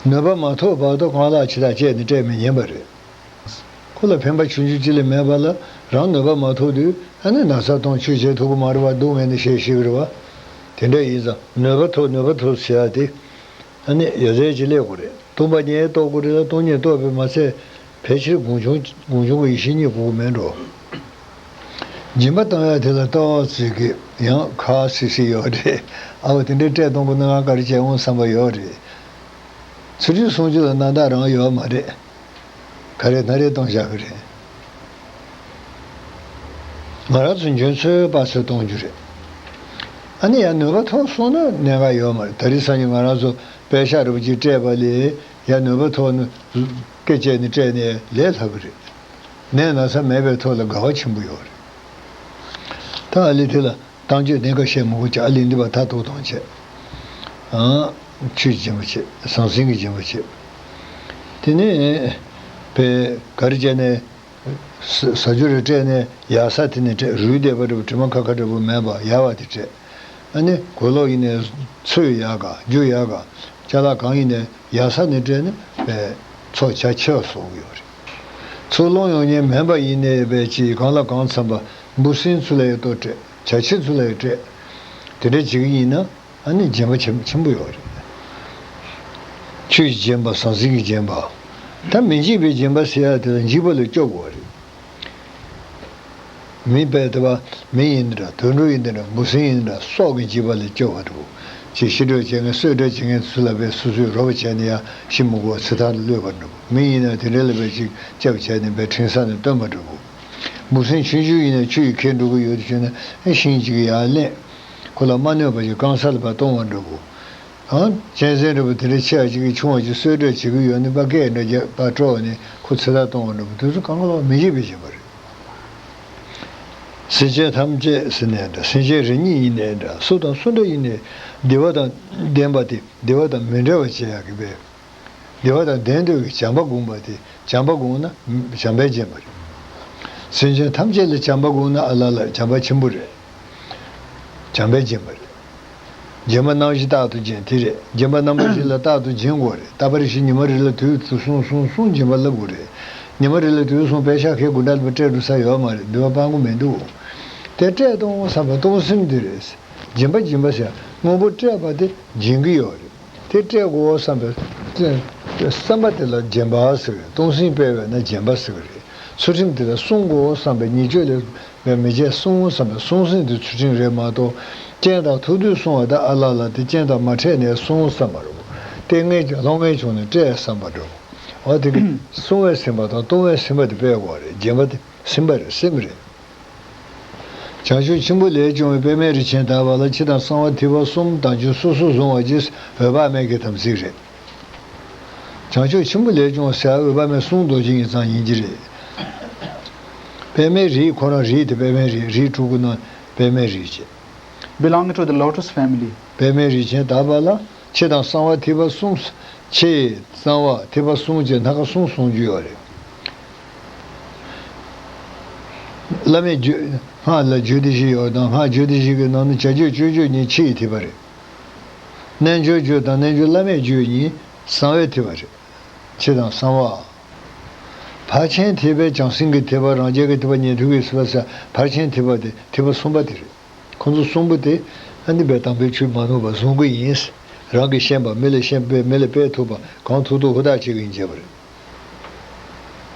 ནུས་པ་མ་ཐོབ་བར་དུ་རྐང་ལག་ཇི་ལྟར་བཅད་ནས་སྤྲད་མི་ཉན་པ་རེད། ཁོ་ལ་ཕན་པ་ཆུང་ཆུང་ཅིག་ལས་མེད་པ་ལ་རང་ནུས་པ་མ་ཐོབ་དུས་ཨ་ནི་ན་ཚ་གཏོང་། ཆོས་བྱེད་ཐུབ་ཀྱི་མ་རེད་བ། སྡུག་བསྔལ་ནི་བཤད་ཤེས་ཀྱི་རེད་བ། དེ་འདྲ་ཡིན་ཙང་ནུས་པ་ཐོབ་ནུས་པ་ཐོབ་ཟེར་ཡ་དེ། ཨ་ནི་ཡ་རྫས་ཅིག་སླེབས་དགོས་རེད། སྟོང་པ་ཉིད་རྟོགས་དགོས་རེད་ལ། སྟོང་ཉིད་རྟོགས་པས་མ་ཚད་ཕལ་ཆེར་སྒོམ་བྱུང་སྒོམ་བྱུང་གི་ཡེ་ཤེས་རྙེད་དགོས་ཀྱི་མེད་འགྲོ། སྦྱིན་པ་གཏོང་ཡ་དེ་ལ་ཏོག་ཙམ་གྱི་ཡང་ཁག་སིག་སིག་ཡོད་རེད། ཨ་བ་དེ་འདྲའི་སྤྲད་གཏོང་དགོས་ན་ང་ག་རེ་བྱེད་འོང་བསམ་པ་ཡོད་རེད། ཚུལ་ཁྲིམས་སྲུང་རྒྱུ་ལ་རྣམ་དག་རང་ཡོད་མ་རེད། ག་རེ་སྣ་རེ་གཏོང་བཞག་གི་རེད། ང་རང་ཚོ་འཇོན་ཚོད་དཔག་ཚོད་གཏོང་རྒྱུ་རེད། ཨ་ནི་ཡང་ནུས་པ་ཐོབ་སོང་ན་གནད་འགག་ཡོད་མ་རེད། ད་རེས་སང་ཉིན་ང་རང་ཚོ་པད་ཤག་རིན་པོ་ཆེ་སྤྲད་པ་ལས་ཡང་ནུས་པ་ཐོབ་ན་སྐེ་བཅད་ནས་སྤྲད་ནས་ལས་སླ་པོ་རེད། ནད་ན་ཚ་མེད་པའི་ཐོག་ལ་དགའ་བ་ཆེན་པོ་ཡོད་རེད། ད་ཨ་ལི་དེ་ལ་གཏམ་བརྗོད་གནད་འགག་བཤད་མི་དགོས་ཀྱི། ཨ་ལི་འདི་བ་ད་ཐུགས་གཏོང་བྱེད། ཨང་། ཆོས་ཀྱི་སྦྱིན་པ་བྱེད། ཟང་ཟིང་གི་སྦྱིན་པ་བྱེད། དེ་ནས་བས་ག་རེ་བྱས་ནས་ཟ་ཟ་རྒྱུ་རེ་སྤྲད་ནས་ཡག་ས་དེ་ནས་སྤྲད། རུལ་བསྡད་པ་འདྲ་པོ་དྲི་མ་ཁ་ཁ་འདྲ་པོ་མེད་པ་ཡག་པ་དེ་སྤྲད། ཨ་ནི་གོས་ལོག་ཡིན་ནའི་ཚོས་ཡག་ག་རྒྱུ་ཡག་ག་ཅ་ལག་གང་ཡིན་ནའི་ཡག་ས་ནས་སྤྲད་ན་བས་ཚོ་བྱ་ཆེ་བ་བཟོ་གི་ཡོད་རེད། ཚུར་སློང་ཡོང་མཁན་མིན་པ་ཡིན་ནའི་བས་ཅིག་གང་ལ་གང་འཚམ་པ་འབུ་སྲིན་ཚོ་ལ་ཡང་ལྟོ་སྤྲད། བྱ་ཁྱི་ཚོ་ལ་ཡང་སྤྲད། དེ་འདྲ་བྱེད་ཀྱི་ཡིན་ན་ཨ་ནི་སྦྱིན་པ་ཆེན་ཆེན་པོ་ཡོད་རེད། ཆོས་ཀྱི་སྦྱིན་པ། ཟང་ཟིང་གི་སྦྱིན་པ། ད་མི་འཇིགས་པའི་སྦྱིན་པ་ཟེར་ཡ་དེ་ལ་འཇིགས་པ་ལས་སྐྱོབ་དགོས་རེད། མི་དཔེ་དེ་བ་མི་ཡིན་འདྲ། དུད་འགྲོ་ཡིན་འདྲ། འབུ་སྲིན་ཡིན་འདྲ། སྲོག་གི་འཇིགས་པ་ལས་སྐྱོབ་པ་འདྲ་བོ། ཅིག་ཤི་འགྲོ་བྱེད་མཁན་གསོད་འགྲོ་བྱེད་མཁན་ཚོ་ལ་བས་སོ་སོས་རོགས་པ་བྱས་ནས་ཡ་ཤི་མི་དགོས་པ་ཚེ་ཐར་ལ་གློད་པ་འདྲ་བོ། མི་ཡིན་ན་དེ་འདྲ་ལ་བས་ཅིག་སྐྱབས་བྱས་ནས་བས་འཕྲིན་བཟང་ནས་བཏོན་པ་འདྲ་བོ། འབུ་སྲིན་ཆུང་ཆུང་ཡིན་ན་ཆུ་ཡི་ཁའི་འགྲོ་གི་ཡོད་དུ་བྱུང་ན་ཨེ་ཤིང་གཅིག་ཡར་ལེན། ཁོ་ལ་མ་གནོད་པ་ཅིག་གང་ས་ལ་བས་གཏོང་བ་འདྲ་བོ། ཨང་། གཅན་གཟན་འདྲ་པོ་དེ་འདྲ་ཆེ་བ་ཅིག་གིས་ཆུང་བ་ཅིག་གསོད་འགྲོ་བྱེད་ཀྱི་ཡོད་ནི་པ་སྐད་འདྲ་རྒྱབ་པ་སྤྲོ་བ་ནི་ཁོ་ཚེ་ཐར་གཏོང་བ་འདྲ་པོ་དེ་ཚོ་གང་ག་ལོག་མི་འཇིགས་པའི་སྦྱིན་པ་རེད། སེམས་ཅན་ཐམས་ཅད་ཟེར་ནའི་འདྲ། སེམས་ཅན་རེ་གཉིས་ཡིན་ནའི་འདྲ། སུ་དང་སུ་འདྲ་ཡིན་ནའི་བདེ་བ་དང་ལྡན་པ་དེ་བདེ་བ་དང་མི་འབྲལ་བར་བྱེད་ཡག་གི་བས། བདེ་བ་དང་ལྡན་འདོད་ཀྱི་བྱམས་པ་སྒོམ་པ་དེ། བྱམས་པ་སྒོམ་ན་བྱམས་པས་བརྒྱན་པ་རེད། སེམས་ཅན་ཐམས་ཅད་ལ་བྱམས་པ་སྒོམ་ན་ཨ་ལ་ལ་བྱམས་པ་ཆེན་པོ་རེད། བྱམས་པས་བརྒྱན་པ་རེད། སྦྱིན་པ་རྣམ་བཞི་རྟག་ཏུ་སྦྱིན་དེ་རེད། སྦྱིན་པ་རྣམ་པ་བཞི་ལ་རྟག་ཏུ་སྦྱིན་དགོས་རེད། རྟག་པར་ཞིག་ཉི་མ་རེ་ལ་དུས་གསུམ་གསུམ་གསུམ་སྦྱིན་པ་བསླབ་དགོས་རེད། ཉི་མ་རེ་ལ་དུས་གསུམ་པད་ཤག་ཁའི་དགུན་གྲང་ལ་སྤྲད་འགྲོ་ས་ཡོད་མ་རེད། འདུལ་བ་སྤང་དགོས་མི་འདུག་དེ་སྤྲད་གཏོང་བསམ་པའི་གཏོང་སེམས་དེ་རེད། སྦྱིན་པ་སྦྱིན་པ་ཟེར་དངོས་པོ་སྤྲད་པ་དེ་སྦྱིན་གྱི་ཡོད་རེད། དེ་སྤྲད་དགོས་བསམ་པའི་བསམ་པ་དེ་ལ་སྦྱིན་པ་ཟེར་གི་རེད། གཏོང་སེམས་སྤེལ་བས་ན་སྦྱིན་པ་ཟེར་གི་རེད། ཚུལ་ཁྲིམས་དེ་ལ་སྲུང་དགོས་བསམ་པའི་ཉེས་སྤྱོད་ལས་མི་བྱེད་སྲུང་བསམ་པའི་སྲུང་སེམས་དེ་ཚུལ་ཁྲིམས་རེད་མ་གཏོགས། རྐྱེན་དང་ཐུག་དུས་སྲུང་བ་དང་ཨ་ལ་ལ་དེ་རྐྱེན་དང་མ་འཕྲད་ནས་སྲུང་བསམ་པ་རེད། ལྟས་ངན་གྱི་ལྷོང་ངན་བྱུང་ནས་སྤྲད་བསམ་པ་རེད། འོ་དེ་གི་སྲུང་བའི་སེམས་པ་དང་གཏོང་བའི་སེམས་པ་དེ་སྤེལ་དགོས་རེད། སྦྱིན་པ་དེ་སེམས་པ་རེད། སེམས་རེད། བྱང་ཆུབ་ཆེན་པོ་ལས་བྱུང་བའི་པདྨའི་རིགས་ཆེན་དག་པ་ལ་ཕྱི་དང་གསང་བ་ཐིགས་པ་གསུམ་དང་ཆོས་སོ་སོར་བཟུང་བ་གཅིག་འོད་དཔག་མེད་ཀྱི་དམ་ཚིག་རེད། བྱང་ཆུབ་ཆེན་པོ་ལས་བྱུང་ཟེར་འོད་དཔག་མེད་གསུང་རྡོ་རྗེ་ཉིད་ཙམ་ཡིན་གྱི་རེད། པདྨའི་རིགས་ཁོ་རང་རིགས་དེ་པདྨའི་རིགས། རིགས་དྲུག་གི་ནང་པདྨའི་རིགས་བྱས། Belonging to the lotus family. པདྨའི་རིགས་ཆེན་དག་པ་ལ་ཕྱི་དང་གསང་བ་ཐིགས་པ་གསུམ། ཕྱི་གསང་བ་ཐིགས་པ་གསུམ་གྱི་སྣ་ཁ་གསུམ་གསུང་རྒྱུ་ཡོད་རེད། བླ་མེད་རྒྱུད་སྔགས་ལ་རྒྱུད་སྡེ་བཞི་ཡོད་དང་། སྔགས་རྒྱུད་སྡེ་བཞི་གི་ནང་ནས་བྱ་རྒྱུད་སྤྱོད་རྒྱུད་གཉིས་ཕྱི་ཡི་ཐིགས་པ་རེད། རྣལ་འབྱོར་རྒྱུད་དང་རྣལ་འབྱོར་བླ་མེད་རྒྱུད་གཉིས་གསང་བའི་ཐིགས་པ་རེད། ཕྱི་དང་གསང་བ། ཕར་ཕྱིན་ཐེག་པའི་བྱང་སེམས་ཀྱི་ཐེག་པ། རང་རྒྱལ་གྱི་ཐེག་པ། ཉན་ཐོས་ཀྱི་སྲིད་པ་ཟེར་ཕར་ཕྱིན་ཐེག་པ་དེ་ཐེག་པ་གསུམ་པ་དེ་རེད། ཁོ་ཚོ་གསུམ་པོ་དེ་ཨ་ནི་བས་དམ་པའི་ཆོས་མ་ནུབ་པ་བཟུང་གི་ཡིན། རང་གིས་ཤེས་པ་མི་ལ་ཤེས་པས། མི་ལ་སྤེལ་ཐུབ་པ། གང་ཐུབ་ཐུབ་ཧུར་ཐག་བྱེད་ཀྱི་ཡིན་བྱས་པ་རེད།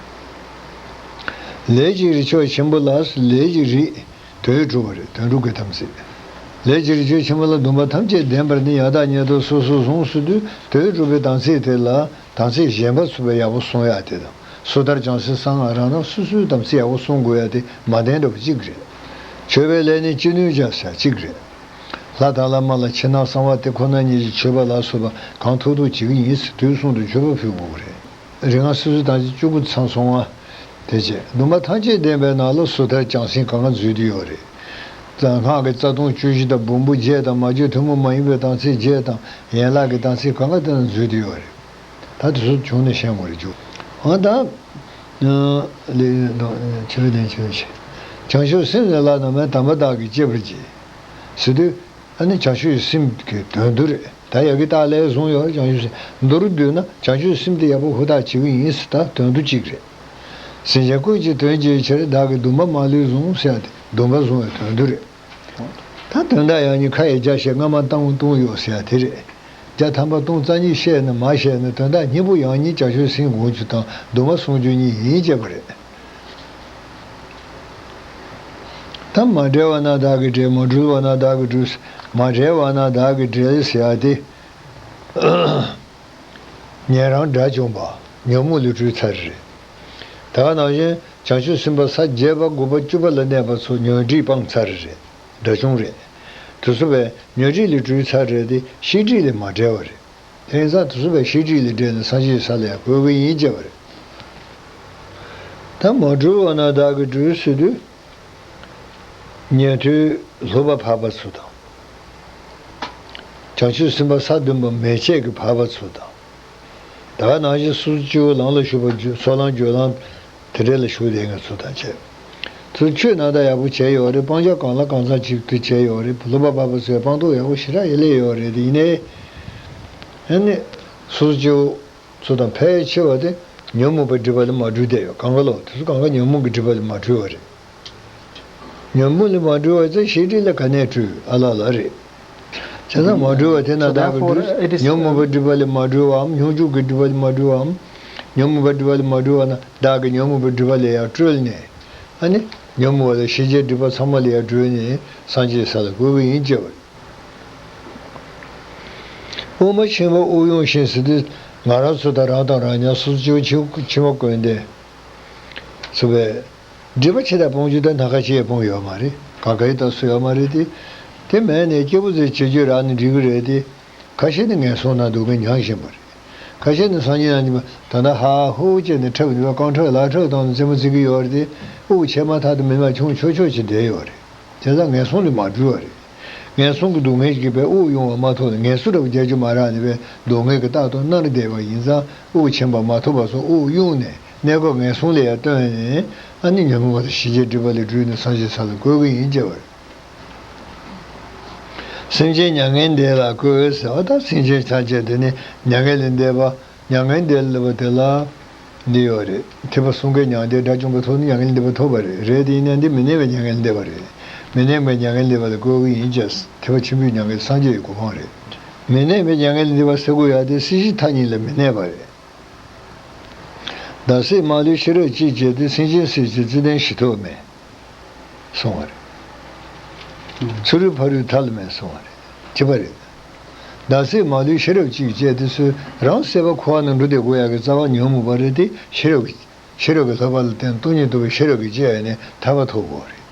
ལས་ཀྱི་རིགས་ཆོས་ཆེན་པོ་ལ། ལས་ཀྱི་རིགས་དོན་གྲུབ་པ་རེད། དོན་གྲུབ་ཀྱི་དམ་ཚིག་ལས་ཀྱི་རིགས་ཆོས་ཆེན་པོ་ལ་སྡོམ་པ་ཐམས་ཅད་ལྡན་པར་ནི། ཡང་དག་ཉིད་དུ་སོ་སོར་བཟུང་ཟེར་དུས་དོན་གྲུབ་པའི་དམ་ཚིག་དེ་ལ། དམ་ཚིག་གཞན་པ་ཚུགས་པའི་ཡག་པོ་སྲུང་ཡག་དེ་དང་། སོ་ཐར་བྱང་སེམས་གསང་སྔགས་རང་རང་སོ་སོའི་དམ་ཚིག་ཡག་པོ་སྲུང་དགོས་ཡག་དེ་མ་ལྡན་འདྲ་པོ་གཅིག་རེད། མཆོད་པའི་ལས་ནི་ཅི་ནུས་ཀྱང་ཟེར་གཅིག་རེད། ལྷ་དང་བླ་མ་ལ་ཕྱི་ནང་གསང་བ་དེ་ཁོ་ན་ཉིད་ཀྱི་མཆོད་པ་ལ་སོགས་པ་གང་ཐུབ་ཐུབ་བྱེད་ཀྱི་ཡིན་ཟེར་དུས་གསུམ་དུ་མཆོད་པ་ཕུལ་དགོས་ཀྱི་རེད། རིག་སྔགས་སོ་སོའི་དམ་ཚིག་བཅུ་དགུ་ཚང་སོང་བ། དེ་རྗེས་སྡོམ་པ་ཐམས་ཅད་ལྡན་པའི་ནང་ལ་སོ་ཐར་བྱང་སེམས་གང་ག་འཛུལ་དུ་ཡོད་རེད། སྔགས་ཀྱི་རྩ་ལྟུང་བཅུ་བཞི་དང་། འབུམ་པོ་བརྒྱད་དང་། མ་བརྗོད་ཐུན་མོང་མ་ཡིན་པའི་དམ་ཚིག་བརྒྱད་དང་། ཡན་ལག་གི་དམ་ཚིག་གང་ག་དེ་ན་འཛུལ་དུ་ཡོད་རེད། ད་དེ་ཚོ་བྱུང་ནས་ཤེས་དགོས་རེད་རྒྱུ། འོ་ད། ལས་ཆེ་བའི་ལན་ཆེ་བའི་ཆེ། བྱང་ཆུབ་སེམས་ལས་ལྷག་རྣམས་དམ་པ་བདག་གིས་གཅེས་པར་གྱིས། ཟེར་དུས། ཨ་ནི་བྱང་ཆུབ་སེམས་ཀྱི་དོན་དུ་རེད། ད་ཡ་གི་རྟགས་ལས་བཟུང་ཡོད་བྱང་ཆུབ་སེམས། མདོར་བསྡུས་ན་བྱང་ཆུབ་སེམས་དེ་ཡག་པོ་ཧུར་ཐག་བྱེད་ཀྱི་ཡིན་ཟེར། ད་དོན་དུ་གཅིག་རེད། སེམས་ཅན་ཀུན་གྱི་དོན་བྱེད་ཕྱིར། བདག་གིས་སྡོམ་པ་མ་ལུས་བཟུང་ཟེར་ཏེ་སྡོམ་པ་བཟུང་བའི་དོན་དུ་རེད། ད་དོན་དག་ཡང་སྙིང་ཁ་ཡི་བརྒྱ་བཤད་སྔ་མ་བཏང་བཏུང་ཡོད་ཟེར་ཡ་དེ་རེད། བརྒྱ་ཐམ་པ་བཏུང་རྩ་གཉིས་བཤད་ན་མ་བཤད་ན་དོན་དག་སྙིང་པོ་ཡང་སྙིང་བྱང་ཆུབ་སེམས་སྒོམ་རྒྱུ་དང་སྡོམ་པ་བཟུང་རྒྱུ་གཉིས་ཡིན་བྱས་པ་རེད། ད་མ་འབྲེལ་བ་ན་བདག་གིས་འབྲེལ། མ་གྲོལ་བ་ན་བདག་གིས་གྲོལ། མ་བྲལ་བ་ན་བདག་གིས་བྲལ་ཟེར་ཡ་དེ། ཉན་རང་དགྲ་བཅོམ་པ། ཉོན་མོངས་ལས་གྲོལ་ཚར་རེད། ད་ག་ནང་བཞིན་བྱང་ཆུབ་སེམས་དཔའ་ས་བརྒྱད་པ་དགུ་པ་བཅུ་པ་ལ་གནས་པ་ཚོ་ཉོན་སྒྲིབ་སྤངས་ཚར་རེད། དགྲ་བཅོམ་རེད། དེ་ཚོ་བས་ཉོན་སྒྲིབ་ལས་གྲོལ་ཚར་རེད་དེ་ཤེས་སྒྲིབ་ལས་མ་བྲལ་བ་རེད། དེང་སང་དེ་ཚོ་བས་ཤེས་སྒྲིབ་ལས་བྲལ་ནས་སངས་རྒྱས་ས་ལ་ཡང་འགོད་ཀྱི་ཡིན་བྱས་པ་རེད། ད་མ་གྲོལ་བ་ན་བདག་གིས་གྲོལ་ཟེར་དུས། ཉན་ཐོས་ལྷོད་པ་འཕགས་པ་ཚོ་དང་། བྱང་ཆུབ་སེམས་དཔའ་ས་བདུན་པ་མན་ཆད་ཀྱི་འཕགས་པ་ཚོ་དང་། ད་ག་ནང་བཞིན་སོ་སོ་སྐྱེ་བོ་ལམ་ལ་ཞུགས་པ་ཚོ་ལམ་སྦྱོར་ལམ་དེ་འདྲ་ལ་ཞུགས་བསྡད་མཁན་ཚོ་དང་བཅས། ཚུར་ཆོས་རྣམ་དག་ཡག་པོ་བྱས་ཡོད་རེད། སྤང་བྱ་གང་ལ་གང་འཚམ་ཅིག་ཏུ་བྱས་ཡོད་རེད། ལྷོད་པ་འཕགས་པ་ཚོས་སྤངས་རྟོགས་ཡག་པོ་ཞེ་དྲག་ཡེ་ལས་ཡོད་རེད་དེ། ཡིན་ནའི། ཨ་ནི། སོ་སོ་སྐྱེ་བོ་ཚོ་དང་ཕལ་ཆེ་བ་དེ་ཉོན་མོངས་པའི་སྒྲིབ་པ་ལས་མ་གྲོལ་བསྡད་ཡོད། གང་ག་ལོ་དེ་ཚོ་གང་ག་ཉོན་མོངས་ཀྱི་སྒྲིབ་པ་ལས་མ་གྲོལ་བ་རེད། ཉོན་མོངས་ལས་མ་གྲོལ་བ་ཚོ་ཤེས་སྒྲིབ་ལས་ག་ནས་གྲོལ། ཨ་ལ་ལ་རེད། བྱས་ཙང་མ་གྲོལ་བ་དེ་ན་བདག་གིས་གྲོལ། ཉོན་མོངས་པའི་སྒྲིབ་པ་ལས་མ་གྲོལ་བའམ། སྙོམས་འཇུག་གི་སྒྲིབ་པ་ལས་མ་གྲོལ་བའམ། ཉོན་མོངས་པའི་སྒྲིབ་པ་ལས་མ་གྲོལ་བ་ན་བདག་གིས་ཉོན་མོངས་པའི་སྒྲིབ་པ་ལས་ཡང་གྲོལ་ནས། ཨ་ནི། ཉོན་མོངས་པ་ལས་ཤེས་བྱའི་སྒྲིབ་པ་ཚང་མ་ལས་ཡང་གྲོལ་ནས་སངས་རྒྱས་ས་ལ་འགོད་ཀྱི་ཡིན་བྱས་པ་རེད། དབུ་མ་ཕྱི་མ་དབུགས་དབྱུང་ཞིང་ཟེར་དུས་ང་རང་ཚོ་དང་རང་དང་རང་ཉིད་སོ་སོ་སྐྱེ་བོ་ཕྱི་མ་ཀུན་ལྡན་ཚོ་བས་སྒྲིབ་པ་ཕྱི་དང་སྤོང་རྒྱུ་དེ་སྣ་ཁ་ཅིག་སྤོང་ཡོད་མ་རེད། གང་ག་ཡི་ད་སུ་ཡོད་མ་རེད་དེ། དེ་མེད་ནས་སྐྱེས་བུ་ཚོས་བྱེད་རྒྱུ་རག་ནས་འགྲིག་གི་རེད་དེ། ཁ་ཤས་ནི་ངན་སོང་ན་འདུག་མཁན་མྱངས་བཞིན་པ་རེད། ཁ་ཤས་ནི་སངས་རྒྱས་རྣམས་ཀྱིས་ད་ལྟ་ཧ་ཧུ་བྱས་ནས་འཁྲབ་ནས་རྐང་འཁྲབ་ལག་འཁྲབ་བཏང་ནས་རྩེད་མོ་རྩེ་གི་ཡོད་རེད་དེ། དབུགས་ཆད་མ་ཐག་ཏུ་མི་མ་ཆུང་ཆོག་ཆོག་ཅིག་བསྡད་ཡོད་རེད། དེ་ལ་ངན་སོང་ལས་མ་གྲོལ་བ་རེད། ངན་སོང་གི་སྡུག་བསྔལ་གྱིས་པའི་དབུགས་དབྱུང་བ་མ་ཐུབ་ནས་ངལ་གསོ་འདྲ་པོ་རྒྱག་རྒྱུ་མ་རག་ནས་པའི་སྡུག་བསྔལ་གྱིས་རྟག་ཏུ་མནར་བསྡད་པ་ཡིན་ཙང་། དབུགས་ཆད་པ་མ་ཐུབ་པ་སོགས་དབུགས་དབྱུང་ནས་གནས་སྐབས་ངན་སོང་ལ་ཡང་བརྟེན་ནས་ཨ་ནི་ཉོན་མོངས་པ་དང་ཞེན་ཆགས་སྒྲིབ་པ་ལས་གྲོལ་ནས་སངས་རྒྱས་ས་ལ་བཀོད་ཀྱི་ཡིན་ཅེས་པ་རེད། སེམས་ཅན་མྱ་ངན་འདས་ལ་བཀོད་ཟེར་བ་དང་། སེམས་ཅན་ཐམས་ཅད་དེ་ནི་མྱ་ངན་ལས་འདས་པ། མྱ་ངན་འདས་ལ་འདས་པ་དེ་ལ་འདི་ཡོད་རེད། ཐེག་པ་གསུམ་ཀའི་མྱང་འདས་དགྲ་བཅོམ་པ་ཐོབ་ནས་མྱ་ངན་ལས་འདས་པ་ཐོབ་པ་རེད། རེད་དེ་ཡིན་ན་འདི་མི་གནས་པའི་མྱ་ངན་ལས་འདས་པ་རེད། མི་གནས་པའི་མྱ་ངན་ལས་འདས་པ་ལ་བཀོད་ཀྱི་ཡིན་ཅེས། ཐེག་པ་ཆེན་པོའི་མྱ་ངན་སངས་རྒྱས་ཀྱི་གོ་འཕང་རེད། མི་གནས་པའི་མྱ་ངན་ལས་འདས་པ་ཟེར་དགོས་ཡ་དེ་སྲིད་ཞི་མཐའ་གཉིས་ལ་མི་གནས་པ་རེད། བདག་སྲིད་མ་ལུས་ཤེས་རབ་གཅིག་བྱས་ཏེ། སེམས་ཅན་སྲིད་ཕྱིར་བརྩེ་ལྡན་ཞི་ཐོབ་མེད། གསུངས་པ་རེད། ཚུ་རོལ་ཕ་རོལ་མཐའ་ལ་མེད་གསུངས་པ་རེད། བྱས་པ་རེད། བདག་སྲིད་མ་ལུས་ཤེས་རབ་གཅིག་བྱས་ཏེ། སུ་རང་སྲེད་པ་འཁོར་བ་ནང་འགྲོ་བསྡད་དགོས་ཡག་གི་རྩ་བ་ཉོན་མོངས་པ་རེད་དེ། ཤེས་རབ་ཀྱི་ཤེས་རབ་ཀྱི་བསླབ་པ་ལ་བརྟེན། སྟོང་ཉིད་རྟོགས་པའི་ཤེས་རབ་ཀྱིས་དཔྱད་ནས་ཐར་པ་ཐོབ་དགོས་རེད།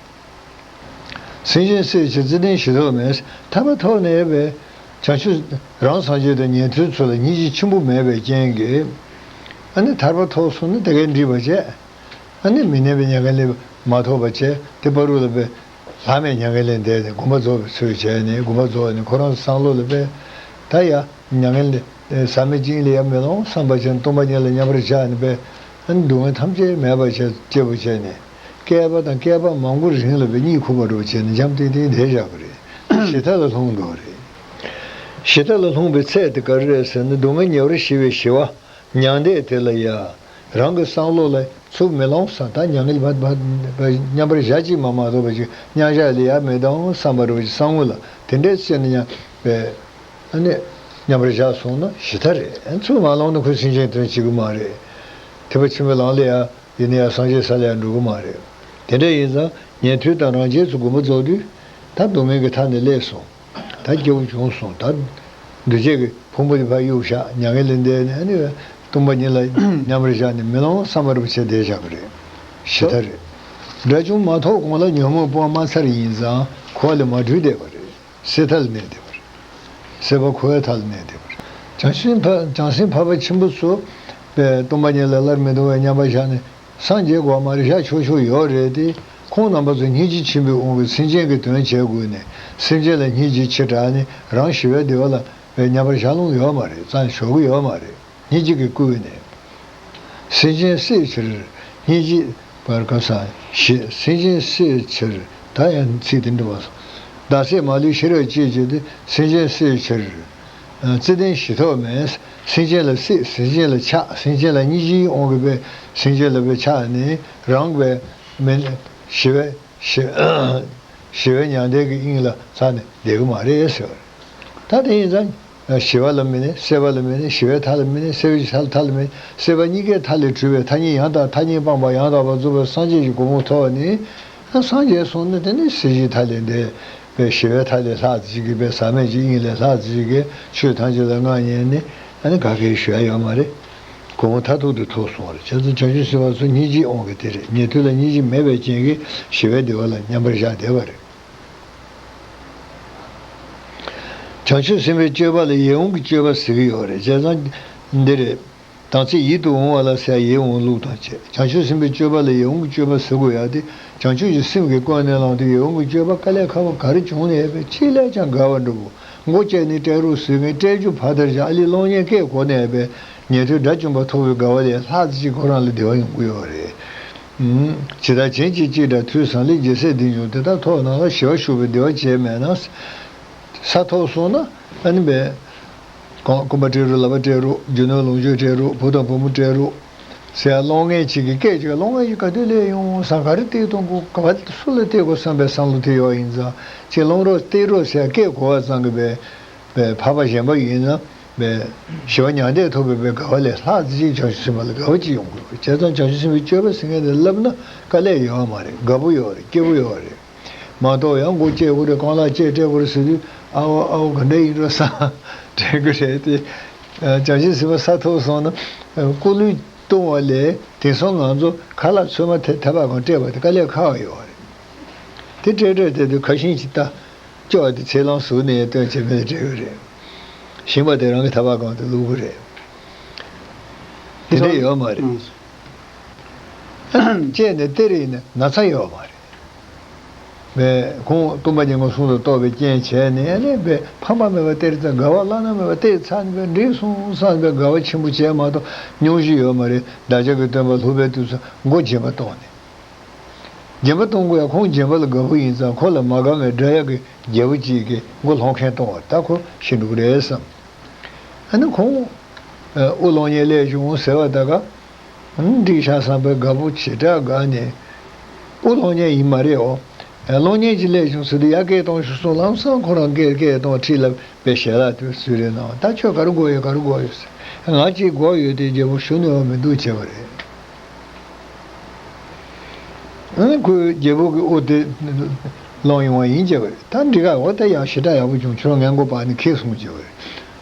སེམས་ཅན་སྲིད་ཕྱིར་བརྩེ་ལྡན་ཞི་ཐོབ་མེད། ཐར་པ་ཐོབ་ནས་པའི་བྱང་ཆུབ་རང་སངས་རྒྱས་དང་ཉན་ཐོས་ཚོ་ལ་སྙིང་རྗེ་ཆེན་པོ་མེད་པའི་རྐྱེན་གྱིས། ཨ་ནི་ཐར་པ་ཐོབ་སོང་ན་དེ་གའི་འགྲིག་པ་བྱས། ཨ་ནི་མི་གནས་པའི་མྱ་ངན་ལས་མ་ཐོབ་པ་བྱས། དེ་བར་དུ་ལ་པའི་ལྷག་མེད་མྱ་ངན་ལས་འདས་ནས་དགོངས་པ་རྫོགས་པའི་ཚུལ་བྱས་ནས། དགོངས་པ་རྫོགས་ནས་ཁོ་རང་བསམ་བློ་ལ་པའི་ད་ཡ་མྱ་ངན་ལས་ཟག་མེད་ཅིང་ལས་ཡ་མེད་ལོང་བསམ་པ་བྱས་ནས་སྟོང་པ་ཉིད་ལ་མཉམ་པར་བཞག་ནས་པའི། ཨ་ནི་སྡུག་བསྔལ་ཐམས་ཅད་མེད་པ་བྱས། སྐྱིད་པོ་བྱས་ནས། བསྐལ་པ་དང་བསྐལ་པ་མང་པོ་རིང་ལ་པའི་གཉིད་ཁུག་པ་འདྲ་བོ་བྱས་ནས་འཇམ་ཐིང་ཐིང་བསྡད་བཞག་གི་རེད། ཞི་མཐའ་ལ་ལྷུང་འགྲོ་གི་རེད། ཞི་མཐའ་ལ་ལྷུང་བའི་ཚད་དེ་ག་རེ་རེད་ཟེར་ན། སྡུག་བསྔལ་ཉེ་བར་ཞི་བའི་ཞི་བ། མྱང་འདས་དེ་ལ་ཡ། རང་གི་བསམ་བློ་ལ་ཚུར་མེ་ལོང་བསམ། ད་མྱ་ངན་ལས་མ་མ་མཉམ་པར་བཞག་ཅིག་མ་མ་གཏོགས་པ་ཅིག་མཉམ་བཞག་ལས་ཡ་མེད་དང་བསམ་པ་འདྲ་བོ་ཅིག་བསམ་ངོ་ལ་དེ་འདྲའི་བྱས་ནས་མཉམ་པའི་ཨ་ནི་མཉམ་པར་བཞག་སོང་ན་ཞི་མཐའ་རེད། ཚུར་མ་ལོང་ན་ཁོས་སེམས་ཅན་དོན་བྱེད་ཀྱི་མ་རེད། ཐེག་པ་ཆེན་པོའི་ལམ་ལ་ཡ། ཡིན་ན་ཡང་སངས་རྒྱས་ས་ལ་ཡང་འགྲོ་གི་མ་རེད། དེ་འདྲ་ཡིན་ཙང་ཉན་ཐོས་དང་རང་རྒྱལ་ཚོ་དགོངས་པ་རྫོགས་དུས། ད་སྡུག་བསྔལ་གྱི་མཐའ་ནས་སླེབས་སོང་། ད་སྐྱིད་པོ་བྱུང་སོང་། ད་འདུ་བྱེད་ཀྱི་ཕུང་པོ་དེ་ཕར་གཡུག་བཞག་མྱ་ངན་ལས་འདས་ནས་ཨ་ནི་སྟོང་པ་ཉིད་ལ་མཉམ་པར་བཞག་ནས་མེ་ལོང་བསམ་པ་འདྲ་བོ་བྱས་བསྡད་བཞག་གི་རེད། ཞི་མཐའ་རེད། དགྲ་བཅོམ་མ་ཐོབ་གོང་ལ་ཉོན་མོངས་སྤོང་བ་མ་ཚར་ཡིན་ཙང་འཁོར་བ་ལས་མ་གྲོལ་བསྡད་པ་རེད། སྲེད་མཐའ་ལ་གནས་བསྡད་པ་རེད། སྲེད་པ་འཁོར་བའི་མཐའ་ལ་གནས་བསྡད་པ་རེད། བྱང་སེམས་འཕགས་བྱང་སེམས་འཕགས་པ་ཆེན་པོ་ཚོ་པའི་སྟོང་པ་ཉིད་ལ་སླར་མི་ལྡང་བའི་མཉམ་པར་བཞག་ནས་སངས་རྒྱས་དགོས་མ་རེད། བཞག་ཆོག་ཆོག་ཡོད་རེད་དེ། ཁོང་རྣམ་པ་ཚོ་སྙིང་རྗེ་ཆེན་པོའི་དབང་གིས་སེམས་ཅན་གྱི་དོན་བྱེད་དགོས་ནས། སེམས་ཅན་ལ་སྙིང་རྗེ་ཆེ་དྲགས་ནས་རང་ཞི་བའི་བདེ་བ་ལ་པའི་མཉམ་པར་བཞག་ལོང་ཡོད་མ་རེད། རྩ་ནས་ཞོག་གི་ཡོད་མ་རེད། སྙིང་རྗེ་གིས་བསྐུལ་ནས། སེམས་ཅན་སྲིད་ཕྱིར་སྙིང་རྗེ་བར་ག་ས་ཞེས། སེམས་ཅན་སྲིད་ཕྱིར། ད་ཡང་ཚིག་དེ་འགྲོ་བ་སོང་། བདག་སྲིད་མ་ལུས་ཤེས་རབ་གཅིག་བྱས་ཏེ། སེམས་ཅན་སྲིད་ཕྱིར། བརྩེ་ལྡན་ཞི་ཐོབ་མེད། སེམས་ཅན་ལ་སྲིད། སེམས་ཅན་ལ་ཆགས། སེམས་ཅན་ལ་སྙིང་རྗེའི་དབང་གིས་པའི་སེམས་ཅན་ལ་པའི་ཆགས་ནས་རང་པའི་མི་ཞི་བའི་ཞི་ཞི་བའི་མྱང་འདས་ཀྱི་དབྱིངས་ལ་ཚར་ནས་བསྡད་ཀྱི་མ་རེད་ཟེར་བ་རེད། ད་དེ་ཡིན་ཙང་། ཞི་བ་ལ་མི་གནས། སྲེད་པ་ལ་མི་གནས། ཞི་བའི་མཐའ་ལ་མི་གནས། སྲེད་པའི་མཐའ་ལ་མི་གནས། སྲེད་པ་གཉིས་ཀའི་མཐའ་ལས་གྲོལ་བའི་ཐ་སྙད་ཡང་དག་ཐ་སྙད་སྤངས་པ་ཡང་དག་པར་རྫོགས་པའི་སངས་རྒྱས་ཀྱི་གོ་འཕང་ཐོབ་ནས། སངས་རྒྱས་སོང་ན་དེ་ནི་སྲིད་ཞིའི་མཐའ་ལས་འདས་པའི་ཞི་བའི་མཐའ་ལས་ལྷག་ཅིག་གི་པའི་ཟག་མེད་ཀྱི་དབྱིངས་ལས་ལྷག་ཅིག་གི་ཆོས་ཐམས་ཅད་ལ་མངའ་བརྙེས་ནས། ཨ་ནི་ག་གེ་ཞུ་ཡ་ཡོད་མ་རེད། གོ་འཕང་མཐར་ཐུག་ཏུ་ཐོབ་སོང་བ་རེད། བྱས་ཙང་བྱང་ཆུབ་སེམས་དཔའ་ཚོ་སྙིང་རྗེའི་དབང་གིས་དེ་རེད། ཉན་ཐོས་ལ་སྙིང་རྗེ་མེད་པའི་རྐྱེན་གྱིས་ཞི་བའི་བདེ་བ་ལ་མཉམ་པར་བཞག་བསྡད་པ་རེད། བྱང་ཆུབ་སེམས་དཔའི་སྤྱོད་པ་ལ་ཡིད་འོང་གི་སྤྱོད་པ་ཟེར་གྱི་ཡོད་རེད། བྱས་ཙང་འདི་རེད། དམ་ཚིག་ཡིད་དུ་འོང་བ་ལ་ཟེར་ཡ་ཡིད་འོང་ལུགས་དང་བཅས། བྱང་ཆུབ་སེམས་དཔའི་སྤྱོད་པ་ལ་ཡིད་འོང་གི་སྤྱོད་པ་ཟེར་དགོས་ཡ་དེ། བྱང་ཆུབ་ཀྱི་སེམས་ཀྱིས་ཀུན་ནས་བསླངས་ཏེ་ཡིད་འོང་གི་སྤྱོད་པ་དཀའ་ལས་ཁག་པོ་ག་རེ་བྱུང་ནས་ཡོད་པའི་ཅི་ལས་ཀྱང་དགའ་བ་འདྲ་བོ། མགོ་བཅད་ནས་སྤྲད་རོགས་ཟེར་མཁན་སྤྲད་རྒྱུ་ཕར་དར་བཞག་ཨ་ལས་གློག་བརྙན་སྐད་གོ་ནས་ཡོད་པའི་ཉན་ཐོས་དགྲ་བཅོམ་པ་ཐོབ་པའི་དགའ་བ་ལས་ལྷག་ཅིག་ཁོ་རང་ལ་བདེ་བ་ཡོང་གི་ཡོད་རེད། ཇི་ལྟར་བྱིན་གྱིས་བརླབས་པའི་ཐོས་བསམ་ལས། རྒྱལ་སྲས་འདི་ཉིད་དེ་ལྟར་ཐོབ་ན་ལ། ཞི་བར་ཞུགས་པའི་བདེ་བ་ཅན་མེད་ན། ས་ཐོབ་སོང་ན་ཨ་ནི་བས། གང་སྐོམ་པ་སྤྲད་རོགས། ལག་པ་སྤྲད་རོགས། རྒྱུ་ནོར་ལོངས་སྤྱོད་སྤྲད་རོགས། བུ་དང་བུ་མོ་སྤྲད་རོགས་ཟེར་ཡ་གློག་བརྙན་གཅིག་གི་སྐད་ཅིག་གློག་བརྙན་གཅིག་ག་དུས་སླེབས་ཡོང་བསམ། ག་རེ་བལྟས་གཏོང་དགོས། ག་བ་སུ་ལ་བལྟས་དགོས་བསམ་པའི་བསམ་བློ་དེ་ཡོད་ཡིན་ཙང་། ཅིག་སློང་རོགས་བལྟས་རོགས་ཟེར་ཡ་སྐད་གོ་བ་ཙམ་གྱིས་བས། བས་འཕགས་པ་གཞན་པ་ཡིན་ན་བས་ཞི་བ་མྱང་འདས་ཐོབ་པའི་བས་དགའ་བ་ལས་ལྷག་ཅིག་བྱང་ཆུབ་སེམས་དཔའ་ལ་དགའ་བ་ཅིག་ཡོང་དགོས། བྱས་ཙང་བྱང་ཆུབ་སེམས་དཔའི་སྤྱོད་པ་ཟེར་མཁན་དེ་བསླབ་ན་དཀའ་ལས་ཡོད་མ་རེད། དགའ་པོ་ཡོད་རེད། སྐྱིད་པོ་ཡོད་རེད། མ་གཏོགས་ཡང་མགོ་བཅད་དགོས་རེད། རྐང་ལག་བཅད་སྤྲད་དགོས་རེད་ཟེར་དུས། ཨ་འོ་ཨ་འོ་ག་འདྲ་ཡིན་འགྲོ་བསམ་དྲན་གི་རེད་དེ། བྱང་ཆུབ་སེམས་དཔའ་ས་ཐོབ་སོང་ན་སྐུ་ལུས་གཏོང་བ་ལས་དེང་སང་ང་ཚོ་ཁ་ལག་ཚོད་མ་ཐེ་ཐེ་པ་གང་སྤྲད་པ་དེ་དཀའ་ལས་ཁག་ཡོད་རེད། དེ་སྤྲད་སྤྲད་དེ་དུས་ཁ་ཞེང་ཅིག་ལྟ། སྐྱོ་བ་དེ་ཚེ་ལམ་ཟུར་ནས་སྟོན་བྱེད་མེད་སྤྲད་ཡོད་རེད། ཞིམ་པ་དེ་རང་གི་ཐ་པ་གང་དུ་བླུག་གི་རེད། དེ་འདྲ་ཡོད་མ་རེད། ཨ་ནི་སྐྱེས་ནས་སྟེར་ཡིན་ན་ན་ཚ་ཡོད་མ་རེད། པས་ཁོང་སྟོན་པ་ཉིད་མངོན་སུམ་དུ་རྟོགས་པའི་རྐྱེན་བྱས་ནས་ཨ་ནི་པས་ཕ་མ་མེད་པར་སྟེར་ཚར། དགའ་བ་བླ་ན་མེད་པར་སྟེར་ཚར་ནས་པས་འགྲིག་སོང་བསམ་པའི་དགའ་བ་ཆེན་པོ་བྱས་མ་གཏོགས་སྙུང་གཞི་ཡོད་མ་རེད། བདག་ཅག་གི་སྟོན་པ་ལྷུག་པའི་དུས་སུ་མགོ་སྦྱིན་པ་གཏོང་ནས། སྦྱིན་པ་གཏོང་དགོས་ཡ། ཁོང་སྦྱིན་པ་ལ་དགའ་པོ་ཡིན་ཙང་ཁོ་ལ་མ་དགའ་བའི་དགྲ་ཡག་གི་རྒྱལ་པོ་གཅིག་གིས་མགོ་ལྷོག་མཁན་གཏོང་བ་ད་ཁོ་ཤི་འགྲོ་གི་རེད་བསམ། ཨ་ནི་ཁོང་དབུ་ལོང་ཉེས་སླེབས་བྱུང་ཟེར་བ་ད་ག་འགྲིག་ཤག་བསམ་པའི་དགའ་པོ་ཞེ་དྲག་དགའ་ནས། དབུ་ལོང་ཉེས་ཡིན་མ་རེད་འོ། ལོང་ཉེས་ཅིག་སླེབས་བྱུང་ཟེར་དུས་ཡ་སྐད་གཏོང་ཤོག་གསུངས། ལམ་སང་ཁོ་རང་སྐད་སྐད་གཏོང་ཁྲིད་ལ་པའི་ཞལ་ལག་དུ་གསོལ་རས་གནང་། ད་ཁྱོད་ག་རེ་དགོས་ཡོད་ག་རེ་དགོས་ཡོད་ཟེར། ང་གཅིག་དགོས་ཡོད་དེ་རྒྱལ་པོ་ཞུ་ནུས་པ་མི་འདུག་བྱས་པ་རེད། ཨ་ནི་ཁོས་རྒྱལ་པོ་གི་དབུ་དེ་ལོང་ཡོང་བ་ཡིན་བྱས་པ་རེད། ད་འགྲིག་ག་འོ་ད་ཡང་ཞེ་དྲག་ཡག་པོ་བྱུང་། ཁྱོད་རང་ངའི་མགོ་སྤར་ནས་ཁྱེར་སོང་བྱས་པ་རེད།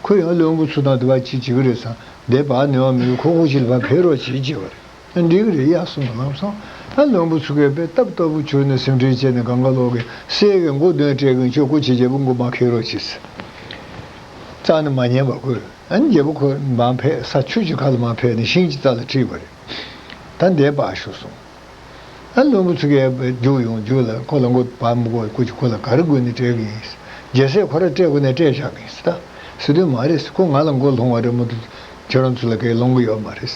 ཁོས་ཡང་བློན་པོ་ཚོ་དང་དེ་བ་ཅི་བྱེད་ཀྱི་རེད་བསམ། འདས་པ་ནུས་པ་མེད་པའི་ཁོ་ཁོ་ཅིག་ལ་ཕར་ཕེབས་རོགས་བྱེད་བྱས་པ་རེད། ཨ་འགྲིག་གི་རེད་ཡ་གསུངས། ལམ་སང་ཨ་བློན་པོ་ཚོ་གིས་དཔེ་སྟབས་སྟབས་པོ་བྱུང་ནས་སེམས་ཁྲལ་བྱས་ནས་གང་ག་ལོག་གིས་སྲས་ཀྱི་མགོ་དོན་སྤྲད་གིན་ཁྱོད་སྐུ་ཆེ་རྒྱལ་པོ་མགོ་མ་ཁྱེར་རོགས་བྱེད་ཟེར། རྩ་ནས་མ་ཉན་པ་ཁོས། ཨ་ནི་རྒྱལ་པོ་ཁོ་མར་ཕེབས། ས་ཆུ་ཅིག་ཁ་ལ་མར་ཕེབས་ནས་ཤིང་ཅིག་རྩ་ལ་ཁྲིད་པ་རེད། ད་འདས་པ་ཞུ་སོང་། ཨ་བློན་པོ་ཚོ་གིས་རྒྱུགས་ཡོང་རྒྱུགས་ལ་ཁོ་ལ་མགོ་བར་མི་དགོས། ཁོ་ཅིག་ཁོ་ལ་ག་རེ་དགོས་ནས་སྤྲད་གི་ཡིན། རྒྱལ་སྲས་ཁོ་ར་སྤྲད་དགོས་ནས་སྤྲད་བཞག་གི་ཡིན་ད་ཟེར་དུས་མ་རེད། ཁོ་ང་ལ་མགོ་ལྷུང་བ་རེད་མ་གཏོགས་ཁྱོད་རང་ཚོ་ལ་གའི་ལྷུང་གི་ཡོད་མ་རེད།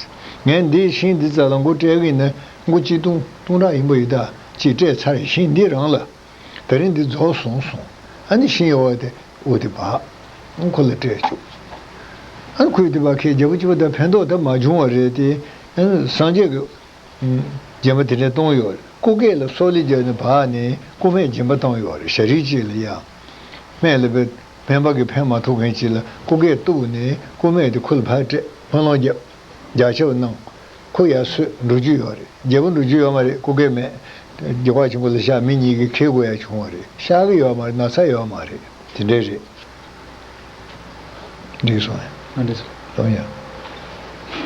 ངས་འདིའི་ཤིང་འདི་རྩ་ལ་མགོ་སྤྲད་གི་ཡིན་ན་མགོ་གཅིག་སྟོང་སྟོང་ཕྲག་ཡིན་པ་ཡིན་ད། ཅིག་སྤྲད་ཚར་རེད། ཤིང་འདི་རང་ལ། ད་རིང་འདི་རྫོགས་སོང་སོང་། ཨ་ནི་ཤིང་ཡོད་པ་དེ་དབུ་དེ་འབག་ཁོ་ལ་སྤྲད་བཅུག་ཨ་ནི་ཁོས་དེ་འབག་ཁའི་རྒྱལ་པོ་སྐྱིད་པོ་དང་ཕན་ཐོགས་ད་མ་བྱུང་བ་རེད་དེ། ཨ་ནི་སངས་རྒྱས་ཀྱི་སྦྱིན་པ་དེ་འདྲ་གཏོང་ཡོད་རེད། སྐུ་སྐེག་ལ་སོག་ལེ་བརྒྱབ་ནས་འབག་ནས་སྐུ་སྨད་སྦྱིན་པ་གཏོང་ཡོད་རེད། ཞ་རིགས་གཅིག་ལ་ཡ། སྨད་ལ་བས་སྨན་པ་གིས་ཕན་མ་ཐོགས་མཁན་གཅིག་ལ་སྐུ་སྐེག་གཏུགས་ནས་སྐུ་སྨད་དེ་ཁོ་ལ་ཕར་སྤྲད། སྨོན་ལམ་བརྒྱབ། རྒྱ་ཆེ་བ་གནང་། ཁོ་ཡར་སོས་འགྲོ་རྒྱུ་ཡོད་རེད། རྒྱལ་པོ་འགྲོ་རྒྱུ་ཡོད་མ་རེད། སྐུ་སྐེག་མེད། རྒྱ་གར་ཆེན་པོ་ལ་བཞག་མི་གཉིས་ཀྱིས་འཁྱེར་དགོས་ཡ་བྱུང་བ་རེད། གཤགས་ཀྱི་ཡོད་མ་རེད། ན་ཚ་ཡོད་མ་རེད། དེ་འདྲས་རེད། འགྲིག་སོང་ངས། ཨ་འདྲས་སོ། ལོང་ཡ།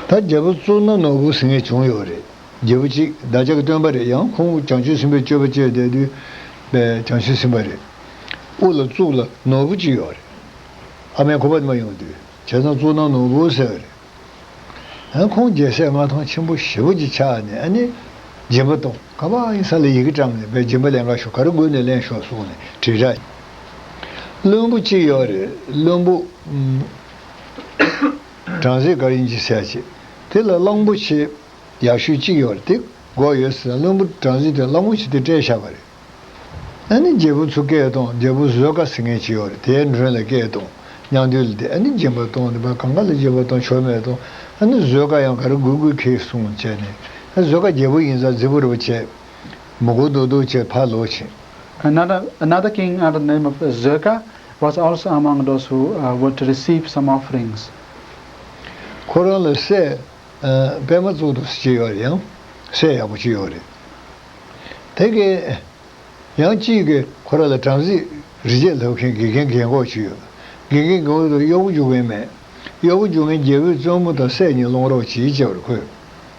ད་རྒྱལ་པོ་གཙུག་ན་ནོར་བུ་ཟེར་མཁན་བྱུང་ཡོད་རེད། རྒྱལ་པོ་གཅིག་བདག་ཅག་གི་སྟོན་པ་རེད། ཡང་ཁོང་བྱང་ཆུབ་སེམས་དཔའི་སྤྱོད་པ་སྤྱོད་བསྡད་དུས། བྱང་ཆུབ་སེམས་དཔའ་རེད། དབུ་ལ་གཙུག་ལ་ནོར་བུ་གཅིག་ཡོད་རེད། ཨ་མའི་ཁོག་པ་ནས་མར་ཡོང་དུས་བྱས་ཙང་གཙུག་ན་ནོར་བུ་ཟེར་བ་རེད། ཨ་ཁོང་རྒྱལ་སྲས་མངའ་ཐང་ཆེན་པོ་ཞེ་པོ་ཅིག་ཆགས་ནས་ཨ་ནི་སྦྱིན་པ་གཏོང་། ག་པར་ཡིན་ས་ལ་ཡི་གེ་བཀྲམ་ནས་བས་སྦྱིན་པ་ལེན་ག་ཤོག་ག་རེ་དགོས་ནས་ལེན་ཤོག་གསུངས་ནས་དྲིལ་བསྒྲགས། བློན་པོ་གཅིག་ཡོད་རེད། བློན་པོ་ཨུམ་བྲམ་ཟེ་ག་རེ་ཡིན་གྱི་ཟེར་ཅིག་དེ་ལ་གླང་པོ་ཆེ་ཡག་ཤོས་གཅིག་ཡོད་རེད། དེ་དགོས་ཡོད་ཟེར་ན་བློན་པོ་བྲམ་ཟེ་དེ་གླང་པོ་ཆེ་དེ་སྤྲད་བཞག་པ་རེད། ཨ་ནི་རྒྱལ་པོ་ཚོ་སྐད་གཏོང་། རྒྱལ་པོ་བཟོད་དཀའ་ཟེར་མཁན་ཅིག་ཡོད་རེད། དེའི་མགྲོན་ལ་སྐད་གཏོང་། མཉམ་འདུས་ལ་དེ་ཨ་ནི་སྦྱིན་པ་གཏོང་། དེ་བ་གང་ག་ལ་སྦྱིན་པ་གཏོང་ཆོག་མེད་གཏོང་། ཨ་ནི་བཟོད་དཀའ་ཡང་ག་རེ་དགོས་དགོས་ཁེལ་གསུངས་བྱས་ནས། ཨ་བཟོད་དཀའ་རྒྱལ་པོ་ཡིན་ཙང་རྫི་བོ་རེད་པ་བྱས། མི་གོ་མདོག་མདོག་བྱས་ཕར་ལོག་ཕྱིན། Another, another king under the name of Zoka was also among those who uh, were to receive some offerings. ཁོ་རང་ལ་སྲས་ཨ་པད་མ་གཙུག་ཏོར་ཅིག་ཡོད་རེད། ཡང་སྲས་ཡག་པོ་ཅིག་ཡོད་རེད། དེ་གས། ཡང་གཅིག་གིས་ཁོ་ར་ལ་བྲམ་ཟེ་རི་བྱེད་ལབ་མཁན་དགེ་རྒན་རྒན་གོག་ཅིག་ཡོད། དགེ་རྒན་རྒན་གོག་དེ་གཡོག་པོ་རྒྱུག་མཁན་མེད། གཡོག་པོ་རྒྱུག་མཁན་རྒྱལ་པོའི་བཙུན་མོ་དང་སྲས་གཉིས་སློང་རོགས་གྱིས་བྱས་པར་ཁོས།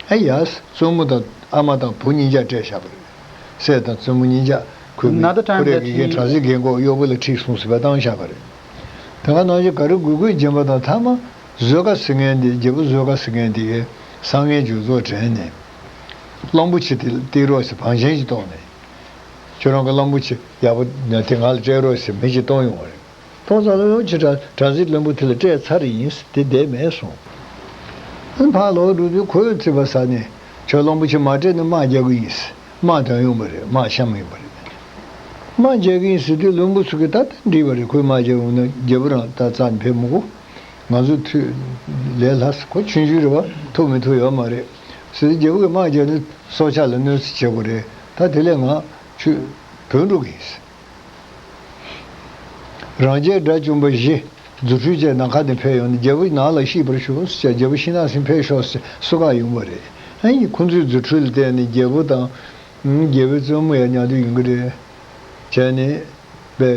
ཨ་ཡ། བཙུན་མོ་དང་ཨ་མ་དང་བུ་གཉིས་ཆ་སྤྲད་བཞག་པ་རེད། སྲས་དང་བཙུན་མོ་གཉིས་ཆ་ཁོས་མི། Another time ཁོ་རའི་that དགེ་རྒན་he བྲམ་ཟེ་རྒན་གོག་གཡོག་པོ་ལ་ཁྲིད་སོང་ཟེར་བ་བཏང་བཞག་པ་རེད། དེ་ག་ནང་བཞིན་ག་རེ་དགོས་དགོས་སྦྱིན་པ་དང་མཐའ་མ་བཟོད་དཀའ་ཟེར་མཁན་དེ། རྒྱལ་པོ་བཟོད་དཀའ་ཟེར་མཁན་དེ་གས་བསམ་ངན་ཇུས་གཙོ་དྲན་ནས། གླང་པོ་ཆེ་དེ་སྟེར་རོགས་ཟེར་བང་ཆེན་ཞིག་བཏོན་ནས། ཁྱོད་རང་གི་གླང་པོ་ཆེ་ཡག་པོ་དེ་ང་ལ་སྤྲད་རོགས་ཟེར་མི་ཞིག་བཏོན་ཡོང་བ་རེད། བཏོན་ཙང་ལ་ཡང་ཁྱེད་རང་བྲམ་ཟེ་བློན་པོ་དེ་ལ་སྤྲད་ཚར་ཡིན་ཟེར་དེ་བསྡད་མེད་སོང་། ཨ་ཕར་ལོག་འགྲོ་དུས་ཁོས་རྩིས་པ་ཟ་ནས་ཁྱོད་གླང་པོ་ཆེ་མ་སྤྲད་ན་དམག་རྒྱག་གི་ཡིན་ཟེར། དམག་དོན་ཡོང་བ་རེད། དམག་བཤམས་ཡོང་བ་རེད། དམག་རྒྱག་གི་ཡིན་ཟེར་དུས་བློན་པོ་ཚོ་གིས་ད་ལྟ་འགྲིག་པ་རེད། ཁོས་དམག་རྒྱག་ཡོང་ན་རྒྱལ་པོ་རང་ད་རྩ་ནས་ཕེབས་མི་དགོས། ང་ཚོ་ཐུགས་ལས་སླ་ཟེར། ཁོ་ཆུང་ཆུང་རེད་བ། ཐུག་མི་ཐུག་ཡོད་མ་རེད་ཟེར་དུས་རྒྱལ་པོ་གིས་དམག་རྒྱག་ནས་སྲོག་ཆགས་ལ་གནོད་འཚེ་བྱེད་དགོས་རེད། ད་དེ་ལས་ང་ཁྱོད་བྲོས་འགྲོ་གི་ཡིན་ཟེར། རང་རྒྱལ་དགྲ་བཅོམ་པ་བཞི་རྫུ་འཕྲུལ་ཅན་ནམ་མཁའ་ནས་ཕེབས་ཡོང་ནས་རྒྱལ་པོ་ནང་ལ་ཤེས་པར་ཞུ་ཟེར། རྒྱལ་པོ་ཤིང་ནགས་སུ་ཕེབས་ཤོག་ཟེར་གསོལ་ཁ་ཡོང་བ་རེད། ཨ་ནི་ཁོ་ཚོའི་རྫུ་འཕྲུལ་ལ་བརྟེན་ནས་རྒྱལ་པོ་དང་། ཨང་། རྒྱལ་པོའི་བཙུན་མོ་ཡང་མཉམ་དུ་ཡོང་གི་རེད། བྱས་ནས་པས་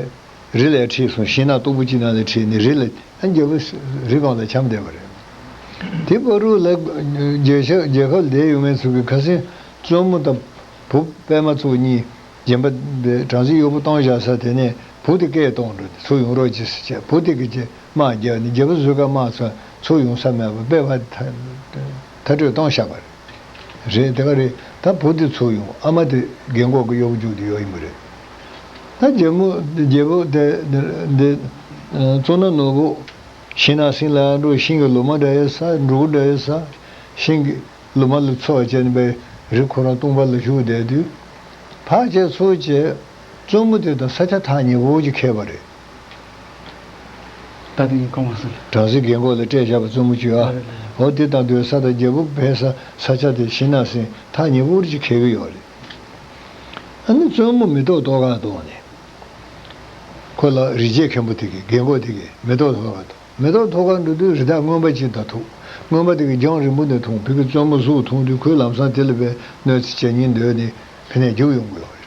རི་ལ་ཁྲིད་སོང་། ཤིང་ནགས་སྟུག་པོ་གཅིག་ནང་ལ་ཁྲིད་ནས་རི་ལ། ཨ་རྒྱལ་པོ་རི་སྒང་ལ་འཁྱམས་བསྡད་པ་རེད། དེ་བར་དུ་ལ་རྒྱལ་ཤ་རྒྱལ་ཁབ་བསྡད་ཡོད་མཁན་ཚོ་གི་ཁ་སང་བཙུན་མོ་དང་བུ་པད་མ་ཚོ་གཉིས་སྦྱིན་པ་དེ་བྲམ་ཟེ་གཡོག་པོ་བཏང་བཞག་ས་དེ་ནས་བུ་དེ་སྐད་གཏོང་འགྲོ། ཚུར་ཡོང་རོགས་གྱིས་ཟེར་བྱས། བུ་དེ་གིས་ཀྱི་དམག་རྒྱག་ནས་རྒྱལ་པོ་བཟོད་དཀའ་དམག་ཚོ་ཚུར་ཡོང་ས་མེད་པར་པད་མ་ཐ་ མཐར་སྐྲོད་བཏང་བཞག་པ་རེད། རེད་དེ་ག་རེད། ད་བུ་དེ་ཚུར་ཡོང་། ཨ་མ་དེ་རྒན་གོག་གི་གཡོག་རྒྱུག་དེ་ཡོད་ཡིན་པ་རེད། ད་རྒྱལ་མོ་རྒྱལ་པོ་དེ་འདི་གཙུག་ན་ནོར་བུ་ཤིང་ནགས་གསེང་ལ་འགྲོ། ཤིང་གི་ལོ་མ་འདྲ་ཡོད་ས། འབྲུག་འདྲ་ཡོད་ས། ཤིང་གི་ལོ་མ་ལ་འཚོ་བ་བྱས་ནས་པའི་རི་ཁོ་རང་སྟོང་པ་ལ་བཞུགས་བསྡད་དུས། ཕར་བྱས་ཚུར་བྱས་བཙུན་མོ་དེ་དང་ས་ཆ་ཐག་ཉེ་པོ་ཅིག་འཁེལ་བ་རེད། ད་དེ་ཡིན་གོང་མ་སོང་། བྲམ་ཟེ་རྒན་གོག་ལ་སྤྲད་བཞག་པ་བཙུན་མོ་བཅུ་ཨ། ཨ་རེ་རེ། འོ་དེ་དང་སྡོད་ས་དང་རྒྱལ་པོ་ཕེབས་ས་ས་ཆ་དེ་ཤིང་ནགས་གསེང་ཐག་ཉེ་པོ་ཅིག་འཁེལ་གྱི་ཡོད་རེད། ཨ་ནི་བཙུན་མོ་མེ་ཏོག་ཏོག་ཁ་གཏོང་ནས། ཁོ་ལ་རི་སྐྱེས་མཁན་པོ་དེ་གིས་རྒན་གོག་དེ་གིས་མེ་ཏོག་ཐོག་ཁ་འགྲོ། མེ་ཏོག་ཐོག་ཁ་འགྲོ་དུས་རི་དྭགས་རྔོན་པ་ཅིག་དང་ཐུག། རྔོན་པ་དེ་གིས་རྒྱང་རིང་པོ་ནས་མཐོང་། ཕ་གི་བཙུན་མོ་གཟུགས་མཐོང་དུས་ཁོས་ལམ་སང་དེ་ལ་བས་གནོད་འཚེ་བྱེད་སྙིང་འདོད་ནས་ཕ་ནས་རྒྱུགས་ཡོང་གི་ཡོད་རེད།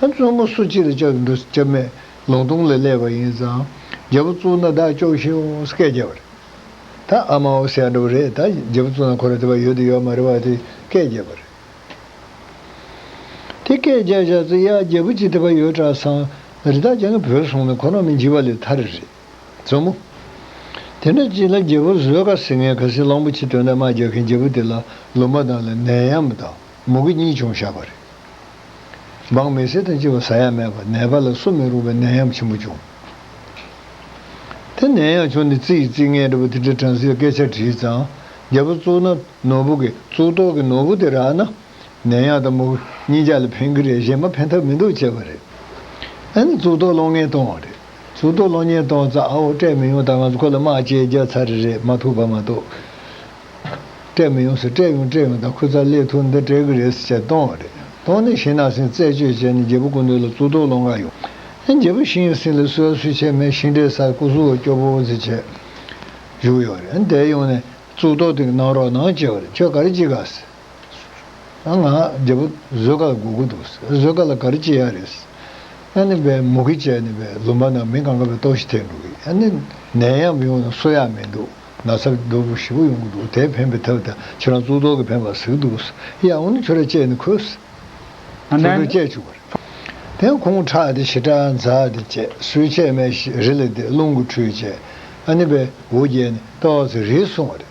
ཨ་བཙུན་མོ་སུ་གཅིག་ལ་སྐྱབས་འགྲོ་སྐྱབས་མེད་ལུང་སྟོང་ལ་སླེབས་པ་ཡིན་ཙང་། རྒྱལ་པོ་གཙུག་ན་བདག་སྐྱོབས་ཤིག་ཟེར་སྐད་རྒྱབ་པ་རེད། ད་ཨ་མའོ་ཟེར་འདྲ་བོ་རེད། ད་རྒྱལ་པོ་གཙུག་ན་ཁོ་རང་དེ་བ་ཡོད་དུ་ཡོད་མ་རེད་བ་དེ་སྐད་རྒྱབ་པ་རེད། དེ་སྐད་རྒྱག་བཞག་ཚེ་ཡ་རྒྱལ་པོ་ཅིག་དེ་བ་ཡོད་དྲག་སང་། རི་དྭགས་ཅན་གྱི་བུད་སོང་ནས་ཁོ་རང་མི་འཇིགས་པ་ལས་ཐར་རེད། བཙུན་མོ། དེ་འདྲ་ཅིག་ལ་རྒྱལ་པོ་བཟོད་དཀའ་ཟེར་མཁན་ག་སྲིད་གླང་པོ་ཆེ་དོན་དག་དམག་རྒྱག་མཁན་རྒྱལ་པོ་དེ་ལ་ལུང་པ་ནང་ལ་ནད་ཡམས་དང་མུ་གེ་གཉིས་བྱུང་བཞག་པ་རེད། འབངས་མི་སེར་དང་བཅས་པ་ཟ་ཡ་མེད་པ། ནད་པ་ལ་སུ་མི་རུང་བའི་ནད་ཡམས་ཆེན་པོ་བྱུང་། དེ་ནད་ཡམས་བྱུང་ནས་རྩི་ཡི་རྩི་ངན་འདྲ་བོ་དེ་འདྲ་བྲམ་ཟེས་སྐད་ཆ་དྲིས་ཙང་། རྒྱལ་པོ་གཙུག་ན་ནོར་བུ་གིས། གཙུག་ཏོར་གྱི་ནོར་བུ་དེ་རག་ན། ནད་ཡམས་དང་མུ་གེ་གཉིས་ཆ་ལ་ཕན་གྱི་རེད། གཞན་པ་ཕན་ཐབས་མི་འདུག་བྱས་པ་རེད། ཨ་ནི་གཙུག་ཏོར་སློང་མཁན་གཏོང་བ་རེད། གཙུག་ཏོར་སློང་མཁན་གཏོང་ཙང་། ཨ་འོ་སྤྲད་མི་ཡོང་། ད་ང་ཚོ་ཁོ་ལ་དམག་ཅིག་རྒྱག་ཚར་རེད། མ་ཐུབ་པ་མ་གཏོགས། སྤྲད་མི་ཡོང་ཟེར། སྤྲད་ཡོང་སྤྲད་ཡོང་། ད་ཁོ་རྩ་སླེབས་ཐུབ་འདི་སྤྲད་གི་རེད་ཟེར་བྱས་གཏོང་བ་རེད། གཏོང་ནས་ཤིང་ནགས་གསེང་རྩད་གཅོད་བྱས་ནས་རྒྱལ་པོ་སྐུ་མདུན་ལ་གཙུག་ཏོར་སློང་ག་ཡོང་། ཨ་རྒྱལ་པོ་ཤིང་གསེང་ལ་གསོལ་གསོལ་བྱས་མེད། ཤིང་འབྲས་ཟ། སྐུ་གཟུགས་སྐྱོ་པོ་ཟེར་བྱས་བཞུགས་ཡོད་རེད། ཨ་དེ་ཡོང་ནས་གཙུག་ཏོར་དེ་གནང་རོགས་གནང་བྱས་པ་རེད། ཁྱོད་ག་རེ་བྱེད་ག་ཟེར། ཨ་ང་རྒྱལ་པོ་བཟོད་དཀའ་ལ་སྒུག་གི་འདུག་ཟེར། བཟོད་དཀའ་ལ་ག་རེ་བྱེད་ཡ་རེད་ཟེར། ཨ་ནི་བས་མུ་གེ་བྱས་ནས་བས་ལུང་པ་ནང་མི་གང་ག་བས་ལྟོགས་ཤི་ཐེབས་འགྲོ་གི། ཨ་ནི་ནད་ཡམས་ཡོང་ན་གསོ་ཡ་མི་འདུག། ན་ཚ་སྡུག་པོ་ཞེ་པོ་ཡོང་གི་འདུག། དེ་ཕན་པའི་ཐབས་དང་ཁྱེད་རང་གཙུག་ཏོར་གྱིས་ཕན་པ་ཟིག་འདུག་ཟེར། ཡ་འོ་ནི་ཁྱོད་རང་བཅད་ནས་ཁོས་ཟེར། ཨ་ནི། གཙུག་ཏོར་བཅད་བཅུག་པ་རེད། དེ་ཁོང་ཁྲག་དེ་ཞེ་དྲག་འཛག་དེ་བཅད། སུས་བཅད་མེད་ཞེས་རི་ལ་དེ་རླུང་གིས་འཁྲུད་བྱས། ཨ་ནི་བས་འོ་བརྒྱལ་ནས་ཏོག་ཙེ་རེད་སོང་བ་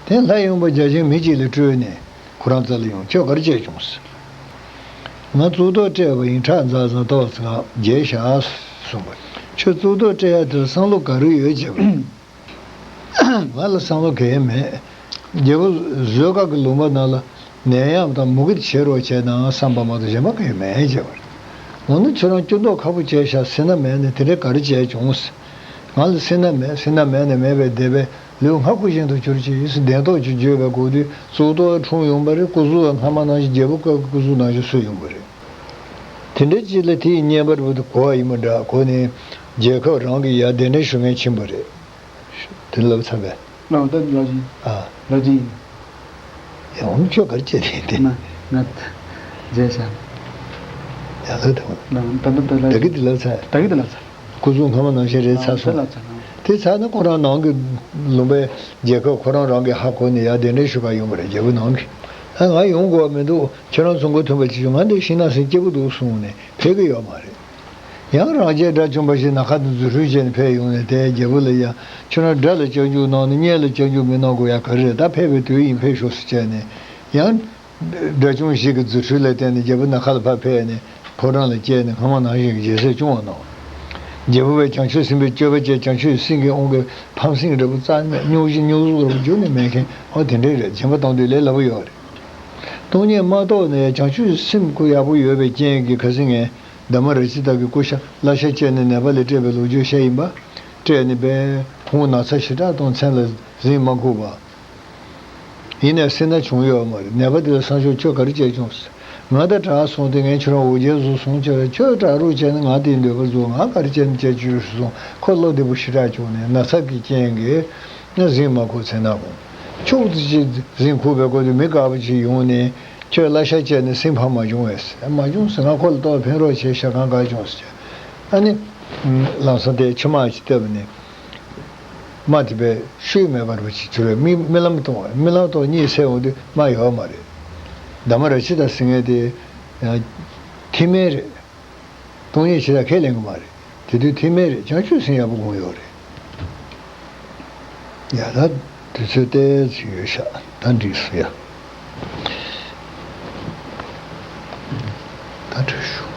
རེད། དེ་ལྷ་ཡུམ་པ་བརྒྱ་བྱིན་མི་གཅིག་ལ་སྤྲུལ་ནས་ཁོ་རང་རྩ་ལ་ཡོང་། ཁྱོད་ག་རེ་བྱས་བྱུང་ཟེར། ང་གཙུག་ཏོར་སྤྲད་པ་ཡིན། ཁྲག་འཛག་ཙང་ཏོག་ཙེ་ང་བརྒྱལ་བཞག་གསུངས་པ། ཁྱོད་གཙུག་ཏོར་སྤྲད་ཡ་དེར་བསམ་བློ་ག་རེ་ཡོད་བྱས་པ་རེད། ང་ལ་བསམ་བློ་གང་ཡང་མེད། རྒྱལ་པོ་བཟོད་དཀའ་གི་ལུང་པ་ནང་ལ་ནད་ཡམས་དང་མུ་གེ་བྱེད་རོགས་བྱས་ན་བསམ་པ་མ་གཏོགས་གཞན་པ་གང་ཡང་མེད་བྱས་པ་རེད། འོ་ན་ཁྱོད་རང་སྐྱོ་མདོག་ཁ་པོ་བྱས་ཤག། སེར་སྣ་མེད་ནས་དེ་འདྲ་ག་རེ་བྱས་བྱུང་ཟེར། ང་ལ་སེར་སྣ་མེད། སེར་སྣ་མེད་ནས་མེད་པའི་སྡེ་པས་ལུས་ངག་ཀུན་གཞན་དུ་གྱུར་ཅིག་ཟེར། གདན་ཐོག་ཅིག་བརྗོད་པའི་སྐོར་དུས་གཙུག་ཏོར་འཁྲུངས་ཡོང་པ་རེད། སྐུ་གཟུགས་སྔ་མ་ནང་བཞིན་རྒྱལ་པོ་ཀ་གི་སྐུ་གཟུགས་ནང་བཞིན་གསོས་ཡོང་པ་རེད། དེ་འདྲ་ཅིག་ལ་དེ་ཡི་བརྙས་པ་རེད་པ། དེ་གོ་བ་ཡིན་པ་འདྲ། གོ་ནས་རྒྱལ་ཁབ་རང་གི་ཡ་གདན་འདྲེན་ཞུ་མཁན་ཕྱིན་པ་རེད། དེ་ལབ་ཚར་བས། ལགས་ད་ལོ་རྒྱུས། ཨ། ལོ་རྒྱུས་ཡིན། ཡ་འོ་ན་ཁྱོད་ག་རེ་བྱས་དེ་དེ། ང་ང་མཇལ་བྱ། ཡ་ལོས་དང་། ལགས་ད་ད་ད་ལ། ད་གི་དེ་ལབ་ཚར། ད་གི་དེ་ལབ་ཚར། སྐུ་གཟུགས་སྔ་མ་ནང་བཞིན་རེད་ཚར་སོང་། ལགས་ཚར་ལགས། དེ་ཚར་ན་ཁོ་རང་ནང་གི་ལུང་པའི་རྒྱལ་ཁབ་ཁོ་རང་རང་གི་ཧ་གོ་ནས་ཡ་གདན་འདྲེན་ཞུ་ག་ཡོང་བ་རེད། རྒྱལ་པོ་ནང་གི། ཨ་ང་ཡོང་དགོས་པ་མི་འདུག། ཁྱེད་རང་ཚོ་མགོ་ཐོན་པ་ཅིག་བྱུང་། ང་འདི་ཤིང་ནགས་གསེང་སྐྱིད་པོ་འདུག་གསུངས་ནས་ཕེབས་ཀྱི་ཡོད་མ་རེད། ཡང་རང་རྒྱལ་དགྲ་བཅོམ་པ་ཞིག་ནམ་མཁའ་ནས་རྫུ་འཕྲུལ་བྱས་ནས་ཕེབས་ཡོང་ནས་དེ་རྒྱལ་པོ་ལ་ཡ། ཁྱོད་རང་དགྲ་ལ་སྐྱབས་འཇུག་གནང་ནས་གཉེན་ལ་སྐྱབས་འཇུག་མི་གནང་དགོས་ཡ་ག་རེ་རེད། ད་ཕེབས་པའི་དུས་ཡིན། ཕེབས་ཤོག་ཟེར་བྱས་ནས་ཡང་། དགྲ་བཅོམ་ཞིག་གི་རྫུ་འཕྲུལ་ལ་བརྟེན་ནས་རྒྱལ་པོ་ནམ་མཁའ་ལ་ཕར་ཕེབས་ནས་ཕོ་བྲང་ལ་བསྐྱལ་ནས་སྔ་མ་ནང་བཞིན་གྱི་རྒྱལ་སྲིད་སྐྱོང་བ་གནང་། རྒྱལ་པོ་བས་བྱང་ཆུབ་སེམས་དཔའི་སྤྱོད་པ་བྱས། བྱང་ཆུབ་སེམས་ཀྱི་དབང་གིས་ཕམ་སེམས་འདྲ་པོ་རྩ་ནས་མེད། སྙུང་གཞི་སྙུང་གཟུགས་འདྲ་པོ་རྒྱུན་ནས་མེད་མཁན། ཨོ་དེ་འདྲས་རེད། སྦྱིན་པ་གཏོང་དུས་ལས་སླ་པོ་ཡོད་རེད། སྟོང་ཉིད་མ་རྟོགས་ནས་བྱང་ཆུབ་སེམས་ཁོ་ཡག་པོ་ཡོད་པའི་རྐྱེན་གྱིས་ཁ་སང་ངས་དྷརྨ་རཀྵི་ཏ་གི་སྐུ་ཤ་བརླ་ཤ་བཅད་ནས་ནད་པ་ལ་སྤྲད་པའི་ལོ་རྒྱུས་བཤད་ཡིན་པ། སྤྲད་ནས་པས་ཁོང་ན་ཚ་ཞེ་དྲག་དང་། མཚན་ལ་གཟིངས་མ་ཁུག་པ། ཡིན་ནའི་སེར་སྣ་བྱུང་ཡོད་མ་རེད། ནད་པ་དེ་ལ་སང་ཞོགས་ཁྱོད་ག་རེ་བྱས་བྱུང་ཟེར། ང་ད་དྲག་སོང་སྟེ་ངས་ཁྱོད་རང་འོ་བརྒྱལ་བཟོ་སོང་། ཁྱོད་ཁྱོད་དྲག་རུག་བྱས་ན་ང་དེའི་འདོད་པ་རྫོགས། ང་ག་རེ་བྱས་ན་བྱས་བཅུག་སོང་། ཁོ་བློ་བདེ་པོ་ཞེ་དྲག་བྱུང་ནས་ན་ཚ་གི་རྐྱེན་གྱིས་ང་གཟིངས་མ་ཁུག། མཚན་ན་གོང་ཕྱོགས་དེ་ཅིག་གཟིངས་ཁུག་པའི་སྐོར་དུ་མི་དཀར་པོ་ཅིག་ཡོང་ནས་ཁྱོད་བརླ་ཤ་བཅད་ནས་སེམས་ཕམ་མ་བྱུང་བས་ཟེར། མ་བྱུང་ཟེར། ང་ཁོ་ལ་ལྟོས། ཕན་རོགས་བྱས་ཤག། གང་ག་བྱུང་ཟེར། ཨ་ནི་ལམ་སང་དེ་མཆི་མ་ཅིག་བཏབ་ནས། རྨ་དེ་པས་ཤུལ་མེད་པ་རུ་ཅིག་གྱུར་བས་རྨི་རྨི་ལམ་མཐོང་བས། རྨི་ལམ་ཐོག་གཉིད་སད་འོང་དུས་རྨ་ཡོད་མ་རེད། དྷརྨ་རཀྵི་ཏ་ཟེར་མཁན་དེ་ཐིག་སྨན་རེད། སྟོང་ཉིད་ཇི་ལྟར་ཁས་ལེན་གྱི་མ་རེད། དེ་དུས་ཐིག་སྨན་རེད། བྱང་ཆུབ་སེམས་ཡག་པོ་སྒོམ་ཡོད་རེད། ཡ་ད། དུས་ཚོད་ཏོག་ཙམ་ཡོད་ཤག་ད་འགྲིག་སོང་ཡ། ད་འགྲིག་ཤག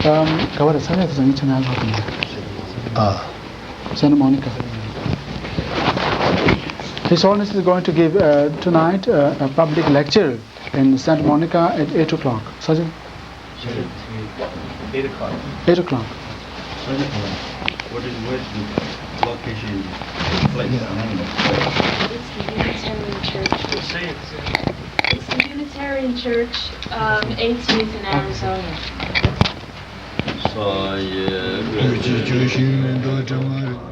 Um, ག་བར་ས་གནས་དེ་ཚོ་ངས་ཆ་ན་ཧ་གོ་མེད། ཨ། Santa Monica. His Holiness is going to give uh, tonight uh, a public lecture in Santa Monica at eight o'clock. ས་ཆ། Eight o'clock. Eight o'clock. What is, where's the location? Place, name? It's the Unitarian Church. It's the Unitarian Church, um, eighteenth in Arizona. ས་ཡ། དུས་ཚོད་བཅུ་བཞི་མིན་འགྲོ་དྲ་མ་རེད།